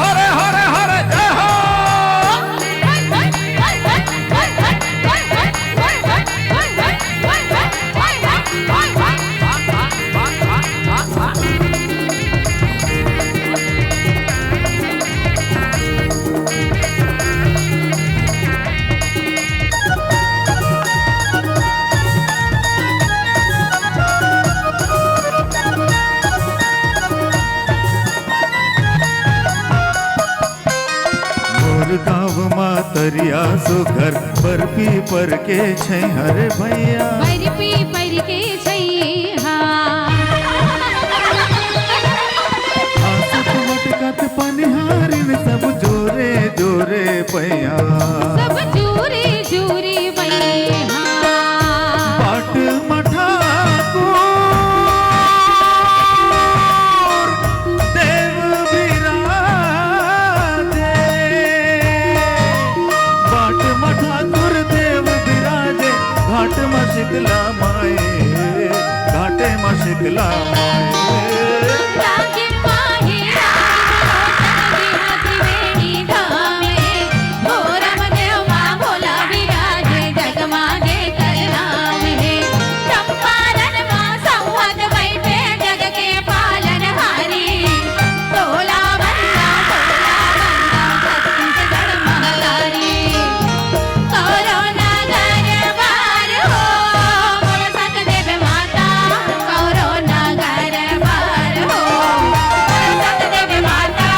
हरे हरे हरे जय हो। मोर गाँव मा तरिया सुघर, बरपी पर के छैहा रे भैया। बरपी पर के छैहा। आसत मटकत पनिहारिन सब जोरे जोरे पैया। सब जोरे जोरे पैया। बाट म ठाकुर देव विराजे। बाट म ठाकुर देव विराजे। घाट म शीतला माए, घाटे म शीतला माए। रागे पाहे रागे लोटन बिहाती वेणी धामे। ओ रामदेव मा भोला विराजे जगमागे करनाम हे। चंपारण मा संवत बैठे जग के पालनहारी। तोला वंदन, तोला वंदन छत्तीसगढ़ महतारी। कोरोना घर बार हो, मोर संग देव माता। कोरोना घर बार हो, मोर संग देव माता।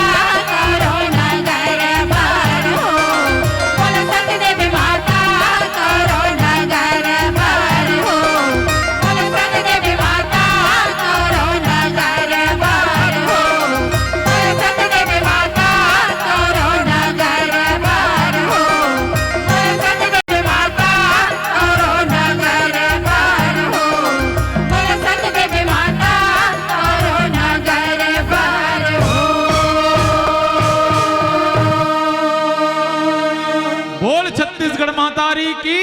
कोरोना घर बार हो, मोर संग देव माता। कोरोना घर बार हो, मोर संग देव माता। कोरोना घर बार हो, मोर संग देव माता। कोरोना घर बार हो, मोर संग देव माता। कोरोना घर बार हो, मोर संग देव माता। कोरोना घर बार हो। बोल छत्तीसगढ़ महतारी की।